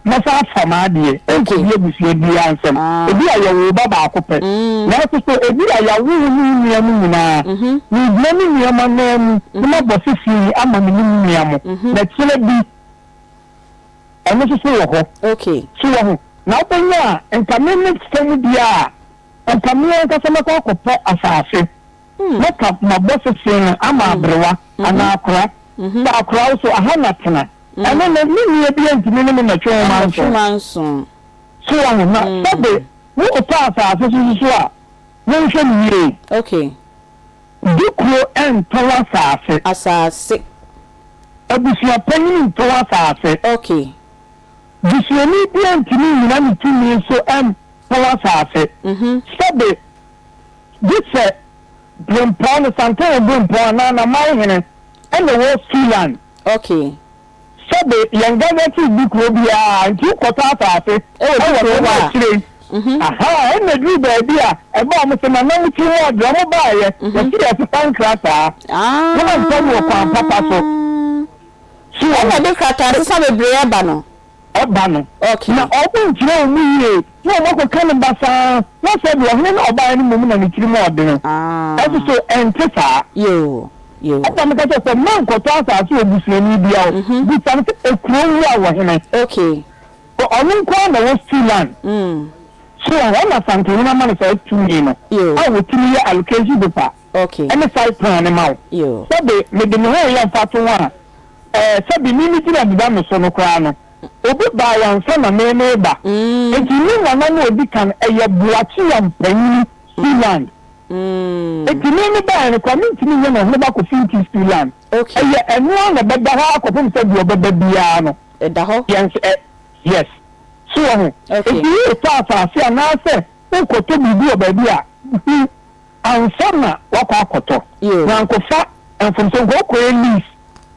mɛsan afa m'adeɛ. Ɛnkɔdi abusua biara nsam. Ebia yɛwoo wo ba baako pɛ, nanso so ebia yɛawo wo ne wo nua no nyinaa. Meregyina me nua mo ananmu na mabɔ sese yi ama me ne me nua mo, na ɛkyena bi, Ɛno nso so wɔ hɔ. Okay. So wahu? Na wobɛnya a, nka me me fa mu deɛ a, nka me ankasa mɛkɔ akɔpɛ asase. Mɛka mabɔ sese no ama aberewa anaa akora. Sɛ akora wo so, aha na tena. Ɛno no, me nua biara ntumi ne me mmɛtwe nwoma nso. Mmɛtwe nwoma nso. So wahu? Na sɛbe wokɔtɔ asase so nso so a, monhwɛ no yie. Okay. Dukuro ntɔn asase. Asase. Abusua panyin ntɔn asase. Okay. Busuani biara ntumi nnyina ne tumi so ntɔn asase. Sɛbe, gye sɛ Brempɔn no, Santehene Brempɔn anaa Naman hene na ɛwɔ Suland. Okay. Sɛbe yɛn gazette di kuro biara nti wokɔtɔ asase Ɛwɔ wɔ kuro hɔ hɔ a. akyire yi ahaa ɛna ɛduru baabi a ɛba ɔmo sɛ nana mo tiri mu ɔdene ɔmo baayɛ yɛse yɛsesa nkrataa na ɔmpɛ no wɔ kwan papa so so wɔ Ɛna ɛde krataa nsesa bebree ɛba no. Ɛba no Okay. na ɔmo nkyerɛ ɔmo yie na ɔmo akɔka no basaa na sɛbe ɔhene no a ɔbaayɛ no mmom na ne tiri mu ɔdene ɛso so ɛnte saa. Yoo. Yoo. Ɛnna meka kyerɛɛ sɛ, Merenkɔtɔ asase wɔ busuani biara hɔ. Bisa no sɛ, Ekuro wura wɔ hene? Okay. Sɛ ɔno nko ara na ɔwɔ Sulan. So wɔ hɔ na Asantehene ama no saa tumi no Yoo. a wɔtumi yɛ allocation paper. ne site plan no ma wo. Sɛbe mede me ho reyɛ mfatoho a, ɛɛ, sɛbe me megyina deda me so no koraa no, obi baeɛ ansa na me mereba. Enti me nana no a ɔdi kan, ɛyɛ Boakye Yampanyini Stool Land. Enti me mebaeɛ no koraa, mentumi nyɛ no Ɔheneba Kofi Nti Stool Land. Ɛyɛ ɛno ara na ɛbɛda hɔ ara kɔpem sɛ deɛ ɔbɛba biara no. Ɛda hɔ? Yɛn nso ɛ, yes. So wahu? Enti woretɔ asase anaasɛ worekɔtɔ biribi wɔ baabi a, hu ansa na woakɔ akɔtɔ. Na nkɔfa mfomso nkɔ wokɔyɛ lease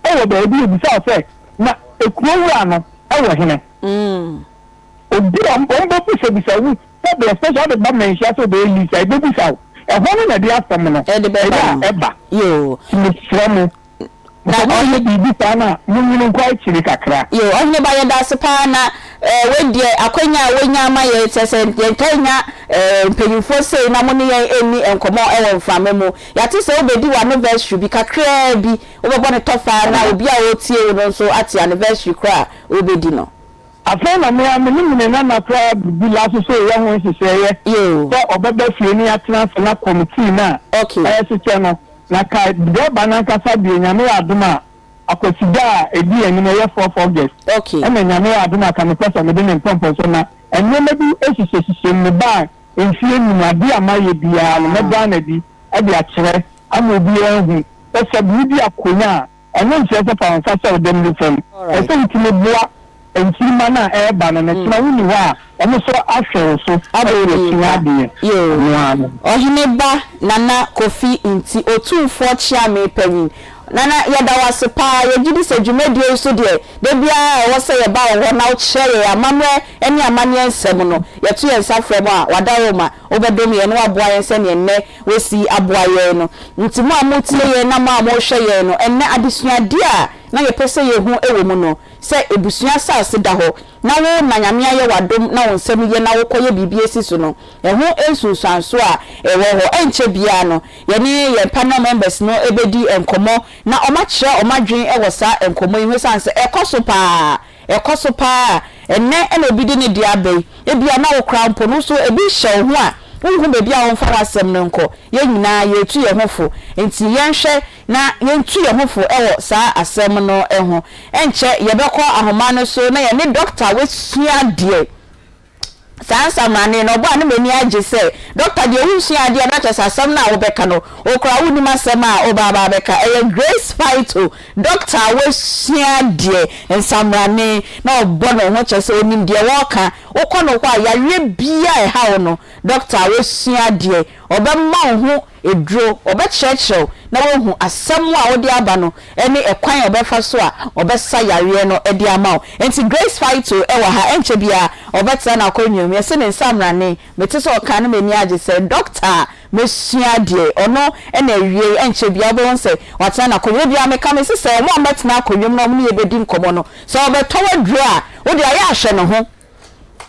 wɔ baabi a ebisa wo sɛ, na ekuro wura no wɔ hene? Obi a wɔbɛbisabisa wo sɛbe especially wode ba manhyia sɛ wobɛyɛ lease a, ebebisa wo. Ɛhɔ no na ɛde asɛm no ɛyɛ a ɛba. Nti mesrɛ mo. Na Sɛ moyɛ biribi saa no a, monwene nkɔ akyiri kakra. Yoo, Ɔhene ba yɛda ase paa na eh, wei deɛ akwanya a woanya ama yɛn, kyerɛ sɛ yɛntaa nnya eh, mpanyimfoɔ sei na mo ne yɛn nni nkɔmmɔ wɔ mframa mu. Yɛate sɛ wobɛdi w'anniversary bi kakraa bi, wobɛbɔ no tɔfa na obi a ɔretie wo no nso ate anniversary korɔ a wobɛdi no. Afei na me ara me ne me nana koraa Bibila nso so reyɛ ho nhyehyɛeɛ sɛ ɔbɛba fie na yɛatena ase na kɔmitii no a ɛrehyehyɛ no na ka dɛɛba no ankasa deɛ Nyame yɛ adom a Akwasida a ɛdi anim ɛyɛ fourth August ɛna Nyame yɛ adom a ka mepɛ sɛ mede ne mpɔmpɔnso na nneɛma bi hyehyɛhyehyɛ mu mebaa mfie num adeɛ a mayɛ biara no mɛdaa no adi de akyerɛ ama obiara ahu sɛ sɛ wodi akonya a Ɛno nkyerɛ sɛ fa wo nsa hyɛ wo dam no fam. Ɛsɛ sɛ wutumi boa nkyirimma no a ɛreba no na kyena wonni hɔ a, wɔn nso ahwɛ wo so de asua adeɛ. Ɛno ara no. Ɔhene ba Nana Kofi Nti Otumfoɔ Kyeame Panyin Nana yɛda wo ase paa yɛgyedi sɛ dwumadie yi so deɛ da biara ɛwɔ sɛ yɛba wo hɔ na wokyerɛ yɛn amammerɛ ne amanneɛ nsɛm no yɛto yɛn nsa frɛ mo a w'adaworoma wobɛdom yɛn na woaboa yɛn sɛdeɛ nnɛ Wɔasi aboa yɛn no. Nti mo a motie yɛn na mo a mohwɛ yɛn no, ɛnnɛ adesuadeɛ a na yɛpɛ sɛ yɛhu wɔ mu no, sɛ abusua asase da hɔ na wo na Nyame ayɛ wo adom na wo nsam yɛ na wokɔyɛ biribi asi so no, ɛho nsunsuansoɔ a ɛwɔ hɔ. Ɛnkyɛ biara no, yɛne yɛn panel members no bɛdi nkɔmmɔ na wɔakyerɛ wɔn adwene wɔ saa nkɔmmɔ yi ho ɛsiane sɛ ɛkɔ so pa ara. Ɛkɔ so paa. Ɛnnɛ na obi de ne deɛ aba yi, ebia na wo koraa mpo no, wo nso ebi hyɛ wo ho a, wonhu baabi a wɔmfa w'asɛm no nkɔ. Yɛn nyinaa yɛretu yɛn ho fo. Enti yɛnhwɛ na yɛntu yɛn ho fo wɔ saa asɛm no ho. Ɛnkyɛ yɛbɛkɔ ahoma no so na yɛne dɔkta a wasua adeɛ Saa nsamanee no, ɔbɔ a na m'ani agye sɛ, Dɔkta deɛ wonsua adeɛ a na kyerɛ sɛ asɛm no a wobɛka no, wo koraa wonnim asɛm a woba aba abɛka. Ɛyɛ Grace Faito, dɔkta a wasua adeɛ, nsamrane, na ɔbɔ ne ho kyerɛ sɛ ɔnim deɛ ɔreka. Wokɔ no hɔ a, yareɛ biara a ɛha wo no, dɔkta a wasua adeɛ, ɔbɛma wo ho aduro, ɔbɛkyerɛkyerɛ wo na woahu asɛm a wode aba no ne ɛkwan a ɔbɛfa so a ɔbɛsa yareɛ no de ama wo. Enti Grace Faito wɔ ha, ɛnkyɛ biara ɔbɛtena n'akonnwa mu. Yɛse ne nsa mmrane, mete sɛ ɔka no m'ani agye sɛ dɔkta a masua adeɛ, ɔno na awiei ɛnkyɛ biara wobɛhu sɛ watena n'akonnwa mu. Da biara meka mese sɛ wɔn a wɔbɛtena akonnwa mu na wɔne yɛn bɛdi nkɔmmɔ no, sɛ ɔbɛtɔ w'aduro a, wo deɛ ayɛ ahwɛ ne ho.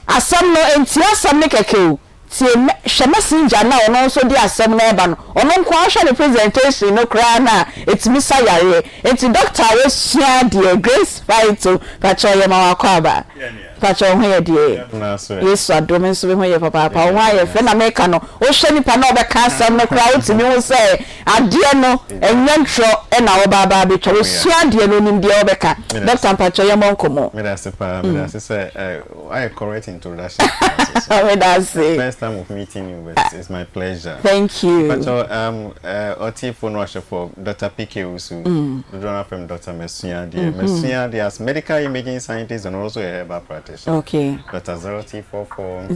Asɛm no, ntie asɛm no kɛkɛ o, tie me, hwɛ messenger no a ɔno nso de asɛm no reba no, ɔno nko ara hwɛ ne presentation no koraa no a, ɛtumi sa yareɛ. Nti doctor a wasua adeɛ, Grace Faito, pakyɛw yɛma wo akwaaba. Pakyɛw wo ho yɛ deɛ? Yesu adom, me nso me ho yɛ papaapa, wo ho ayɛ fɛ na meka no, wohwɛ nipa no a ɔbɛka asɛm no koraa wotumi hu sɛ adeɛ no ɛnyɛ ntorɔ na ɔba aba abɛtwa, wasua adeɛ no, ɔnim deɛ ɔbɛka. Doctor mpakyɛw yɛmmɔ nkɔmmɔ. Medase paa, medase sɛ wayɛ correct introduction paa so so. Medase. First time of meeting you but it's my pleasure. Thank you. Mpakyɛw um ɔtiefo no ɔhwɛfo Doctor PK Owusu, dodoɔ no ara frɛ me Doctor Masua deɛ, Masua deɛ as medical imaging scientist and also a herbal practitioner. Okay. Doctor 0244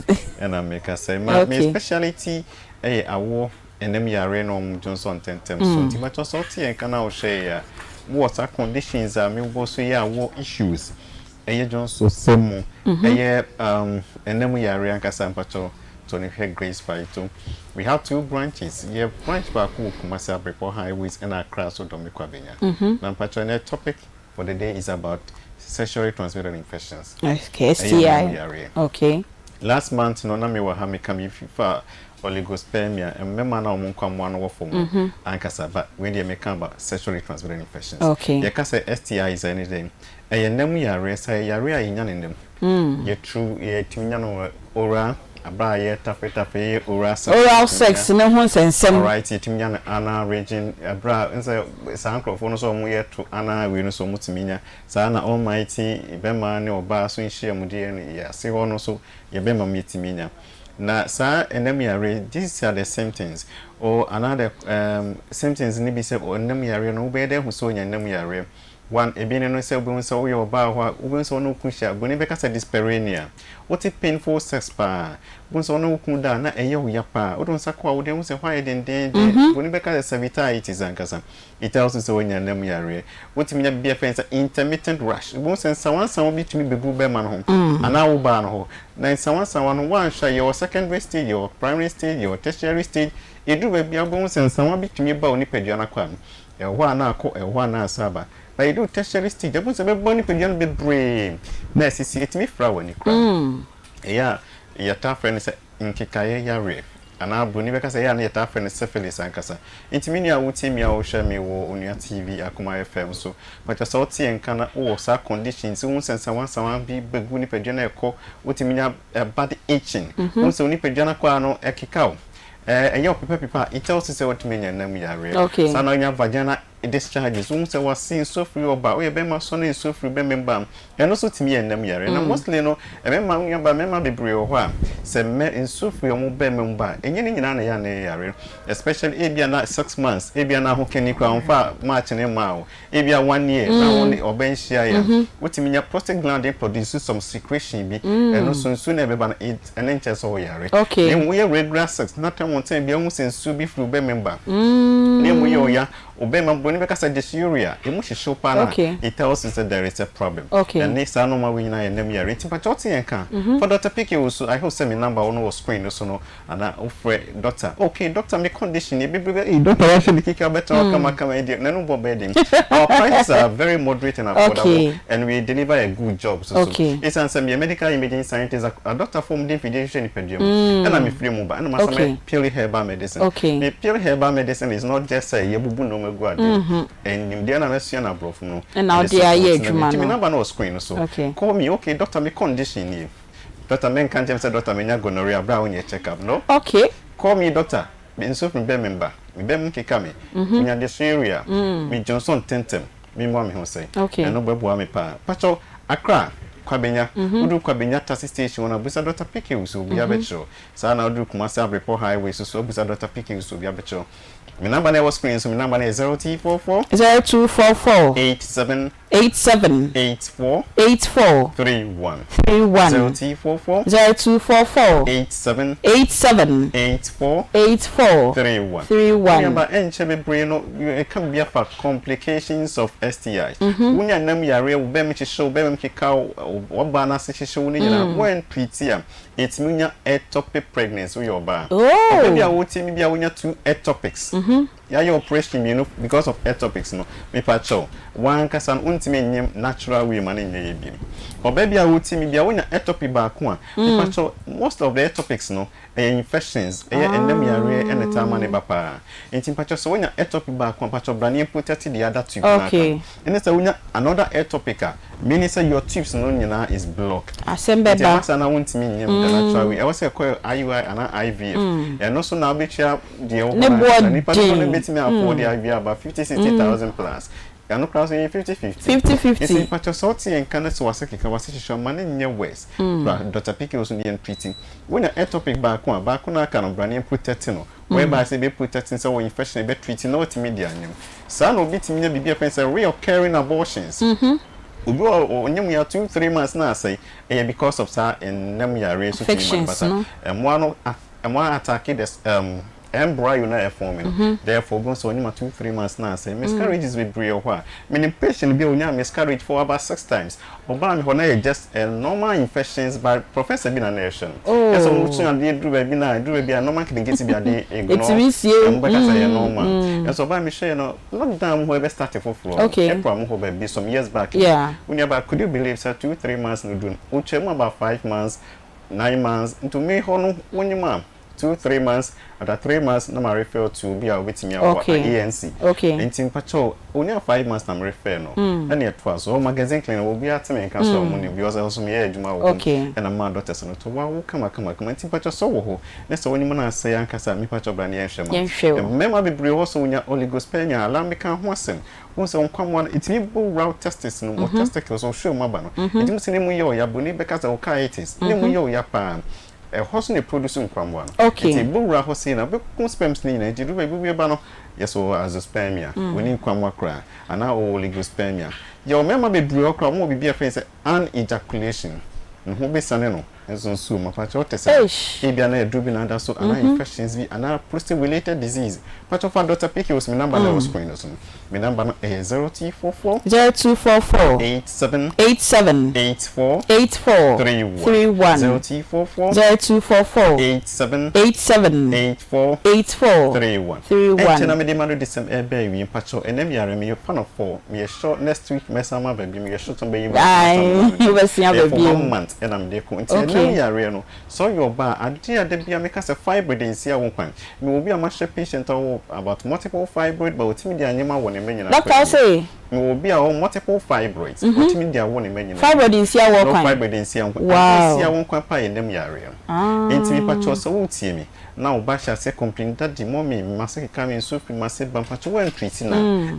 ɛna meka sɛ ma me speciality ɛyɛ awoɔ ɛnam yareɛ na wɔn dwonsɔ ntɛntɛm so nti mpakyɛw sɛ wote yɛn nka na wohwɛ yɛn a wowɔ saa conditions a mebobɔ so yi a wowɔ issues ɛyɛ dwonsɔ sɛm mu ɛyɛ um ɛnam yareɛ ankasa mpakyɛw to no hwɛ Grace Faito we have two branches yɛ branch baako wɔ Kumasi Abrepɔ highways ɛna Accra so Dome Kwabenya na mpakyɛw ɛnɛ topic for the day is about sexually transmitted infections Okay, ɛyɛ ɛnam STI. yareɛ Okay. Last month no na me wɔ ha me ka me fi fa oligospermia, mmarima no a wɔn nkwammoa no wɔ fam no ankasa but wei deɛ me ka about sexually transmitted infections. Okay. Yɛ ka sɛ STIs a ɛne dɛn? Ɛyɛ nna mu yareɛ, sɛ ɛyɛ yareɛ a yɛ nya no nna mu. Yɛ tru, yɛ tumi nya no wɔ oral. Aberɛ a yɛ tafe tafe yɛ oral sex. Oral sex no ho nsɛnsɛm. Alright yɛtumi nya no anal region aberɛ a nsɛ saa nkorɔfoɔ no nso a wɔn yɛ to anal wei no nso wɔn tumi nya saa na almighty bɛma ne ɔbaa so nhyiamudeɛ no yɛ ase hɔ no nso yɛ bɛma mu yɛtumi nya na saa ɛnam yareɛ these are the symptoms or anaa the um, symptoms no bi sɛ ɛnam yareɛ no wobɛyɛ dɛ ahu sɛ onya ɛnam yareɛ One, ebi ne no sɛ wobɛhu sɛ woyɛ ɔbaa hɔ a, wobɛhu sɛ wo ne wo kunu hyia, buroni bɛka sɛ dyspareunia. Wote painful sex paa. Wobɛhu sɛ wo ne wo kunu da a, na ɛyɛ wo ya paa. Wode wo nsa kɔ a, wode wohu sɛ hɔ ayɛ dendeenden. Buroni bɛka sɛ cervicitis ankasa. It tells you sɛ woanya nna mu yareɛ. Wotumi nya biribi a yɛfrɛ no sɛ intermittent rash. Wobɛhu sɛ nsawansawa bi tumi bɛgu wo bɛrima no ho anaa wo baa no hɔ. Na nsawansawa no, woanhwɛ a, yɛwɔ secondary stage, yɛwɔ primary stage, yɛwɔ tertiary stage. Ɛduru baabi a, wobɛhu sɛ nsawa bi tumi ba wo nipadua no akwaa mu. Ɛwɔ hɔ a na akɔ, ɛwɔ hɔ a na asan aba. Na yɛdu tertiary stage a, wobɛhu sɛ ɛbɛbɔ nipadua no bebree na asisi. Ɛtumi fira w'ani koraa. Ɛyɛ a yɛtaa frɛ no sɛ nkekaeɛ yareɛ anaa buroni bɛka sɛ ɛyɛ a na yɛtaa frɛ no syphilis ankasa. Nti me nua a wotie me a wohwɛ me wɔ Onua TV, Akoma FM so, pakyɛ sɛ wote yɛn nka na wowɔ saa conditions yi, wohu sɛ nsawansawa bi bɛgu nipadua no a ɛkɔ, wotumi nya body itching, wohu sɛ wo nipadua no akɔ a no ɛkeka wo. Ɛɛ ɛyɛ ɔpepapepa a, it tells you sɛ watumi anya nna mu yareɛ. Okay. Saa na wonya vaginal discharges, wohu sɛ wase nsuo firi ɔba, woyɛ bɛrima sɔ na nsuo firi bɛrima mu ba a, ɛno nso tumi yɛ nna mu yareɛ. Na mostly no, mmarima, wo nuabaa, mmarima bebree wɔ hɔ a, sɛ mmɛ nsuo firi wɔn bɛrima mu ba a, ɛnyɛ ne nyinaa na ɛyɛ a na ɛyɛ yareɛ. Especially ebia na 6 months, ebia na ahokani koraa ɔmfaa match no mmaa wo. Ebia one year na wo ne ɔbaa nhyiaeɛ a, wotumi nya prostate gland no produce some secretion bi, ɛno nso nsuo no a ɛbɛba no it ɛno nkyerɛ sɛ woyare. Na mmom woyɛ regular sex na tɛm tɛm biara wohu sɛ nsuo bi firi wo bɛrima mu ba, na emu yɛ wo ya, wo bɛrima buroni bɛka sɛ dysuria, emu hyehye wo paa no a, it tells you sɛ there is a problem. Ɛne saa nnoɔma wei nyinaa yɛ nam yare. Nti mpakyɛ wote yɛn nka a, fa Doctor PK wɔ so, I hope sɛ me number wo no wɔ screen no so no, Ana wo frɛ doctor okay doctor me condition nie bebrebe ei doctor wahwɛ me keke abɛtena hɔ kama kama yi deɛ n'ano bɔ bɛyɛ den our prices are very moderate and affordable Okay. and we deliver a good job so so Okay. esiane sɛ meyɛ medical imaging scientist a doctor foɔ mde mfidie hwehwɛ nipadua mu ɛna mefiri mu ba ɛna masan Okay. mɛ purely herbal medicine Okay. me purely herbal medicine is not just sɛ yɛbubu nneɛma gu adeɛ mu nimdeɛ na masua no aborɔfo mu no Ɛna ɛde wode support ayɛ na adwuma nti me no. number no wɔ screen no so Okay. call me okay doctor me condition nie Doctor menka nkyerɛ me sɛ doctor menya gonorrhea berɛ a wonyɛ check up no. Okay. Call me doctor me nso firi bɛ me mba me bɛ mu keka me menya dysuria me dwonsɔ ntɛntɛm me moa me ho sɛn Okay. ɛno bɛ boa me paa pakyɛw Accra Kwabenya woduru Kwabenya taxi station hɔ no a busa doctor PK Wusu obia bɛ kyerɛ wo saa na woduru Kumasi Abrepɔ highway so so abusa doctor PK Wusu obia bɛ kyerɛ wo me number no ɛwɔ screen so me number no yɛ 0244 0244 87 87 84 84 31 31 0244 0244 87 87 84 84 31 31. Nuaba ɛnkyɛ bebree no ɛka biribi afa complications of STIs. Wonya nam yareɛ wo bɛm hyehye wo bɛm keka wo w'aba no ase hyehye wo ne nyinaa woan treat a ɛtumi nya ectopic pregnancy woyɛ ɔbaa. Ɔbaa bi a wotie me bi a wonya two ectopics Yɛayɛ operation mienu because of ectopics no, mepa kyɛw, w'ankasa no wontumi nnyem natural way ma no nnyɛ yie biom. Ɔbaa bi a wotie me bia wonya ectopic baako a, mepa kyɛw, most of the ectopics no ɛyɛ infections, ɛyɛ ɛnam yareɛ ɛna ɛtaa ma no ba paa. Nti mepa kyɛw sɛ wonya ectopic baako a, mepa kyɛw bra na yɛn protect the other tube no aka ho. Ɛne sɛ wonya another ectopic a, meaning sɛ your tubes no nyinaa is blocked. Asɛm Nti bɛba. ɛba saa na wontumi nnyem the natural way. Ɛwɔ sɛ ɛkɔ IUI anaa IVF. Ɛno nso na wobɛtua deɛ ɛwɔ hɔ Ne no boɔ ankasa. Nipa dodoɔ no den. bɛtumi afford IVF about 50, 60,000 plus. Ɛno koraa nso ɛyɛ 50, 50. 50, 50. Nti mpakyɛw sɛ wote yɛn nka na sɛ w'ase keka, w'ase hyehye wo a, ma no nyɛ worse. Bra Doctor PK wɔ so na yɛn treat. Wonya ectopic baako a, baako no a aka no bra na yɛn protect no. Whereby sɛ yɛbɛ protect no sɛ ɔwɔ infection a yɛbɛ treat na watumi de anyem. Saa na obi tumi nya biribi a yɛfrɛ no sɛ reoccurring abortions. Obi wɔ hɔ a ɔnyem ya 2, 3 months na asɛe. Ɛyɛ because of saa nnam yareɛ so tumi ma no ba Infections saa. no. Mmoa no Ɛmo attack the embryo no a ɛform no. Therefore wobɛhu sɛ ɔnyem a 2, 3 months na asɛe. Miscarriages bebree wɔ hɔ a, menim patient bi a ɔnyaa miscarriage for about six times. Ɔbaa me hɔ na ɛyɛ just normal infections but professor bi na na ɛhwɛ no. Ɛsɛ ɔmo sua adeɛ duru baabi na ɛduru baabi a normal nketenkete bi ade ignore. Ɛtumi sie. Ɔmo bɛka sɛ ɛyɛ normal. Ɛnso ɔbaa me hwɛɛ no lockdown mu hɔ ɛbɛ start foforɔ no, April mu hɔ baabi some years back. Wo nuabaa could you believe sɛ 2, 3 months no duru no, ɔtwaa mu about 5 months 9 months nti me hɔ no wonyim a 2, 3 months. After 3 months na ma refer to obi a obetumi aboa ANC. Nti mpakyɛw, onya 5 months na me refer no. Ɛna ɛtoa so. Ɔwɔ Magazine Clinic, obi ate me nka so a ɔmo nim because ɛhɔ so meyɛ adwuma wɔ hɔ ɛna maa doctors no to wawo kama kama kama. Nti mpakyɛw, sɛ ɔwɔ hɔ na sɛ w'anim no asɛe ankasa, mepakyɛw, bra na yɛnhwɛ ma wo. Mmarima bebree wɔ hɔ sɛ wonya oligospermia ala meka ho asɛm. Wohu sɛ wo nkwammoa no ɛtumi bɔ wura wo testis no mu, wo testicles, wo hwɛ mu aba no. Ɛtumi sɛ ne mu yɛ ɔya, broni bɛka sɛ orchitis, ne mu yɛ ɔya paa. Ɛhɔ so na ɛproduce nkwammoa no. Nti ɛbɔ wura hɔ sei na wobɛku sperms no nyinaa. Nti ɛduru baabi wobɛba no, yɛ sɛ ɔwɔ azoospermia, ɔnni nkwammoa koraa, anaa ɔwɔ oligospermia. Yɛwɔ mmarima bebree hɔ koraa, wɔwɔ biribi a yɛfrɛ no sɛ anejaculation. Ne ho bɛsiane no nso nsuo mu. Mpakyɛ, wote sɛ ebia na aduro bi na ada so anaa infections bi anaa prostate related disease. Mpakyɛ, fa Dr. PK wɔ so, me number na ɛwɔ screen no so no. Me number no ɛyɛ 0244 0244 87 87 84 84 31. 31. 0244 0244 87 87 84 84 31. 31. Ɛnkyɛ na mede ma no de sɛm ɛbɛɛ wie. Mpakyɛw, ɛnam yare meyɛ fan of four, meyɛ sure next week mɛsan ma baabi, meyɛ sure sɛ ɔbɛyi me. Wobɛsia ɛyɛ for baabi. one month ɛna mede kɔ. Nti ɛnam yareɛ no, sɛ ɔyɛ ɔbaa a, adeɛ a da bia meka sɛ fibroid nsi awo kwan. Mewɔ obi a mahyɛ patient a ɔwɔ about multiple fibroid, but ɔtumi de anyɛma wɔ ne mma nyinaa. Doctor, wo say? Mewɔ obi a ɔwɔ multiple fibroids, ɔtumi de awo ne mma nyinaa. Fibroid nsi awo No. kwan? Fibroid nsi awo kwan. Adeɛ nsi awo kwan pa yɛ nam yareɛ no. Nti mepakyɛw, sɛ wotie me na wo ba hyɛ ase complain, "Daddy, mommy, mase keka me, nsuo firi mase ba," mpakyɛw, woantreat na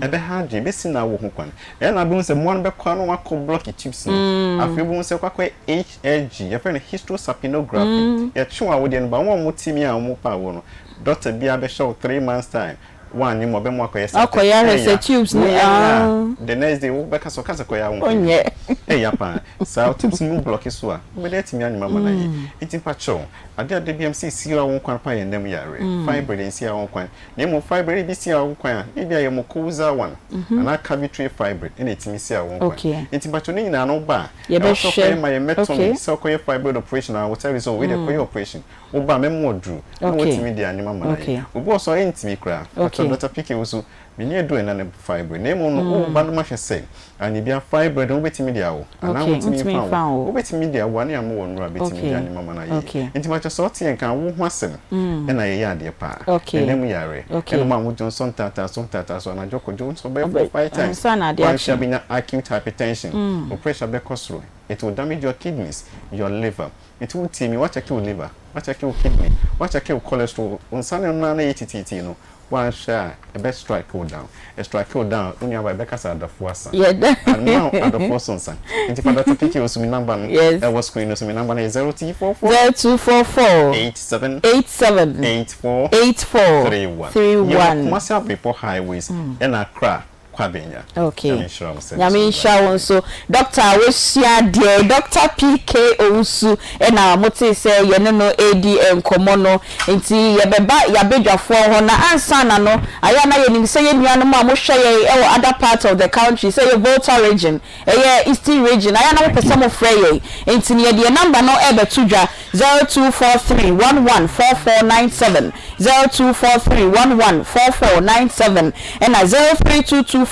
ɛbɛha adwene, ɛbɛsi na awo ho kwan. Ɛyɛ na wobɛhu sɛ mmoa no bɛkɔ a na wakɔ block tubes no. Afei wobɛhu sɛ kɔakɔyɛ HSG, yɛfrɛ no hysterosalpingography. Yɛtwe wɔ awodeɛ no ba wɔn a wɔte mi a wɔn pa awo no, doctor biara bɛhyɛ wo 3 months time, woanyɛ mu, ɔbɛma akɔyɛ saa. Akɔyɛ ahwɛ sɛ tubes no, woyɛ ah. na the next day wobɛka sɛ ɔka sɛ kɔyɛ awo. Onyɛ. Ɛyɛ paa saa tubes no mu block so a, wobɛde atumi anyima ma no yie. Nti mpakyɛw, ade a da biara sɛ si awo kwan pa yɛ nnam yare. Fibroid nsi awo kwan, na mmom fibroid bi si awo kwan a, ebi a yɛ mucosa one anaa cavitary fibroid ɛna ɛtumi si awo kwan. Nti mpakyɛw, ne nyinaa no ba a, ɛwɔ sɛ ɔkɔyɛ myomectomy, sɛ ɔkɔyɛ fibroid operation a, wɔtɛ bi sɛ wei deɛ kɔyɛ operation, woba a, mɛma ɔduru na watumi de anyima ma no yie. Obi wɔ so a ɛntumi koraa. Mpakyɛw, Dr. PK wo so menni aduru ɛna ne fibroid, na mmom no woba no mahwɛ sɛ anyɛ bia fibroid no wobɛtumi de awo anaa wontumi mfa wo. Wobɛtumi de awo a, ne ama wɔ nnuro a bɛtumi de anyima ma no ayɛ yie. Nti mpakyɛw, sɛ ɔte yɛn ka wo ho asɛm ɛna yɛyɛ adeɛ paa ɛnam yare ɛna mu a wodwo nso ntaataa so ntaataa so anadwo kɔdwo nso bɛyɛ four, five times, wanhwɛ a bɛnya acute hypertension, wo pressure bɛkɔ soro, it will damage your kidneys, your liver. Nti wotie mi, wakyɛke wo liver, wakyɛke wo kidney, wakyɛke wo cholesterol, wo nsa ne no na yɛ titiitii no, wanhwɛ a ɛbɛ strike wo down. Ɛ strike wo down, wo nuaba, ɛbɛka sɛ adɔfoɔ asa. Yɛda. Ama adɔfoɔ so nsa. Nti fa Dr. PK Osu, mi number no ɛwɔ screen no so. Mi number no yɛ 0244 0244 87 87 84 84 31. 31. Yɛwɔ Kumasi Abrepo Highways ɛna Accra Kwabenya. Okay. Nyame nhyira wo sɛ Nyame nhyira wo nso. Doctor a wasua adeɛ, Dr. PK Owusu ɛna motee sɛ yɛne no redi nkɔmmɔ no. Nti yɛbɛba yɛabadwafoɔ hɔ na ansa na no, ayɛ a na yɛnim sɛ yɛn nuanom a mohwɛ yɛn ɛwɔ other part of the country, sɛ ɛyɛ Volta Region, ɛyɛ Eastern Region, ayɛ a na mopɛ sɛ mofrɛ yɛn. Nti no yɛde yɛn number no ɛrebɛto dwa: 0243 114497, 0243 114497, ɛna 03224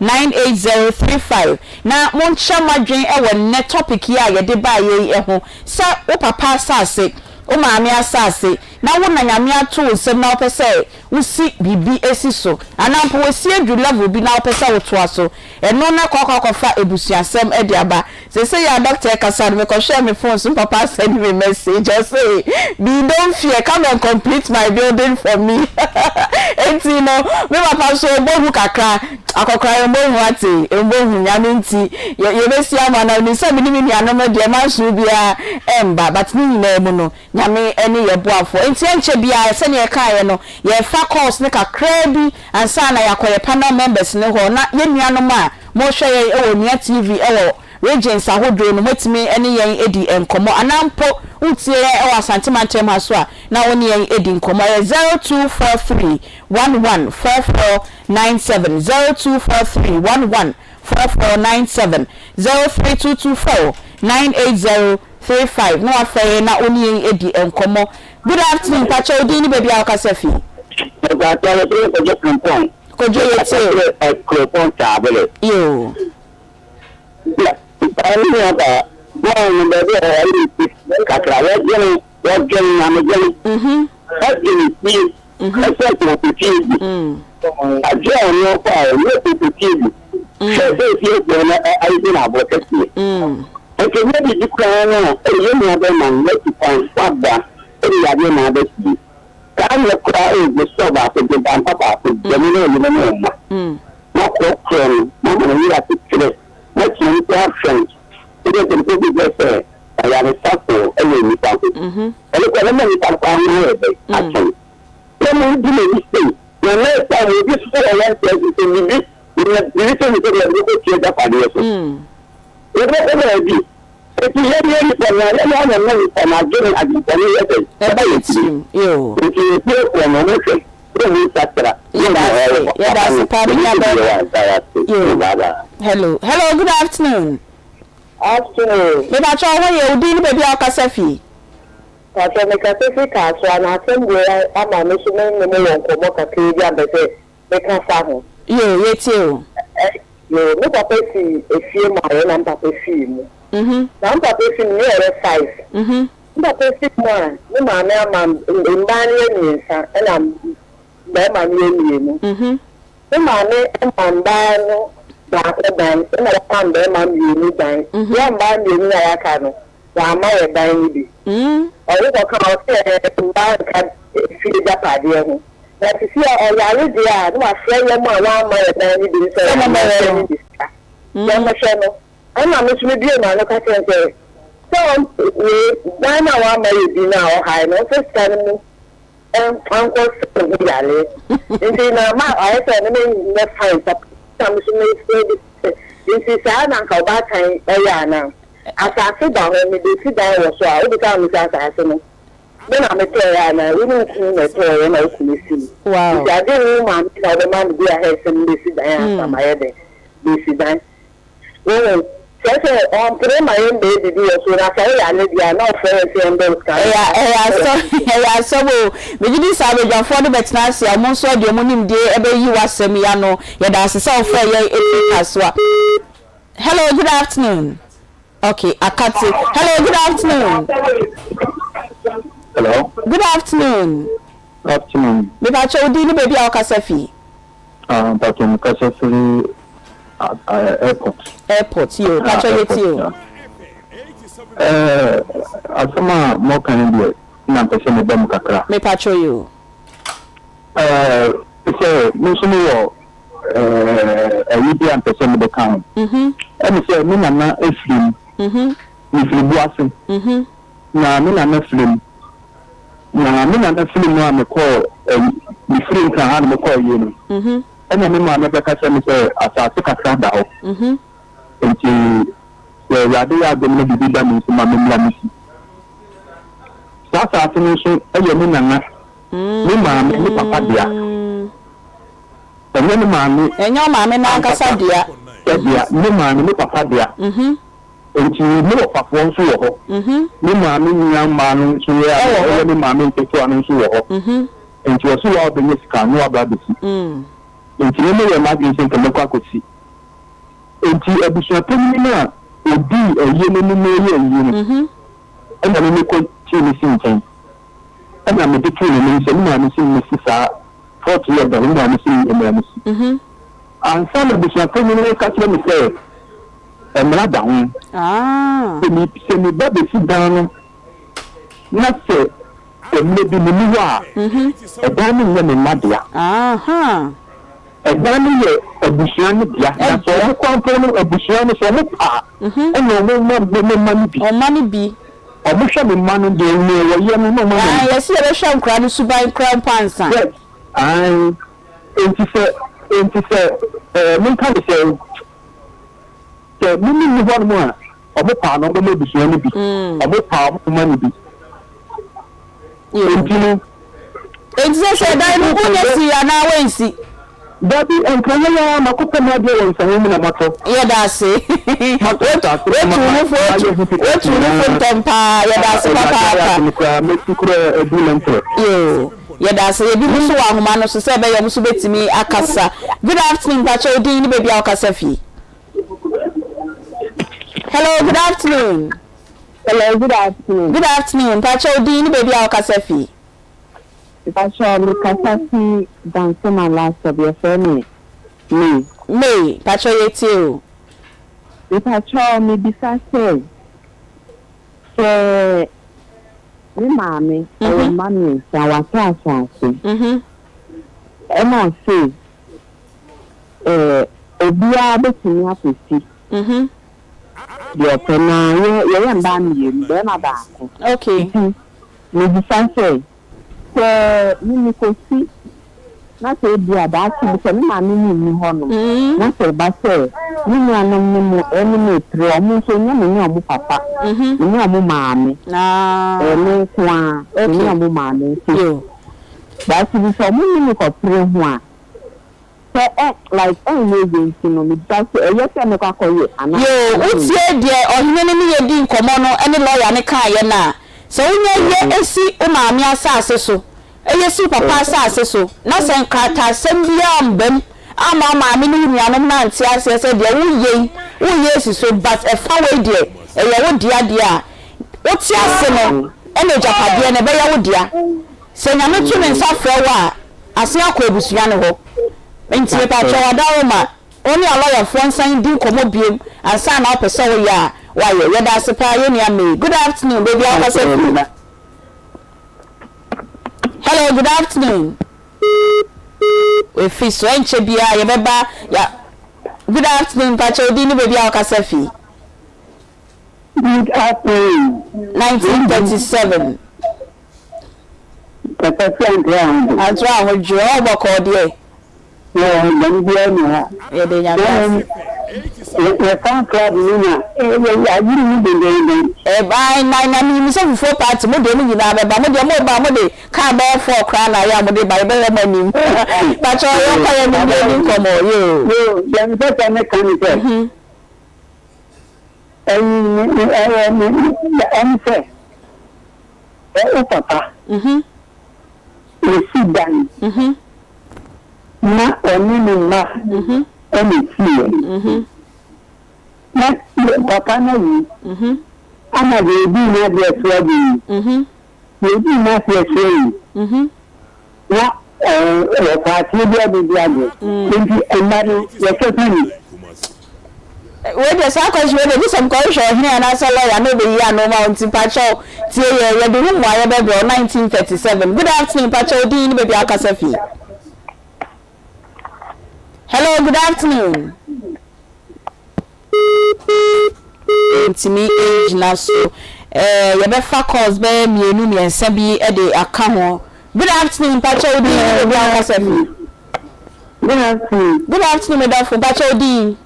98035. Na monkyerɛ mo adwene ɛwɔ nnɛ topic yi a yɛde baeɛ yi ho, sɛ wo papa asase, wo maame asase, na wo na Nyame ato wo nsam na wopɛ sɛ wosi biribi esi so, anaa mpo wosi aduru level bi na wopɛ sɛ wotoa so, ɛno na kɔ akɔ akɔfa ebusuasɛm de aba. Sese yɛ a doctor ɛkasa no, mekɔhwɛɛ me phone so, papa send me message, ɔse, "Be don't fear, come and complete my building for me." Enti no me papa nso ɔbɔ hu kakra. Akɔkora yɛ mbɔ hu ate, mbɔ hu. Nyame nti yɛbɛsi ama na nim sɛ me ne me nuanom deɛ manso biara ɛmba, but ne nyinaa mu no, Nyame ne yɛ boafoɔ. Nti ɛnkyɛ biara, sɛdeɛ yɛkaeɛ no, yɛfa calls no kakraa bi ansa na yɛakɔ yɛ panel members no hɔ. Na yɛn nuanom a mohwɛ yɛn wɔ Onua TV wɔ regions ahodoɔ no, moatumi ne yɛn adi nkɔmmɔ, anaa mpo wotie yɛn wɔ Asante mantam ha so a, na wo ne yɛn adi nkɔmmɔ. Ɛyɛ 0243 11 4497, 0243 11 4497, 03224 98035, na wafrɛ yɛn na wo ne yɛn adi nkɔmmɔ. Good afternoon, mpakyɛ, wo din ne baabi a wokasa fi? Mpakyɛ, yɛfrɛ Kojo Frimpong. Kojo, yɛtie. Kuropɔn Taabele. Yoo. Ɛne nua ba bɔɔl no baabi a ɔyɛ kakra wɔdwene wɔdwene nyamedwene. Ɛde ne fie ɛsɛ kɔmputie bi. Adeɛ a ɔno ɔfaeɛ no yɛ kɔmputie bi. Hwɛ sɛ efiefoɔ no ayɛ no aboɔ kɛseɛ. Nti nyɛ biribi koraa no a ɛyɛ yɛn nua bɛrima no watu kwan waba ɛde yadeɛ na aba fie. Saa nyɛ koraa ɛyɛ gye sɔ baako gye dampa baako gya mu ne ɔyere ne ɔma. Na korɔkorɔ no na ama ne werɛ akyekyerɛ na kyerɛ nso ahwɛ no sɛdeɛ mpanyinfoɔ bi kyerɛ sɛ ayaresafo wɔ nnipa ho. Ɛno koraa ɛbɛma nnipa no koraa ho ayɛ dɛn atɔ no. Sɛ mo di m'ani sei na next time obi nso sɛ ɔyɛ nsɛ nso sɛ biribi menya biribi sɛ me sɛ deɛ mede kɔtua agyapadeɛ so. Yɛbɛkɔ baabi. Enti yɛn yɛ nnipa no yɛn ara na ɛma nnipa no adwene adwensɔne yɛ dɛn ɛba yɛn tirim. Enti yɛn fiefoɔ no wɔhwɛ na wɔn nsakyera na Yɛda wɔn ase, ɛyɛ yɛda papa ase no paa me ɛno nua nso deɛ bɛrima. wɔn nsa ase. Yoo. Bye bye. Hello, hello, good afternoon. Afternoon. Me pakyɛ wo ho yɛ, wo din ne baabi a wo kasa fi? Pakyɛ me kasa fi Kasoa na asɛm wei ama me so me ne mo wɔ nkɔmmɔ kakraa bi a mpɛ sɛ me ka fa ho. Yoo, yɛ tie o. Yoo, me papa si efie maa yɛ na me papa fii mu. Na me papa fi mu ne yɛ yɛ five. Me papa fi mu a me maame ama mmaa no yɛ mmiɛnsa ɛna mmarima no yɛ mmienu. Me maame ma mbaa no baako dan na ɔma mmarima mmienu dan. Yɛn mbaa mmienu no a yɛaka no, wamma yɛn dan no bi. Ɔwo kɔka a, ɔse ɛɛ mbaa nka fie agyapadeɛ ho. Na sisi a ɔyare deɛ a, na wafrɛ yɛn a wamma yɛn dan no bi no sɛ Sɛ mommɛhwɛ yɛmmɛhwɛ no. no bi sika. Yɛmmɛhwɛ no. Ɛna me nso mebuee m'ano ka kyerɛɛ no sɛ, sɛ ɔm wei, dan no a wamma yɛn bi no a ɔhae no, ɔmfa sika no mu ankɔ sa ne ho yare nti na ma ayɛ sɛ ɔne me nyɛ fine papa na me nso mefrɛ bi sɛ nti saa na nka ɔbaatan ɛyɛ anaa asase da hɔ mebɛsi dan wɔ so a wobisa me sɛ asase no me na metɔeɛ anaa wo ne wo kunu na ɛtɔeɛ na wo kunu si mu nti agye wo maame na wobɛma me go ahead sɛ mebɛsi dan ansa mayɛ dɛn bɛsi dan Wohu? Kyerɛ sɛ, ɔmpene ma yɛmmɛyɛ biribi wɔ soro, na sɛ woyɛ ade deɛ a, na ɔfrɛ yɛn sɛ yɛmmrɛ wo sika no. Ɛyɛ ɛyɛ asɛm ɛyɛ asɛm o. Megye di sɛ abadwafoɔ no bɛtena ase a wɔn nso de wɔn nimdie bɛyi w'asɛm yi ano. Yɛda ase sɛ wofrɛɛ yɛn ɛfiri Kasoa. Hello, good afternoon. Okay, akate. Hello, good afternoon. Hello. Good afternoon. Afternoon. Mepakyɛ wo din ne baabi a wokasa fi. Ah mpakyɛ me kasa firi airport. Airport yoo mpakyɛ yɛ tie o. Ɛɛ asɛm a mo ka no deɛ na mpɛ sɛ me ba mu kakra. Me pakyɛ yoo. Ɛɛ sɛ me nso me wɔ ɛɛ ɛyi bi a mpɛ sɛ me de ka ho. Ɛne sɛ me nana efiri mu. Me firi Buase. Na me nana firi mu. Na me nana firi mu a mekɔɔ ɛyi, mefiri Nkran ha na mekɔɔ ayie no, ɛna me maame bɛka kyerɛ me sɛ asase kakra da hɔ, nti sɛ Awurade yɛ adom na biribi ba me nsam a memmra mmɛsi. Saa asase no nso yɛ me nana, me maame ne papa dea. Ɛnyɛ me maame Ɛnyɛ wo maame no ankasa dea. dea, me maame ne papa dea. Enti me wɔfafoɔ nso wɔ hɔ. Me maame nua mmaa no nso yɛ a ɛyɛ me maame nketewa no nso wɔ hɔ. Enti ɔse wo a wobɛnya sika no woaba abɛsi. Enti me meyɛɛ m'adwene sɛ nka mɛkɔ akɔsi. Enti abusuapanin no a ɔdii ayie no anim reyɛ ayie no, ɛna me mekɔ tii no sii nkyɛn. Ɛna mede too n'anim sɛ me maame se mmɛsi saa plot yi a ɛda hɔ, me maame se mmra mmɛsi. Ansa na abusuapanyin no reka kyerɛ me sɛ mmara da ho, sɛ me sɛ me ba besi dan no na sɛ mmerɛ bi menni hɔ a, ɛdan no nyɛ me mma dea. Ɛdan no yɛ abusua no dea, na sɛ wɔn kɔ mpo no, abusua no sɛ wɔn pɛ a, ɛna wɔn ma me me mma no bi. Wɔn mma no bi. Wɔhwɛ me mma no deɛ nea wɔyɛ no na wɔn ama me. Yɛsi yɛbɛhwɛ nkwadaa no suban koraa mpo ansa. Yes, ae. Enti sɛ, enti sɛ, ɛɛ, menka no sɛn, sɛ me me nni hɔnom a, wɔpaa no, wɔbɛma abusua no bi. Wɔpaa, wɔmma no bi. Enti no. Enti sɛ sɛ dan no wonya si anaa woansi? Dabi, ɛnka yɛn ara makɔpɛ m'adeɛ wɔ nsɛnwo mu na matɔ. Yɛda ase. Matɔ asase no Woatu ma wo fo, mayɛ ho pepɛ woatu wo fo nyinaa. ntɛm paa. Yɛda ase Awurade ayɛ papaapa. adom koraa, mɛtu koraa adu lɛntɛr. Yoo. Yɛda ase. Ebi mo nso wɔ ahoma no so sɛ ɛbɛyɛ ɔmo nso bɛtumi akasa. Good afternoon, mpakyɛ wo din ne baabi a wokasa fi? Hello, good afternoon. Hello, good afternoon. Good afternoon, mpakyɛ wo din ne baabi a wokasa fi? Mpakyɛw me kasa fi Dansema last stop yɛfrɛ me May. May, mpakyɛw yɛtie o. Mepakyɛw mebisa sɛ, sɛ me maame ɔwɔ mma miensa watɔ asaase ɛna ɔse ɛɛ obiara bɛtumi akɔsi deɛ ɔpɛ na yɛ yɛyɛ mmaa mienu bɛɛma baako nti mebisa sɛ Sɛ me mikosi, na sɛ ebia daakye bi sɛ me maame no nni hɔnom, na sɛ ɛba sɛ me nuanom ne mo ne me repere a, wɔn nso ɛnyɛ me ne wɔn papa, me ne wɔn maame, ɛyɛ me nko ara, me ne wɔn maame nti, daakye bi sɛ wɔne me kɔpere ho a, Sɛ ɛ like ɛnyɛ yie nti no mebisa sɛ ɛyɛ sɛ mɛkɔ akɔyɛ anaa Yoo, wotie deɛ ɔhene no ne yɛ dii nkɔmmɔ no ne lɔya no kaeɛ no a, sɛ wonya yɛ si wo maame asase so, yɛ si wo papa asase so, na sɛ nkrataasɛm biara amba mu amma wo maame ne wo nuanom no ante aseɛ sɛ deɛ woreyɛ yi, woreyɛ asi so but ɛfa wei deɛ ɛyɛ wo dea deɛ a, wote ase no na agyapadeɛ no ɛbɛyɛ wo dea. Sɛ Nyame to ne nsa frɛ wo a, asen akɔ abusua no hɔ. Nti mepakyɛw Adaroma, wo ne alɔyafoɔ nsan ndi nkɔmmɔ biom ansa na wopɛ sɛ woyɛ a woayɛ. Yɛda ase paa yɛn nua May. Good afternoon, baabi a wokasa firi. Hello, good afternoon. Wafi so, ɛnkyɛ biara yɛbɛba ya. Good afternoon, mpakyɛw din ne baabi a wokasa fi. Good afternoon. 1937. Kasa fi Antoa Ahodwo. Antoa Ahodwo, ɛhɔ bɔkɔɔ deɛ. Ɛɛ, bɔne biara nni ha. Yɛda Nyame ase. Yɛ fan club no na yɛayere mu dendenden. Ɛɛ, na na menim sɛ fufuo party mo deɛ mo nyinaa bɛba, mo deɛ mo ba a mo de car bɛyɛ four koraa na ayɛ a mo de ba, yɛbɛhwɛ mo anim. Pakyɛ yɛnkɔ yɛn anim na yɛnni nkɔmmɔ, yoo. Yoo, deɛ mepɛ sɛ meka ne sɛ. Ɛyi ne ne ɛyɛ ne ne ɛne sɛ ɛ wo papa ɔsi dan na ɔne ne mma ɛna ɛsiiɛ na papa no awu ama deɛ ɛdii n'adeɛ so awu yi. Yɛdii n'aseɛ kyerɛ yi, na wɔfa aseɛ bi abɛdi agorɔ, enti mma no yɛhyɛ fa ni. Wei deɛ saa question wei deɛ gye sɛ mekɔhwehwɛ ɔhene anaasɛ lawyer na ɔbɛyi ano ma wo nti mpakyɛw tie yɛn yɛde ho mmuaeɛ bɛbrɛ wo 1937 Good afternoon mpakyɛw wo din ne baabi a wokasa fi Hello good afternoon. Ntumi ngyina so. Eh, yɛbɛfa calls bɛyɛ mmienu mmiɛnsa bi de aka ho. Good afternoon, mpakyɛ wo din ne baabi a wokasa fi. Good afternoon. Good afternoon, me dɔfo, mpakyɛ wo din.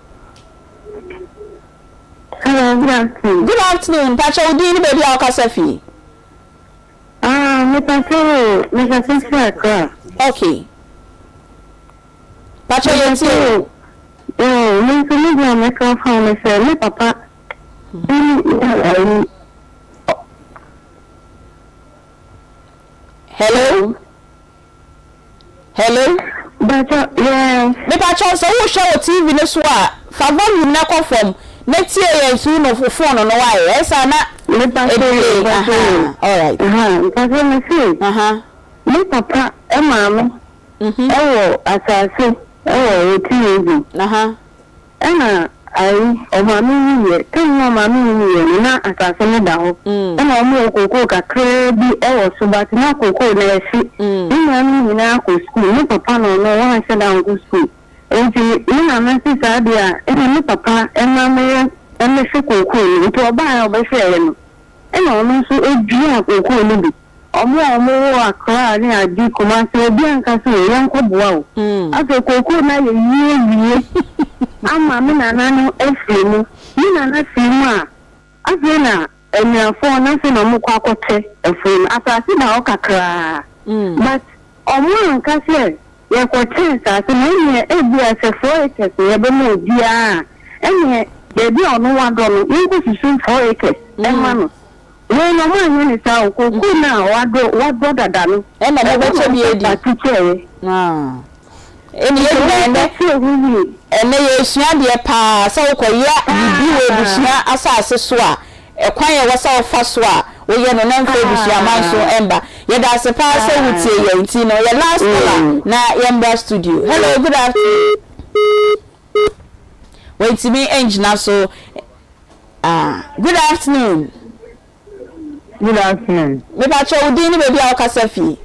Hello, good afternoon. Good afternoon, mpakyɛ wo din ne baabi a wokasa fi. Ah, mepakyɛ wo, mekasa fi Accra. Okay. Pakyɛ yɛ tie o. Yoo me nso me deɛ mɛka afa ho ne sɛ me papa ayi. Hello hello. Pakyɛ yes. Me pakyɛ sɛ wo hwɛ wɔ TV no so a fa volume no kɔ fam na tie yɛn through no phone no why ɛyɛ saa na ɛdelay aha alright. Mpakyɛ me se me papa maame Ɛwɔ asase ɛwɔ Oti region. Ɛna ayi ɔmaame wuiɛ, time na ɔmaame wuiɛ no na asase no da hɔ. Ɛna ɔmo wɔ kokoo kakraa bi ɛwɔ so but na kokoo no ɛhye. Me nuanom nyinaa kɔ school, me papa na ɔno wanhyɛ da ankɔ school. Nti me nana se saa deɛ a ɛna me papa ɛma mɛyɛ ɛmɛhwɛ kokoo no. Nti ɔbaeɛ a ɔbɛhwɛɛyɛ no ɛna ɔno nso ɛduaa kokoo no bi. Ɔmo a ɔmo wɔ Accra ne ade Kumasi obi anka sɛ o yɛnkɔ boa o. Afei kookoo no ayɛ yie awie ama me nana no afiri mu. Me nana firi mu a afei na anuafoɔ no afei na ɔmo kɔ akɔkyɛ afuo no. Asase da hɔ kakraa but ɔmo anka sɛ yɛkɔkyɛ nsase no ɛneɛ ebia sɛ four acres na yɛbɛma obiara a ɛneɛ baabi a ɔno wadɔ no yɛnkɔ susu four acres ɛma no. Wei no ɔmo anyɛ ne saa o, kookoo no a wadɔ wadɔ dada no Ɛna ɔmo bɛkyɛ bi adi. Ɛna ɔmo kyekyɛeɛ. Ah. Ɛne yɛn nyinaa ɛnɛ ɛnɛ yɛresua adeɛ paa sɛ wokɔyɛ biribi wɔ abusua asase so a, ɛkwan a ɛwɔ sɛ wofa so a. woyɛ no na ɛmfa abusua manso ɛmba. Yɛda ase paa sɛ wotie yɛn nti no yɛ last caller na yɛmbra studio. Hello, good afternoon. Wantumi angyina so. Ah, good afternoon. Good afternoon. Mepakyɛ wo din ne baabi a wokasa fi.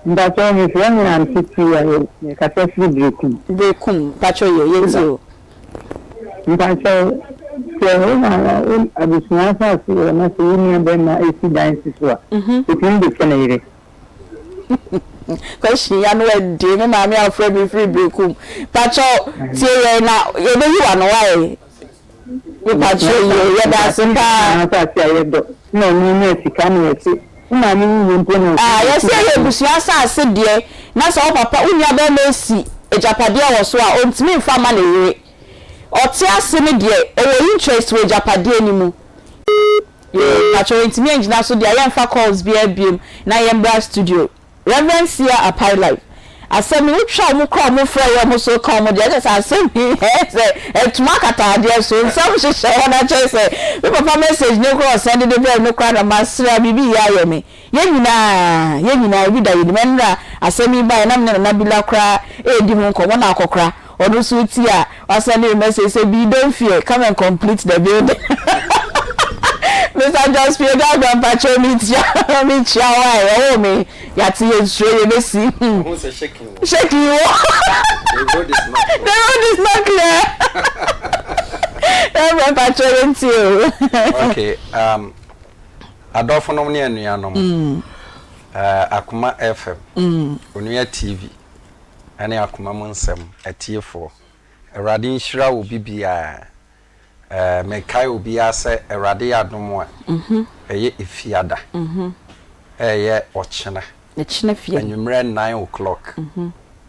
Mpakyɛ mefrɛ me Aunty Tia mekasa firi Berekum. Berekum, mpakyɛ yɛ yɛntie o. Mpakyɛ sɛ wo na wo abusua asase wɔ hɔ na sɛ wo nua bɛrima esi dan si so a, otumi de kyɛ ne yere? Question yi ano ɛden, me maame afrɛ me firi Berekum. Mpakyɛ tie yɛn na yɛbɛyi w'ano why? Mepakyɛw yie, yɛda ase paa. Asase a yɛdɔ na ɔno nya sika na yɛse wo maame wuwu mpo na ɔse Ah, yɛse ɛyɛ abusua asase deɛ, na sɛ wo papa, wo nua barima asi agyapadeɛ wɔ so a, ɔntumi mfa mma ne yere. Ɔte ase no deɛ, ɔwɔ interest wɔ agyapadeɛ no mu. Yoo, mpakyɛw yɛntumi angyina so deɛ a, yɛmfa calls biara biom na yɛmbra studio. Rev Sia Apai Life asɛm yi wotwa ɔmo kora ɔmo frɛ yɛ ɔmo so ka ɔmo deɛ kyerɛ sɛ asɛm yi ɛyɛ sɛ ɛtoma akata adeɛ so nsɛm hyehyɛ hɔ na kyerɛ sɛ me papa message ne kora ɔsɛnde de brɛ me kora na masere a biribi yɛ ayɛ me yɛn nyinaa yɛn nyinaa ebi da yɛnim ɛnora asɛm yi baeɛ na me ne Nana Bila koraa ɛredi ho nkɔmmɔ na akɔkora Ɔno nso ti a wasɛnde me message sɛ Bee don't fear come and complete the building Mister John Spiega Agwampakyɛw mekyia mekyia wo ae ɔwoo me yɛate yɛnsuro yɛbɛsi Ɔhu sɛ shaking wɔ. Shaking wɔ. The road is not The road is not clear. Reverend mpakyɛw yɛntie o. Okay, um, adɔfonom ne anuanom, mm. uh, Akoma FM, mm. Onua TV, ne akoma mu nsɛm atiefoɔ. Awurade nhyira obi biara. Eh, mekae obiara sɛ Awurade yɛ adom a, ɛyɛ Efiada, ɛyɛ ɔkyena, anwummerɛ nine o'clock,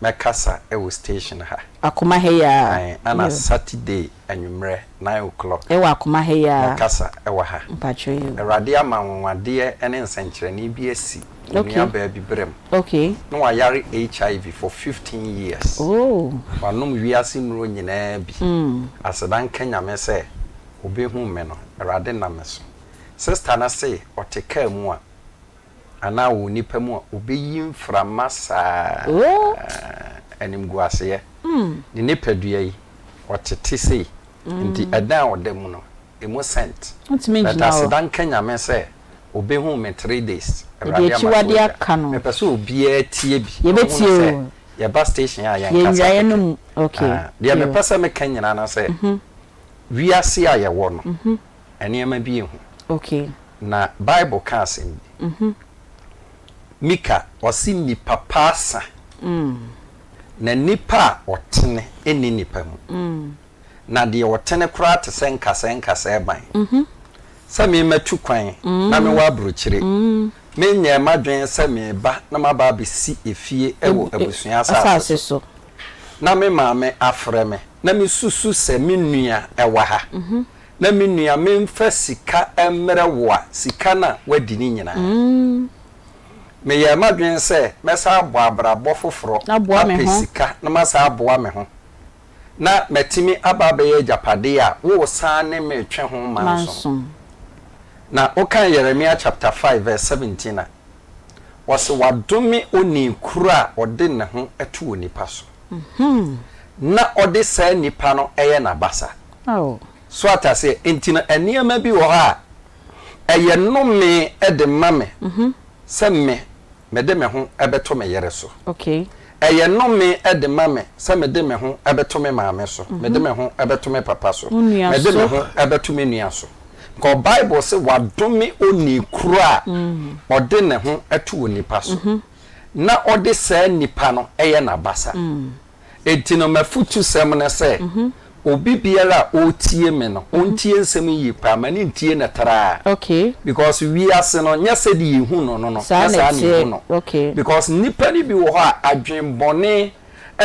mɛkasa wɔ station ha. Akoma ha yi ara. Ae, ɛna Saturday anwummerɛ nine o'clock. Ɛwɔ akoma ha yi ara. Mɛkasa wɔ ha. Mpakyɛw yi o. Awurade ama anwanwadeɛ ne nsɛnkyerɛnne bi asi onuabaa bi berɛ mu. Okay. Na wayare HIV for 15 years. Oh. Wanom wiase nnuro nyinaa bi. Aseda nka Nyame sɛ ɔbɛhuu me no, Awurade nam me so. Sister no se ɔte car mu a, anaa ɔwɔ nipa mu a, ɔbɛyi mframa saa. Oh. Animguaseɛ. Ne nipadua yi, ɔtete sei. Nti ɛdan a ɔda mu no, ɛmu scent. Wontumi But ngyina hɔ. aseda nka Nyame sɛ Ɔbɛhu me three days. Yɛde Awurade ama so akyiwadeɛ atwa. aka no. Mepɛ sɛ obiara tie bi na ɔhunu Yɛbɛtie sɛ o. yɛba station a yɛnkasa Yɛnnyae kɛkɛ. no mu. Okay. Ah, deɛ Yo. mepɛ sɛ meka nyinaa ne sɛ, wiase a yɛwɔ no, nneɛma bi yɛ hu. Okay. Na Bible ka asɛm bi. Mika, ɔse nnipa pa asa, na nipa a ɔtene nni nnipa mu. Na deɛ ɔtene koraa te sɛ nkasɛɛ nkasɛɛ ban. Sɛ me matu kwan na mewɔ aburokyire, menyɛɛ m'adwene sɛ mereba na maba abɛsi efie wɔ abusua asase so, na me maame afrɛ me na mesusu sɛ me nua wɔ ha, na me nua memfa sika mmrɛ wo a, sika no a woadi no nyinaa. Meyɛɛ m'adwene sɛ mɛsan abɔ abrabɔ foforɔ apɛ sika na masan aboa me ho. na matumi aba abɛyɛ agyapadeɛ a woresan ne me retwe ho manso. Na wokan Yeremia chapter 5 verse 17 a, ɔse wadome onii koro a ɔde ne ho to onipa so, na ɔde saa nipa no yɛ n'abasa. So ate aseɛ? Enti no nneɛma bi wɔ hɔ a ɛyɛ nnome de ma me sɛ me mede me ho bɛto me yere so. Ɛyɛ nnome de ma me sɛ mede me ho bɛto me maame so, mede me ho bɛto me papa so, mede me ho bɛto me nua so. Because Bible se wadome onii koro a ɔde ne ho to onipa so, na ɔde saa nipa no yɛ n'abasa. Enti no m'afutusɛm ne sɛ, obi biara a ɔretie me no, ɔntie nsɛm yi yie paa, ma no ntie no traa. Because wiase no, nyɛ sɛdeɛ yɛhu no no no, nyɛ saa na yɛhu no. Because nnipa no bi wɔ hɔ a, adwen bɔne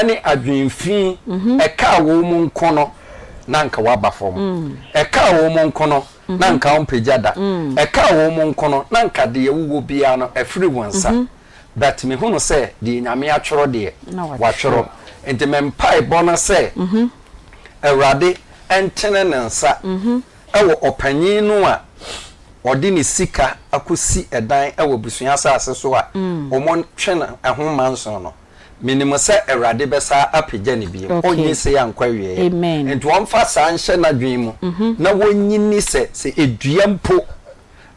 ne adwen fi, ɛkaa wɔn nko no, na anka wɔaba fam. Ɛkaa wɔn nko no, na anka wɔmpagya da. Ɛkaa wɔn nko no, na anka deɛ wowɔ biara no, afiri wo nsa. But me hunu sɛ deɛ Nyame atwerɛ deɛ watwerɛ nti me mpaebɔ no sɛ Awurade ntene ne nsa wɔ ɔpanyin no a. ɔde ne sika akɔsi ɛdan wɔ abusua asase so a wɔtwe no ɛho manso no, menim sɛ Awurade bɛsa apagya no bio. Ɔnyɛ sei ankɔ awieɛ. Nti ɔmfa saa nhyɛ n'adwene mu na ɔnyini sɛ, sɛ dua mpo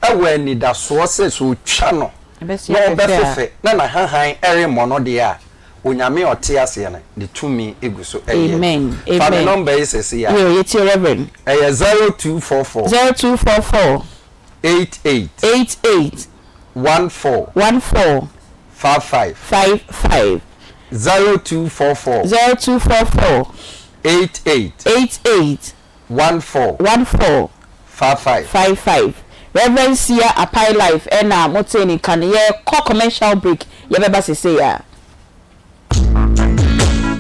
wɔ anidasoɔ sɛ sɛ ɔtwa no na ɔbɛfefɛ na n'ahahan remmɔ no deɛ a, Onyame a ɔte aseɛ no, ne tumi gu so yɛ adwuma. Fa me nɔmba yi sɛsei ara. Ɛyɛ 0244. 0244. 88. 88. 14. 14. 55. 55. 0244. 0244. 88. 88. 14. 14. 55. 55. Rev. Sia Apai Life ɛna motee ne nka no. Yɛkɔ commercial break, yɛbɛba sesei ara.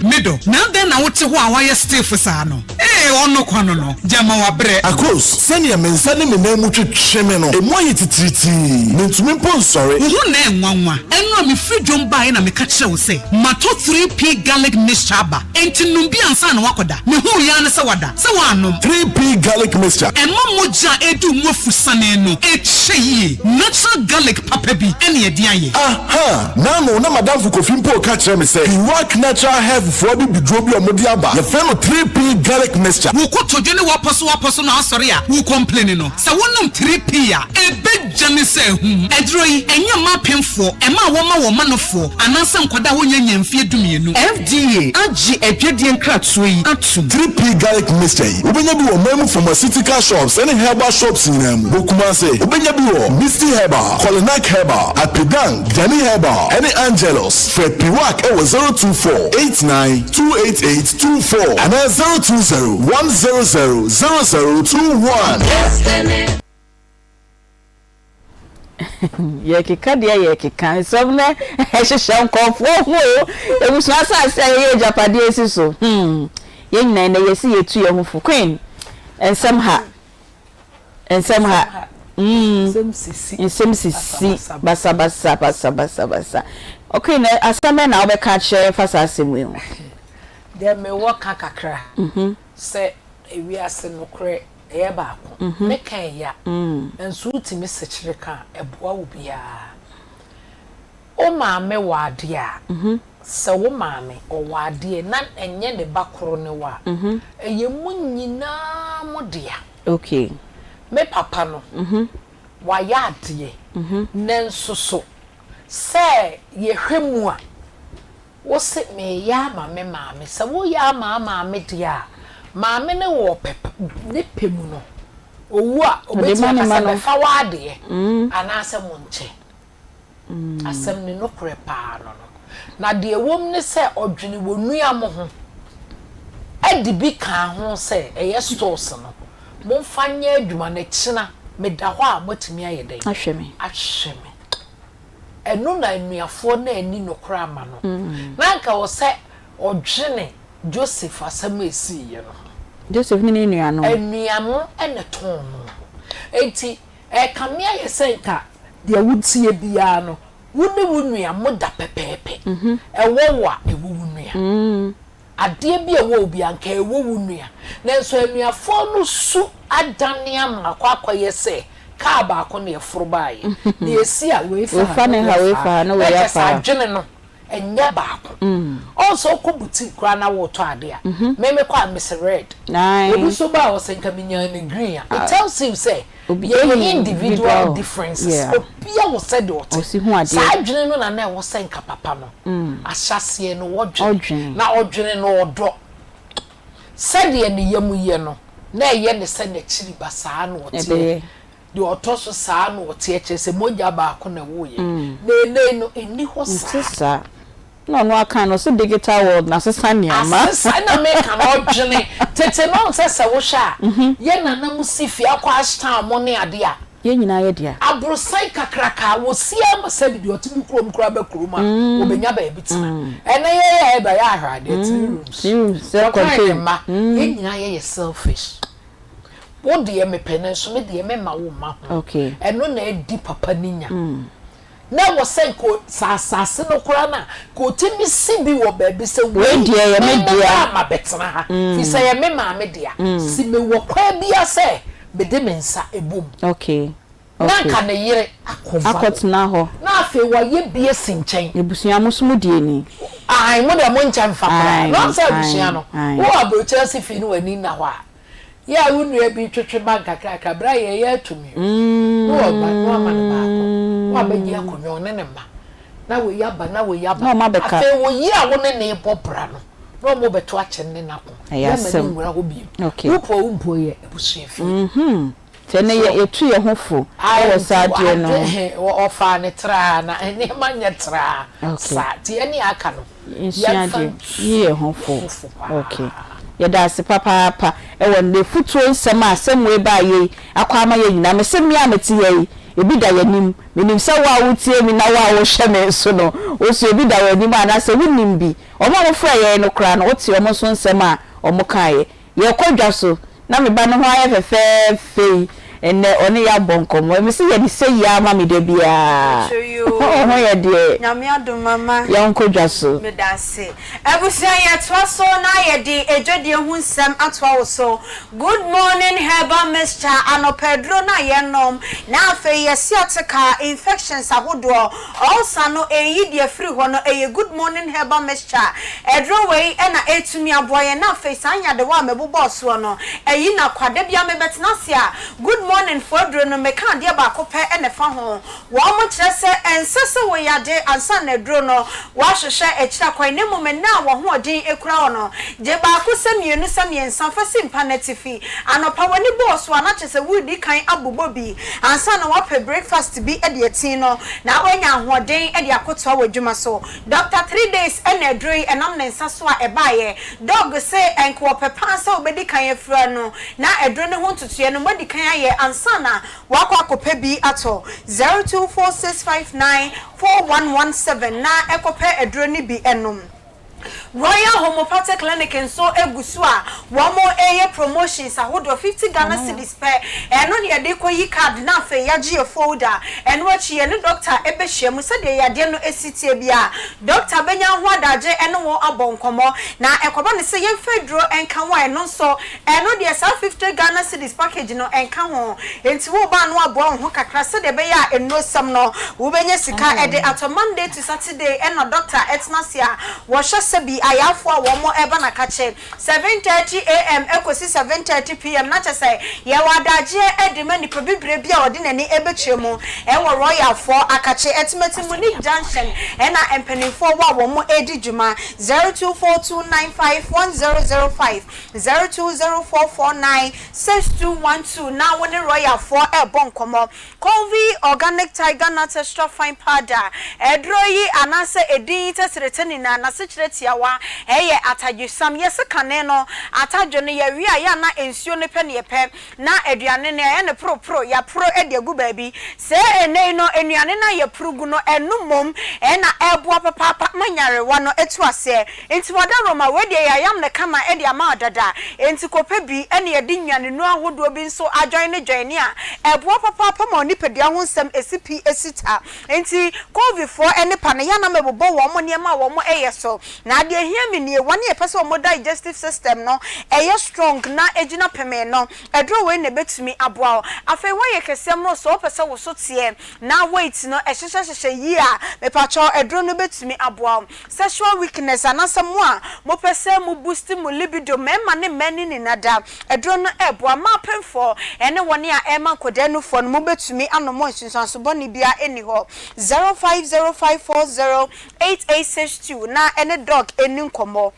Me dɔ, na adɛn na wote hɔ a woayɛ stiff saa no? Ee, ɔno kwa no no, gyama wabrɛ. Akos, sɛnea me nsa ne me nan mu twetwe me no, emu ayɛ titiritii. Mintumi mpo nsɔre. Wo ho na ɛnwanwa. Ɛno a mefiri dwom baeɛ na meka kyerɛɛ wo sɛ matɔ 3P Garlic Mixture aba. Enti nom bi ansa na woakɔda. Mehuu yi ara ne sɛ wada. Sɛ woannom. 3P Garlic Mixture. Ɛma mogya a ɛredi wo mu afusane no kyɛ yie. Natural garlic papa bi na yɛde ayɛ. Aha! N'ano na m'adamfo Kofi mpo reka kyerɛ me sɛ Iraq Natural Health foɔ abibiduro bi a wɔde aba, yɛfrɛ no 3P Garlic Mixture. Wo kotodwe ne w'apɔsowapɔso no asɔre a wo complaini no, sɛ wonom 3P a, ɛbɛdwane sɛ ahum. Aduro yi, ɛnyɛ mma apemfoɔ, ɛma a wɔma wɔn manofoɔ, anaasɛ nkwadaa a wɔnnya nyaa mfeɛ dumienu. FDA agye adwadie nkratoɔ yi atom. 3P Garlic Mixture yi, wobɛnya bi wɔ ɔman mu pharmaceutical shops ne herbal shops nyinaa mu. Wɔ Kumase, wobɛnya bi wɔ Misty Herbal, Kolinak Herbal, Apidan, Dani Herbal, ne Angelus. Frɛ Piwak wɔ 024 89 288 24 anaa 020 100 0021. Yɛkeka deɛ yɛkeka nsɛm no ɛhyehyɛ nkurɔfoɔ ho o abusua asase a yɛyɛ agyapadeɛ si so hmm yɛn nyinaa ɛnɛ yɛsi yɛtu yɛn ho fo queen nsɛm ha nsɛm ha mm nsɛm sisi basabasa basabasa basa queen asɛm bɛn na wobɛka akyerɛ fa saa asɛm yi ho. Deɛ mewɔ ka kakra sɛ ewiase nokorɛ ɛyɛ baako. Ne ka ɛya, nanso wotumi sekyere ka a, ɛboa wo biara. Wo maame wɔ adeɛ a, sɛ wo maame ɔwɔ adeɛ na ɛnyɛ ne ba koro ne wo a, ɛyɛ mo nyinaa mo dea. Okay. Me papa no, wayɛ adeɛ, nanso so sɛ yɛhwɛ mu a, Wose mereyɛ ama me maame. Sɛ woreyɛ ama wo maame deɛ a, maame no wɔ ɔpɛ pa, ne pɛ mu no, ɔwu a, ɔbɛtumi aka sɛ bɛfa w'adeɛ anaasɛ monkyɛ. Asɛm no nokorɛ paa no no. Na deɛ ɛwom ne sɛ ɔdwene wɔnua mo ho de bi kaa ho sɛ ɛyɛ stores no, momfa nyɛ adwuma na kyena meda hɔ a moatumi ayɛ dɛn? Ahwɛ me. Ahwɛ me. Ɛno na anuafoɔ no anni nokorɛ amma no. Na anka ɛwɔ sɛ ɔdwene Joseph asɛm a ɛsiiɛ no ho. Joseph ne ne nuanom. Anuanom na ɛtɔn no. Enti ɛrekame ayɛ sɛ nka deɛ woteɛ biara no, wo ne wo nua moda pɛpɛɛpɛ. Ɛwɔ wo a, ɛwɔ wo nua. Adeɛ bi a ɛwɔ obi anka ɛwɔ wo nua. Nanso anuafoɔ no su adane ama akɔ akɔyɛ sɛ kaa baako na ɛforo baeɛ. Na ɛsi a wei fa ha na wei afa ha. Na kyerɛ sɛ adwene no ɛnyɛ baako. Ɔhu sɛ wokɔ boutique koraa na woretɔ adeɛ a, me mekɔ a mese red. Obi nso ba a ɔsɛ nka menyaa no green a, it tells you sɛ Yɛwɔ individual differences, obia wɔ sɛdeɛ ɔte. Saa adwene no na na ɛwɔ sɛ nka papa no ahyɛaseɛ no ɔdwene, na ɔdwene no ɔdɔ. Sɛdeɛ ne yam yɛ no, na ɛyɛ no sɛ n'akyiri ba saa na ɔteɛ, deɛ ɔtɔ so saa na ɔteɛ, kyerɛ sɛ mogya baako na ɛwoo yɛn. Na ɛnnɛ yi no, ɛnni hɔ saa. Na ɔno aka no ɔse digital world no asesa nneɛma. Asesa na meka no ɔdwene tete no ɔhu sɛ sɛ wohwɛ a yɛ nana mo si fie akɔ ashtown mo ne ade a. Yɛn nyinaa yɛ dea. Aborosan kakraka a wɔsi ama sɛbi deɛ ɔte mo kurom koraa ba kurom a ɔbɛnya baabi tena ɛnɛ yɛ yɛ ɛba yɛ ahwɛ adeɛ three rooms Three rooms self wɔkan ne contained mma yɛn nyinaa yɛyɛ selfish wo deɛ mepɛ nanso me deɛ memma wo mma ho ɛno na adi papa ne nya. Na ɛwɔ sɛ nka sɛ asase no koraa no a, nka ɔtumi si bi wɔ baabi sɛ Wei wei, deɛ ɛyɛ me me me dea. ba ma bɛtena ha, firi sɛ ɛyɛ me maame dea. Si mewɔ kwan biara sɛ mede me nsa bɔ mu. Okay. Na anka ne yere akɔva hɔ. Akɔtena hɔ. Na afei wayɛ bi asi nkyɛn. Abusua mo nso mo deɛ ni. Ae, mo deɛ mo nkyɛ mfa koraa. Na ɔn sɛ abusua no, wowɔ aburokyire ase fie na w'ani nna hɔ a, yɛ a wo nua bi twetwe ba nkakrakra, berɛ a yɛyɛ ato mi o, na waba na wama no baako, na wabɛgye akonnwa ɔne ne mma, na wei aba na wei aba. Afei wo yere a wo ne no rebɔ bra no, na wɔn rebɛto akyɛ ne no ako. Yɛmma no nwura hɔ bio. Wo mpo a wo mpo yɛ abusua fie. Sɛ nnɛ yɛ yɛtu yɛn ho fo wɔ saa adeɛ no ho. Ɔfaa no traa na nneɛma nyɛ traa saa nti ɛne aka no Yɛnsua yɛmfa adeɛ ntu yi yɛn ho fo. ho fo paa. Ok. Yɛda ase papaapa wɔ n'afutuo nsɛm a asɛm wei baayɛ yi akɔ ama yɛn nyinaa. Mese me a mete ha yi, ebi da y'anim. Menim sɛ wo a wotie me na wo a wohwɛ me nso no, wo nso ebi da w'anim anaasɛ wonim bi. Wɔn a wɔfrɛɛ yɛn no koraa no, wote wɔn nso nsɛm a wɔkaeɛ. Yɛrekɔ dwa so na me ba no ho ayɛ fɛfɛɛfɛ yi, ɛnnɛ ɔne yɛ abɔ nkɔmmɔ. Mese yɛ no sɛyi ara ma me da biara. Mpakyɛw yoo. Wo ho yɛ deɛ. Nyame adom mama. Yɛnkɔ dwa so. Medase. Abusua yɛtoa so na yɛde adwadie ho nsɛm atoa wo so. Good morning herbal mixture anɔpa aduro no a yɛnom na afei yɛse atekaa infections ahodoɔ Ulcer no ɛyi deɛ firi hɔ no ɛyɛ good morning herbal mixture aduro wei na ɛtumi aboa yɛn na afei saa nyadewa a mebobɔɔ soɔ no ɛyi no akwa da biara mebɛtena ase a good morning foɔ aduro no meka adeɛ baako pɛ na ɛfa ho wɔn kyerɛ sɛ ɛnsɛ sɛ wo yade ansa na aduro no woahwehwɛ akyiri akwan na mmom ɛnnɛ a w'ahoɔden kura wo no gye baako sɛ mmienu sɛ mmiɛnsa fa si mpa no atifi anɔpa w'ani bɔɔ so a na kyerɛ sɛ woredi kan abobɔ bi ansa na woapɛ breakfast bi de atin no na wanya ahoɔden de akotoa w'adwuma so. Doctor Threedays na aduro yi ɛnam ne nsa so a ɛbaeɛ. Dog se ɛnka ɔpɛ paa sɛ wobɛdi kan afira no na aduro no ho ntotoeɛ no moadi kan ayɛ ansa na wakɔ akɔpɛ bi atɔ. 0246594117 na kɔpɛ aduro no bi nom. Royal Homeopathic Clinic nso gu so a wɔreyɛ promotions ahodoɔ, 50 Ghana cedis pɛ, ɛno na yɛde rekɔyi card na afei yɛagye yɛn folder. Ɛno akyi yɛne doctor bɛhyia mu sɛdeɛ yadeɛ no si teɛ biara, doctor bɛnya ho adagye ne wo abɔ nkɔmmɔ. Na ɛkɔba no sɛ yɛmfa aduro nka ho a, ɛno nso Ɛno deɛ saa 50 Ghana cedis package no ɛnka ho, enti woreba a na woaboa wo ho kakra sɛdeɛ ɛbɛyɛ a nnurosɛm no wobɛnya sika de atɔ. Monday to Saturday ɛna doctor tena ase a wɔhwɛ sɛbi ayarefoɔ a wɔn reba nakakye 7:30 AM kɔsi 7:30 PM na kyerɛ sɛ yɛwɔ adagyeɛ de ma nipa bibire bi a ɔde n'ani bɛkyerɛ mu ɛwɔ Royal foɔ akakye Atimati Munich Junction ɛna mpanimfoɔ wɔ a wɔn redi dwuma 0242951005. 0204496212 na wo ne Royal foɔ rebɔ nkɔmmɔ. Colvi Organic Tiger Nut Extra Fine Powder, Aduro yi anaasɛ edin yi tɛtrɛtɛ nyinaa n'asekyerɛ tiawa yɛ atadwesam. Yɛse kane no atadwe no yɛwe a yɛ a na nsuo no pɛ na yɛpɛ na aduane no yɛayɛ no poroporo, yɛaporo de agu baabi. Sɛ ɛnnɛ yi no nnuane no a yɛporo gu no ɛno mmom na ɛreboa papaapa ma nyarewa no tu aseɛ. Enti w'adaworoma, wei deɛ yɛayam no kama de ama wo dada, enti kɔpɛ bi na yɛde nnuanennuro ahodoɔ bi nso adwɛne dwɛne a ɛboa papaapa ma wo nipadua ho nsɛm si pi si ta. Enti Kovifoɔ ne pa no, yɛ a na mebobɔ wɔn nneɛma a wɔyɛ so. Na deɛ ɛhia me nie, wɔn a yɛpɛ sɛ wɔn digestive system no ɛyɛ strong na ɛgyina pemee no, aduro wei na ɛbɛtumi aboa wo. Afei woayɛ kɛseɛ mmoroso, wopɛ sɛ wo so teɛ na weight no ɛhyehyɛhyehyɛ yie a, mepakyɛw aduro no bɛtumi aboa wo. Sexual weakness anaasɛ mo a mopɛ sɛ mo boost mo libido, mmarima ne mmaa no nyinaa da, aduro no ɛreboa. Mmaa apemfoɔ ɛne wɔn a ɛrema nkwadaa nufoɔ no, mobɛtumi anom nsunsuanso bɔne biara nni hɔ. 050540 8862 na ɛne Doc ɛnni nkɔmmɔ.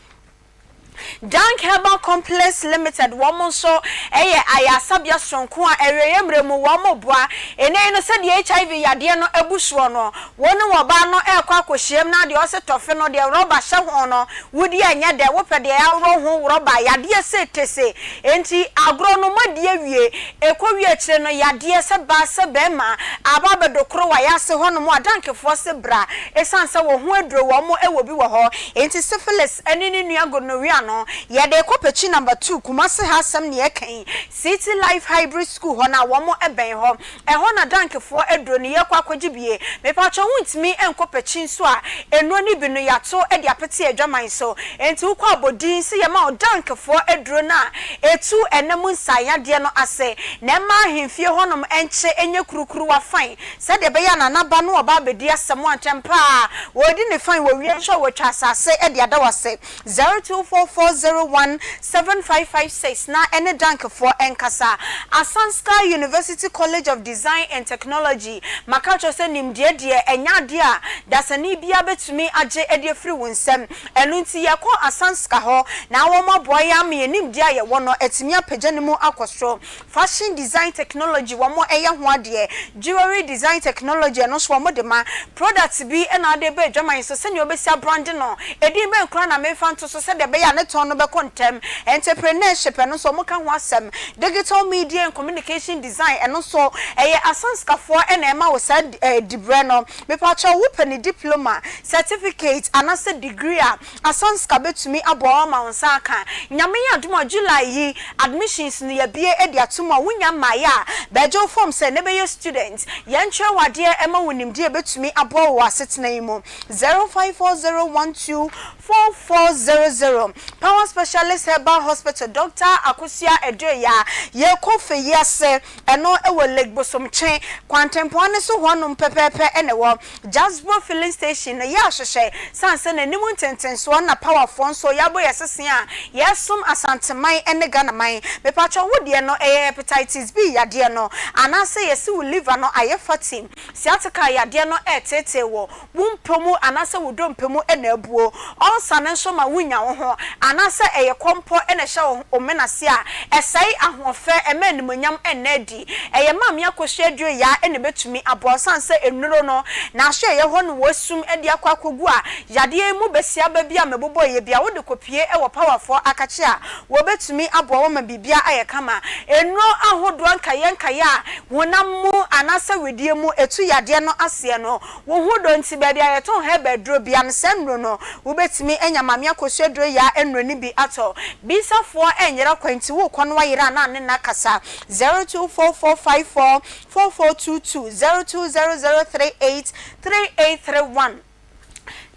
Dank Herbal Complex Limited wɔn nso yɛ ayaresabea soronko a awieeɛ mmerɛ mu wɔn boa. Ɛnnɛ yi no sɛdeɛ HIV yadeɛ no abu soɔ no, wo ne ɔbaa no rekɔ akɔhyiam na deɛ ɔse tɔfe no deɛ rɔba hyɛ ho no wodi a ɛnyɛ dɛ, wopɛ deɛ yɛaworɔ ho rɔba, yadeɛ sei tese. Enti agorɔ no moadi awie, ɛkɔwie akyire no yadeɛ sɛ baa sɛ barima aba abɛdokoro w'ayase hɔnom a Dankfoɔ se bra, ɛsiane sɛ wɔn ho aduro wɔn wɔ bi wɔ hɔ. Enti syphilis ne ne nua gonorrhea no. no, yɛde rekɔ Pekyi Number 2, Kumasi ha asɛm na yɛreka yi, City Life Hybrid School hɔ no a wɔn bɛn hɔ. Ɛhɔ na Dankfoɔ aduro no yɛrekɔ akɔgye bie. Mepakyɛw wontumi nkɔ Pekyi nso a, nnuro no bi no yɛato de apete adwaman so. Enti wokɔ abɔdin sɛ yɛma wo Dankfoɔ aduro no a ɛtu ɛna mu nsaeyadeɛ no ase na ɛma ahemfie hɔnom nkye nyɛ kurukuruwa fann sɛdeɛ ɛbɛyɛ a Nana ba no ɔba abɛdi asɛm a ntɛm pa ara wɔredi ne fann wɔwie nso a wɔatwa asase de ada wo ase. 0244017556 na ɛne Dankfoɔ nkasa. Asanska University College of Design and Technology Maka akyerɛ wo sɛ nimdeɛ deɛ ɛnyɛ adeɛ a dasani biara bɛtumi agye de afiri wo nsam. Ɛno nti yɛkɔ Asanska hɔ na wɔaboa yɛn ama yɛn nimdeɛ a yɛwɔ no atumi apagya ne mu akɔ soro. Fashion design technology wɔn yɛ ho adeɛ, jewelry design technology ɛno nso wɔn de ma, product bi na wode reba adwaman so sɛdeɛ wobɛsi abrande no, edin bɛn koraa na memfa nto so sɛdeɛ ɛbɛyɛ a ne tɔn no bɛkɔ ntɛm, entrepreneurship ɛno nso wɔn ka ho asɛm, digital media and communication design ɛno nso ɛyɛ asanskafoɔ na ɛma wo saa dibrɛ no, mepakyɛw wopɛ ne diploma, certificate anasɛ degree a, Asanska bɛtumi aboa wo ama wo nsa aka. Nyame yɛ adom a July yi admissions no yɛabue de ato mu a wonya mmaeɛ a, bɛgye wo form sɛ na bɛyɛ student. Yɛnkyerɛ wo adeɛ ɛma wo nimdeɛ a ɛbɛtumi aboa wo wɔ asetena yi mu. 0540124400 Power Specialist Herbal Hospital Doctor Akosua Aduoya Yɛkɔ fɛ yi ase ɛno wɔ Lake Bosomtwe kwantempɔn no so hɔnom pɛpɛɛpɛ na ɛwɔ. Jasbo filling station no yɛ ahwehwɛ sane sɛ n'anim ntentensoɔ na power foɔ nso yɛabɔ yɛ sese a yɛresom Asanteman ne Ghana man. Mepakyɛw wo deɛ no ɛyɛ hepatitis B yadeɛ no anaasɛ yɛse wo liver no ayɛ fatty, sciatica yadeɛ no ɛreteetee wo, wo mpɔ mu anaasɛ wo dompe mu na abuo, ulcer no nso ma wonnya wo ho anaasɛ ɛyɛ kɔmpɔ na ɛhyɛ wo mene ase a ɛsɛe ahoɔfɛ ɛma animuonyam nna adi. Ɛyɛ Maame Akosua Aduoyaa na ɛbɛtumi aboa ɔsiane sɛ nnuro no n'aso ɛyɛ hɔ na wɔasum de akɔ akɔgu a yadeɛ yi mu basiaba bi a mebobɔeɛ bi a wode kɔpue wɔ powerfoɔ akakye a wɔbɛtumi aboa wo ma biribiara ayɛ kama. Nnuro ahodoɔ nkaeɛ nkaeɛ a honam mu anaasɛ wedeɛ mu ɛtu yadeɛ no aseɛ no Wo ho dɔ nti, baabi a yɛtɔn herbal aduro biara no, saa nnuro no, wobɛtumi anya Maame Akosua aduro yaa nnuro no bi atɔ. Bisafoɔ nyera kwan nti, worekɔ no wayera a na ne nna kasa. 0244544422, 0200383831.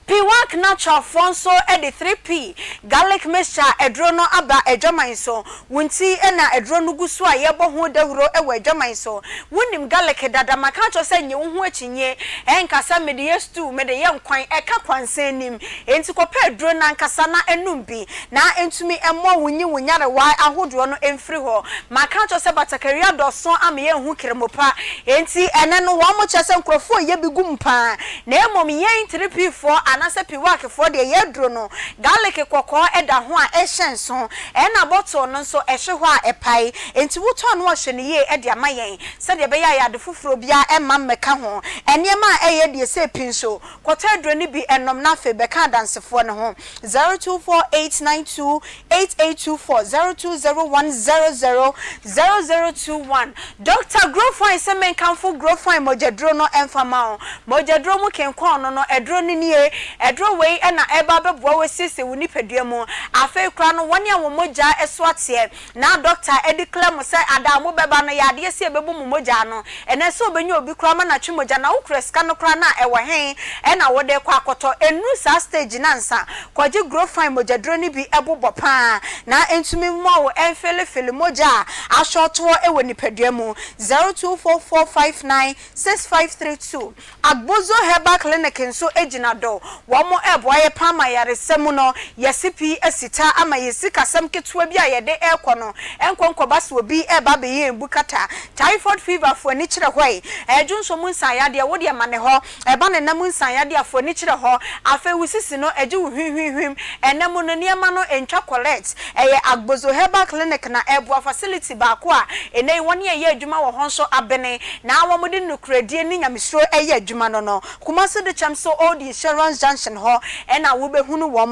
Piwak Natural foɔ nso de 3P Garlic Mixture aduro no aba adwaman so. Wo nti na aduro no gu so a yɛbɔ ho dawuro wɔ adwaman so. Wonim garlic dada, maka akyerɛ wo sɛ nnye wo ho akyinnye. Ɛnka sɛ mede yɛ stew, mede yɛ nkwan, ɛka kwansɛn nim. Enti kɔpɛ aduro no ankasa na nom bi na ɛntumi mmoa wo nyi wo nyarewa ahodoɔ no mfiri hɔ. Maka akyerɛ wo sɛ batakari adɔso ama yɛnhu kremo pa. Enti ɛnnɛ no wɔn kyerɛ sɛ nkurɔfoɔ reyɛ bi gu mu pa ara. Na mmom yɛn Tiripifoɔ anaasɛ Piwakfoɔ deɛ yɛn aduro no garlic kɔkɔɔ da ho a ɛhyɛ nso. Ɛna bottle no nso ɛhwe hɔ a ɛpae. Enti wotɔ a na wɔahyɛ no yie de ama yɛn sɛdeɛ ɛbɛyɛ a yɛade foforɔ biara mma mmɛka ho. Nneɛma a ɛyɛ deɛ sɛ pi nso, kɔtɔ aduro no bi nom na afei bɛka adansefoɔ no ho. 024892 8824 0201 000021 Dɔkta Grofine sɛ menkamfo Grofine mogyaduro no mfa ma wo. Mogyaduro mu kenkɔn no no, aduro no nie. Aduro wei na ɛreba abɛboa wo asiesie wo nipadua mu. Afei koraa no, wɔn a wɔn mogya so ateɛ na dɔkta adeclare mo sɛ ada a mobɛba no yɛ adeɛ sɛ yɛbɛbu mo mogya ano. Ɛnnɛ sɛ wobɛnya obi koraa ma no atwe mogya na wokura sika no koraa no a ɛwɔ he na wode rekɔ akɔtɔ? Ɛnnuru saa stage no ansa. Kɔgye Grofine mogyaduro no bi bobɔ pa ara na ɛntumi mmoa wo ɛmfelefele mogya a ahyɔɔtoɔ wɔ nipadua mu. 0244596532 Agbozo Herbal Clinic nso gyina do. Wɔn reboa yɛ paa ma ayaresa mu no, yɛse pii asi ta ama yɛn sikasɛm ketewa bi a yɛde rekɔ no nkɔ nkɔba sɛ obi reba abɛyɛ yɛn bukata. Typhoid fever fo ani kyerɛ hɔ ei. Ɛdwonsɔ mu nsan yadeɛ, wo deɛ ma ne hɔ. Ɛba ne nna mu nsan yadeɛ a, fo ani kyerɛ hɔ. Afei wo sisi no, ɛgye wo hwimhwimhwim. Ɛnna mu no, nneɛma no ntwa collect. Ɛyɛ Agbozo Herbal Clinic na ɛreboa facility baako a ɛnnɛ yi wɔn a ɛyɛ adwuma wɔ hɔ nso abene na wɔde nokorɛdie ne nyamesuro yɛ adwuma no no. Kumasi Dekyɛm so Old Insurance. Junction hɔ na wobɛhunu wɔn,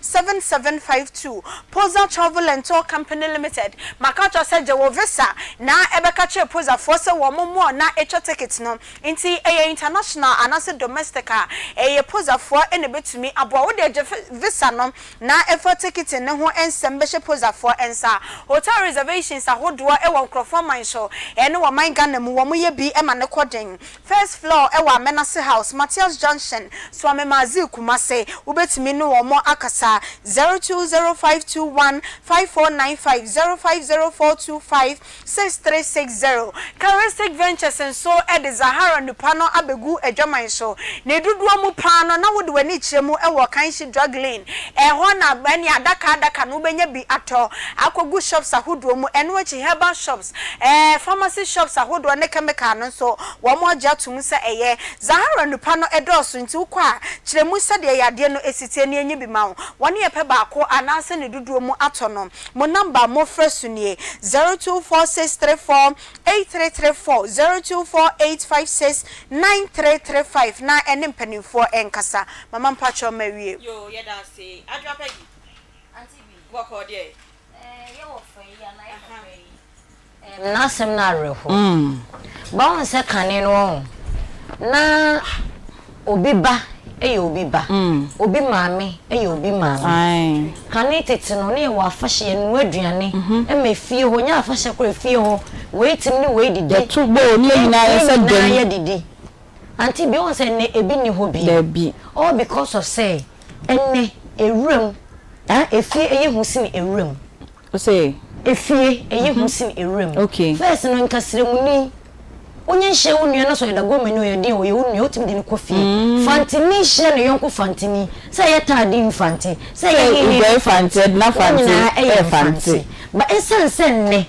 0553417752. Poza Travel and Tour Company Limited, Maka akyerɛ wo sɛ gye wo visa na ɛbɛka kyerɛ Pozafoɔ sɛ wɔn mmoa wo na twa ticket no. Nti ɛyɛ international anaasɛ domestic a, ɛyɛ Pozafoɔ na ɛbɛtumi aboa wo. Wo deɛ gye visa no na fa ticket no ho nsɛm bɛhyɛ Pozafoɔ nsa. Hotel reservations ahodoɔ wɔ nkorɔfoɔ man so ɛne wɔ man Ghana mu, wɔn yɛ bi ma no kɔ den. First floor wɔ Amenase House, Mathias Junction, Suame Mazil, Kumase. Wobɛtumi ne wɔn akasa 020521 5495, 050425 6360. Charistic Ventures nso de Zahara nnupa no abɛgu adwaman so. Ne dodoɔ mu pa ara no, na wode w'ani kyerɛ mu wɔ Kanshi Drug Lane. Ɛhɔ na ɛne adaka adaka no wobɛnya bi atɔ akɔgu shops ahodoɔ mu. Ɛno akyi herbal shops, pharmacy shops ahodoɔ ne chemical no nso wɔagye atom sɛ ɛyɛ. Zahara nnupa no dɔɔso nti wokɔ a, kyerɛ mu sɛdeɛ yadeɛ no si teɛ na yɛnyɛ bi ma wo. Wɔne yɛpɛ baako anaasɛ ne dodoɔ mu atɔ no. Mo number a mofrɛ so nie, 024634 8334, 024856 9335 na ɛne mpanimfoɔ nkasa. Mama mpakyɛw mawie. Yoo yɛda ase Adwoa Peggy. Bɔkɔɔ deɛ. N'asɛm no awerɛho. But wohu sɛ kane no wahu, na obi ba yɛ obi ba, obi maame yɛ obi maame. Kane tete no, na yɛwɔ afahyɛ, yɛnoa aduane ma efie hɔ, nyɛ afahyɛ koraa, efie hɔ, wei tumi ne wei didi, Yɛto bowl ne yɛn nyinaa yɛsɛ yɛn nyinaa dɛm. yɛdidi. Auntie bi, wohu sɛ nnɛ ebi nni hɔ bio. Dabi. All because of sɛ ɛnnɛ ewuram, ah, efie ɛyɛ hu sene ewuram. Ose. Efie, ɛyɛ hu sen ewura mu. Okay. First no nka sremuni, wonye nhyia wo nua na sɛ ɔyɛ Dagomani ɔyɛ deɛn ɔyɛ wo nua wotumi de no kɔ fie. Fantini hyia ne yɔnko Fantini, sɛ ɛyɛ Taadi Mfante, sɛ ɛyɛ Sɛ hehe Uguay Fante, Edna wɔn Fante, nyinaa ɛyɛ ɛyɛ Mfante. Fante. But ɛsiane sɛ nnɛ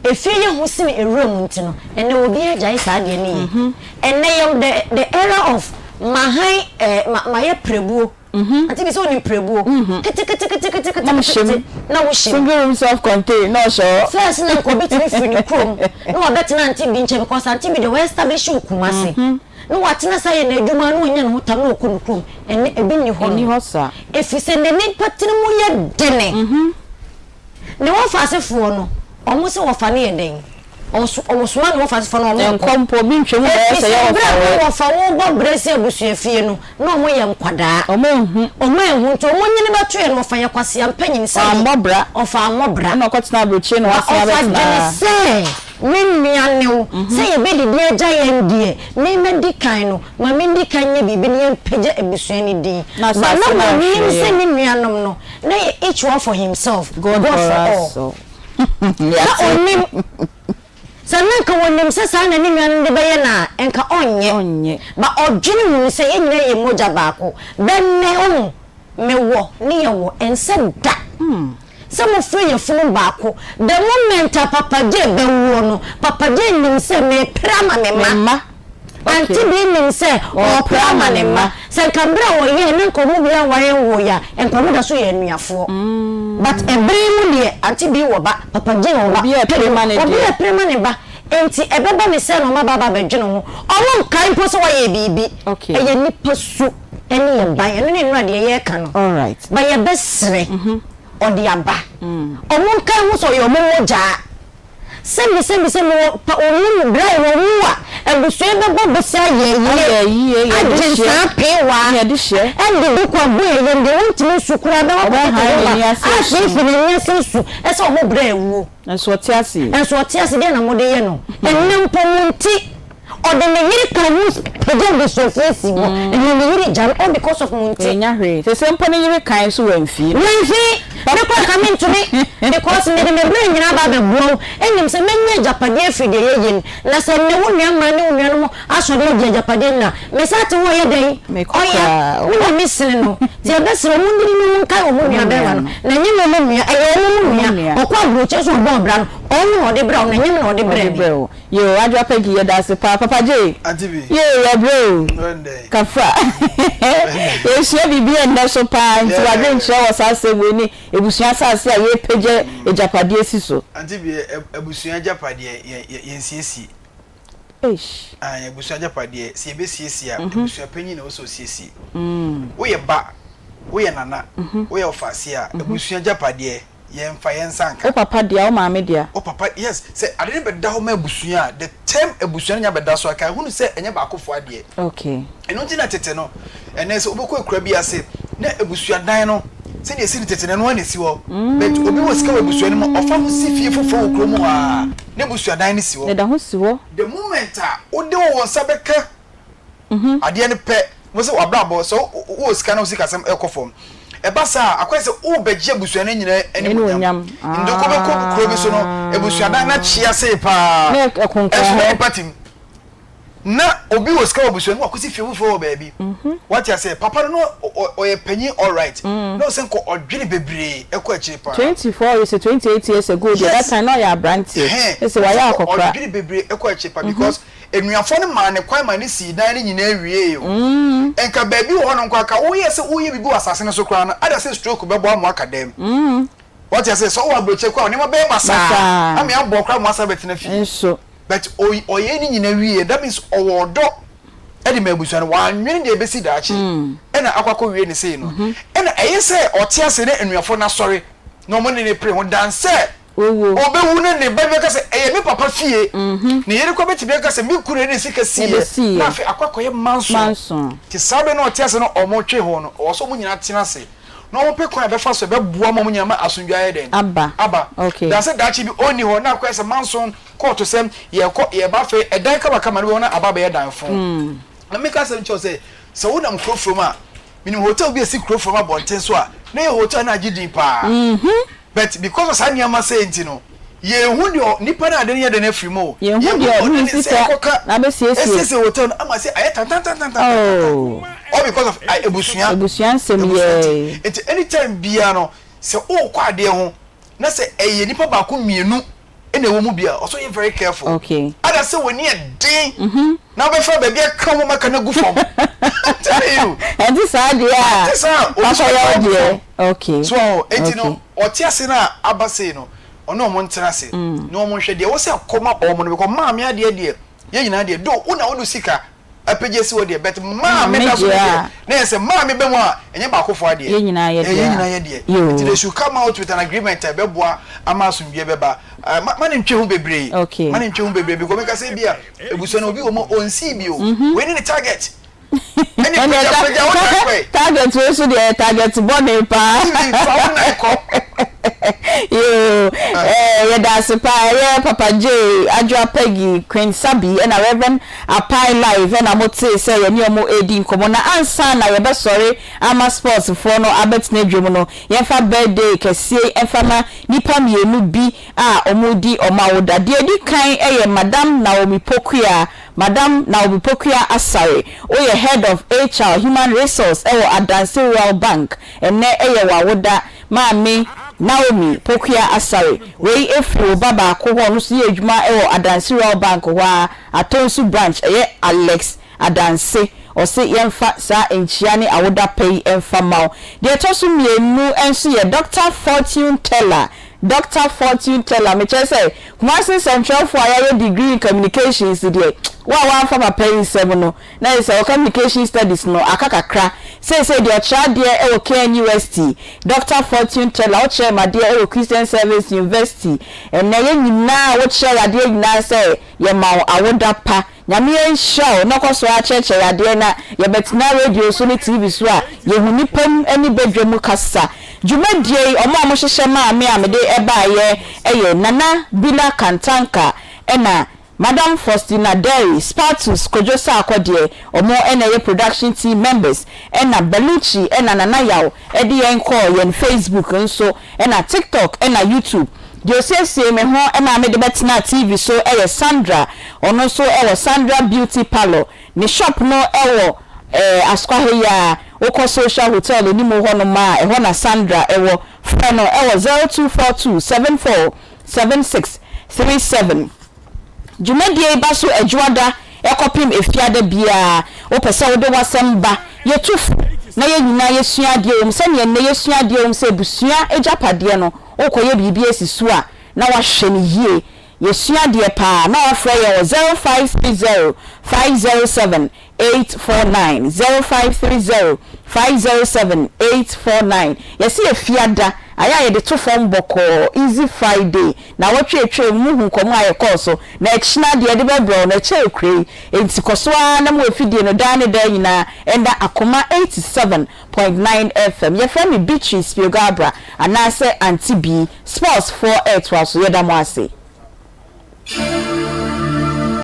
efie yɛ hu sen ewura mu nti no, ɛnnɛ obiara agyae saa adeɛ no yɛ. Ɛnnɛ yɛwɔ the the era of mahan eh, ma mayɛ prɛbuo. Ante bi sɛ onim prɛbuo keteketeketekete na wohyɛ mu. Single room self contained na ɔhyɛ hɔ. First na nka obi tumi firi ne kurom na wabɛtena ante bi nkyɛn because ante bi deɛ wa establish wɔ Kumasi na watena saa yɛ n'adwuma na wanya ne ho tam na ɔkɔ ne kurom. Ɛnnɛ ebi nni hɔ Ɛnni hɔ saa. Ɛfiri sɛ nnɛ nnipa tiri mu yɛ dene. Ne wɔfaasefoɔ no wɔn se wɔfa no yɛ dɛn? Wɔsoma ne wɔfaasefoɔ no wɔn nkɔ. Nkɔ mpo obi ntwa mu bɛyɛ Ɛfiri sɛ sɛ yɛ berɛ wɔfa a wɔ. na wɔfa wo bɔ brɛ si abusuafie no na wɔn yɛ nkwadaa. Wɔn anhu. Wɔn anhu nti wɔn nyini bɛto yɛ no wɔfa yɛ kwasea mpanyin sɛ yɛ. Wammɔ bra. Ɔfa ammɔ bra. Ɛna ɔkɔtena aburokyire na Na wasan ɔfa abɛtena. dwene sɛ me nua ne wo sɛ yɛbɛdidi agya yɛn deɛ me mɛdi kan no ma mendi kan nyɛ biribi na yɛmpagya abusua no din. Na But na asase no wɔnnim ahwere sɛ yɛn. ne nuanom no na yɛ each one for himself, God God for for us all. all. Na ɔnnim. Sɛ na nka ɔnim sɛ saa na ne nua no de bɛyɛ no a, nka ɔnyɛ. But ɔdwene hunu sɛ yɛn nyinaa yɛ mogya baako. Bɛnnɛ, wohu, mewɔ ne yɛwɔ, ɛnsɛ da sɛ mofiri yafunu baako. The moment a Papa Jay bɛwoɔ no, Papa Jay nim sɛ merepere ama me mma. Auntie Bee nim sɛ ɔrepere ama ne mma. Sɛ nka bere a wɔyɛɛ na nka wɔn biara nware nwoo yɛ a, nka wɔn da so yɛ anuafoɔ. But ɛbere yi mu deɛ, Auntie Bee wɔ ba, Papa Jay wɔ ba, Obiara repere ma ne deɛ. Obiara repere ma ne ba. Enti ɛbɛba ne sɛ na wɔn aba aba abɛdwene ho. Wɔn nkae mpo sɛ wɔayɛ biribi. Ɛyɛ nnipa su ne yɛn ban. Ɛno ne nnora deɛ yɛreka no. But yɛbɛsrɛ, ɔde aba. Wɔn nkae ho sɛ ɔyɛ wɔn mogyaa. Sɛbi sɛbi sɛ mewɔ pa owu mu berɛ a wɔwu a abusua yi bɛbɔ bosea ayɛ ayie agye nsaa peewaa ɛde duku abɔ yɛn yam deɛ wɔntumi nsu koraa bɛwɔ kɔkɔtɔ rɔba afiifii n'ani ase nsu ɛsɛ wɔn brɛ awuo. Nso ɔte ase. Nso ɔte ase deɛ na mode yɛ no ɛnnɛ mpo mo nti Ɔde ne yere ka ho pagya abusuafie si hɔ ɛna ne yere gya no all because of mo nti. Ɛnya hwee. Sese mpo ne yere kan nso wamfii no. Wamfii! Me koraa nka mentumi because mede me berɛ nyinaa aba abɛboa wo ɛnim sɛ mɛnya agyapadeɛ afiri deɛ yɛyɛ mu na sɛ nnɛ wo nua mmaa ne wo nuanom asɔre agye agyapadeɛ no a me saa te hɔ ɔyɛ dɛn? Mekɔ Ɔya koraa. Me na mesene no nti yɛbɛsrɛ wɔn nnidi na wɔn nkae wɔn nua bɛrima no na ɛnyɛ me wɔn nua ɛyɛ wɔn nua ɔkɔ aburokyire so ɔbɔ ɔbra no ɔno na ɔde brɛ wo na ɛnyɛ me na ɔde brɛ me. Yoo Adwoa Peggy yɛda ase paa Papa Jay yee yɛbrɛ o Kafra yɛsua biribi ɛnnɛ so paa nti wadwenkyerɛ wɔ saa asɛm wei ne abusua asase a yɛpagya agyapadeɛ si so. Auntie Bie, abusua agyapadeɛ yɛnsiesie. Eish. Ae, abusua agyapadeɛ, sɛ yɛbɛsiesie a, abusua panyin na ɛwɔ sɛ ɔsiesie. Woyɛ ba, woyɛ nana, woyɛ ɔfaaseɛ a, abusua agyapadeɛ, yɛmfa yɛn nsa nka. Wo papa dea, wo maame dea. Wo papa, yes, sɛ ade no bɛda hɔ ma abusua a, the term abusua no nya bɛda so a, ka hunu sɛ ɛnyɛ baakofoɔ adeɛ. Okay. Ɛno nti na tete no, ɛnnɛ sɛ wobɛkɔ akura bi ase na abusuadan no, sɛdeɛ ɛsi no tete no, ɛno ara na ɛsi hɔ. But obi wɔ sika wɔ abusua no mu a, ɔfa ho si fie foforɔ wɔ kurom hɔ ara, na abusuadan no si hɔ. Ɛda ho si hɔ. The moment a wode wo nsa bɛka adeɛ no pɛ, wo sɛ w'abrabɔ, sɛ wowɔ sika na wo sikasɛm rekɔ fam. Ɛba saa a, akɔyɛ sɛ worebɛgye abusua no nyinaa animuonyam. Nti wobɛkɔ kuro bi so no, abusuadan no akyea sei paa, ɛnso na nnipa te mu. Na obi wɔ sika wɔ abusua no mu wakosi fie foforɔ wɔ baabi. Wate aseɛ? Papa no na ɔyɛ panyin alright. Na ɔsɛ nka ɔdwene bebree ɛkɔ akyire paa. 24 ɔyɛ sɛ 28 years ago deɛ that time na ɔyɛ abranteɛ. Ɛsɛ wayɛ akɔkora. Ɔdwene bebree ɛkɔ akyire paa because anuafoɔ no maa ne kwan ma ne sii dan no nyinaa wiee o. Nka baabi wɔ hɔ no nko anka woyɛ sɛ woyɛ biribi wɔ asase no so koraa no ada sɛ stroke bɛbɔ ama waka dam. Wate aseɛ? Sɛ wowɔ aburokyire koraa a nneɛma bɛyɛ basaa ama abɔ koraa ma wasan abɛtena fie. Nso. But ɔyɛɛ ne nyina wieɛ that means ɔwɔ ɔdɔ de ma abusua no, wannwene deɛ ɛbɛsi daakye ɛna akɔ akɔ wie ne sei no. Ɛna ɛyɛ sɛ ɔte ase na anuafoɔ no asɔre na wɔn ne no pere ho than sɛ ɔbɛwu na ne ba bi bɛka sɛ ɛyɛ me papa fie, ne yere koraa bɛtumi aka sɛ me kunu na ɛde ne sika siiɛ na afei akɔ akɔyɛ manso. Nti saa berɛ no a ɔte ase na wɔtwe ho no, ɔwɔ sɛ wɔn nyinaa tena ase na wɔpɛ kwan a ɛbɛfa so ɛbɛboa ma wɔn nyinaa ma asomdwoe ayɛ dɛn? Aba. Aba. Okay. Dan sɛ daakye bi ɔnni hɔ na akɔyɛ sɛ manso kɔɔto sɛm, yɛkɔ, yɛba afei ɛdan kamakama no bɛhɔ na aba abɛyɛ dan fo. Na meka asɛm kyerɛ wo sɛ, sɛ wonam kuro furom a, menim hotel bi a ɛsi kuro furom abɔnten so a, na ɛyɛ hotel a na agye din paa. But because of saa nneɛma sei nti no, yɛnhu deɛ nipa no a ade no yɛ dɛ no afiri mu o. Yɛnhu deɛ ɔde ne sika na abɛsiesie. Asiesie hotel no ama sɛ ayɛ tantantantantantan. Oh. All because of abusua. Abusua nsɛm yɛɛ. Nti anytime biara no, sɛ wokɔ adeɛ ho na sɛ ɛyɛ nipa baako mmienu na ɛwɔ mu bi a, ɔsɛ ɔyɛ very careful. Okay. Ada sɛ w'ani yɛ den na wobɛfa baabi aka wo maka no agu fam. I'm telling you. Ɛnte saa deɛ a. Ɛnte saa. Obi Papa yɛ wo agu deɛ. fam. Okay. So enti no, ɔte ase no a aba sei no, ɔne wɔn ntena ase na wɔn nhwɛ deɛ ɛwɔ sɛ ɛkɔ ma wɔn no because maame adeɛ deɛ yɛn nyinaa deɛ though wo na wode sika apagya asi hɔ deɛ but maame da so no deɛ na yɛ sɛ maame bɛ mu a ɛnyɛ baakofoɔ adeɛ Yɛn nyinaa yɛ ɛyɛ yɛn dea. nyinaa yɛ deɛ Yoo. nti they should come out with an agreement a ɛbɛboa ama asomdwoeɛ bɛba Ah, ma ma ne ntwe ho bebree Okay. ma ne ntwe ho bebree because meka sɛ bi a abusua no obi wɔ mu a ɔnsii bi o wei ne ne target ɛne Ɛnna pagya ta pagya wo nan kɔ ɛ target wei so deɛ ɛyɛ target bɔne paa. TV fa wo nan kɔ. Yoo, eh, yɛda ase paa. Ɛyɛ Papa J, Adwoa Peggy, Queen Sabi, ɛna Rev. Apai Live ɛna motee sɛ yɛne wɔn redi nkɔmmɔ. Na ansa na yɛbɛsɔre ama sports foɔ no abɛtena dwam no, yɛmfa birthday kɛseɛ yi mfa ma nnipa mmienu bi a wɔredi wɔn awoda. Deɛ ɛdi kan yɛ Madam Naomi Pokuaa, Madam Naomi Pokuaa Asare, woyɛ Head of HR, Human Resource, wɔ Adanse Rural Bank. Ɛnnɛ yɛ w'awoda. Maame Naomi Pokuaa Asare, wei firi wo ba baako hɔ, ɔno nso yɛ adwuma wɔ Adanse Rural Bank hɔ ara, Atonsu Branch, ɛyɛ Alex Adanse. Ɔse yɛmfa saa nkyia ne awoda pa yi mfa mma wo. Deɛ ɛtɔ so mmienu nso yɛ Doctor Fortune Teller, Doctor Fortune Teller, mekyerɛ sɛ Kumasi nsɛntwerɛfoɔ a yɛayɛ degree in communications deɛ, wo a woamfa papa yi nsam no, na ayɛ sɛ wɔ communication studies no aka kakra. Seesei deɛ ɔkyerɛ adeɛ wɔ KNUST, Doctor Fortune Teller, wokyerɛɛ me adeɛ wɔ Christian Service University. Ɛnnɛ yɛn nyinaa a wokyerɛ yɛn adeɛ nyinaa sɛ yɛma wo awoda pa. Nyame nhyira wo na kɔ so ara kyerɛkyerɛ yɛn adeɛ na yɛbɛtena radio so ne TV so a yɛhu nnipa mu ne badwa mu kasa. Dwumadie yi wɔn a wɔhyehyɛ maa me a mede baeɛ yɛ Nana Bila Kantanka ɛna Madam Faustina Derry, Spartus Kojo Sarkor deɛ wɔn na ɛyɛ production team members ɛna Bellucci ɛna Nana Yaw de yɛn kɔɔ yɛn Facebook nso ɛna TikTok ɛna YouTube. Deɛ ɔsiesiee me ho maa mede bɛtenaa TV so yɛ Sandra, ɔno nso wɔ Sandra Beauty Parlour. Ne shop no wɔ eh, Asokwa ha yi ara. Wokɔ Social Hotel anim hɔnom a, ɛhɔ na Sandra wɔ. Frɛ no wɔ 0242 74 76 37. Dwumadie yi ba so Adwuada kɔpem Efiada biara. Wopɛ sɛ wode w'asɛm ba, yɛtu fo na yɛn nyinaa yɛsua adeɛ wɔ mu sɛdeɛ nnɛ yɛsua adeɛ wɔ mu sɛ abusua agyapadeɛ no wokɔyɛ biribi asi so a na woahwɛ no yie. Yɛsua adeɛ paa. Na wafrɛ yɛn wɔ 0530 507 849, 0530 507 849. Yɛse yɛ fiada, ayɛ a yɛde to fam bɔkɔɔ, easy Friday. Nawɔtwe a ɛtwaam mu hu nkɔmmɔ a yɛkɔɔ so, na ɛkyena deɛ yɛde bɛbrɛ wo no ɛkyɛɛ kura yi. Enti kɔ so ara na ma w'afidie no daa ne daa nyinaa ɛnda Akoma 87.9 FM. Yɛfrɛ me Beatrice Piogo Abra anaasɛ Auntie Bee. Sports foɔ ɛretoa so. Yɛda mo ase.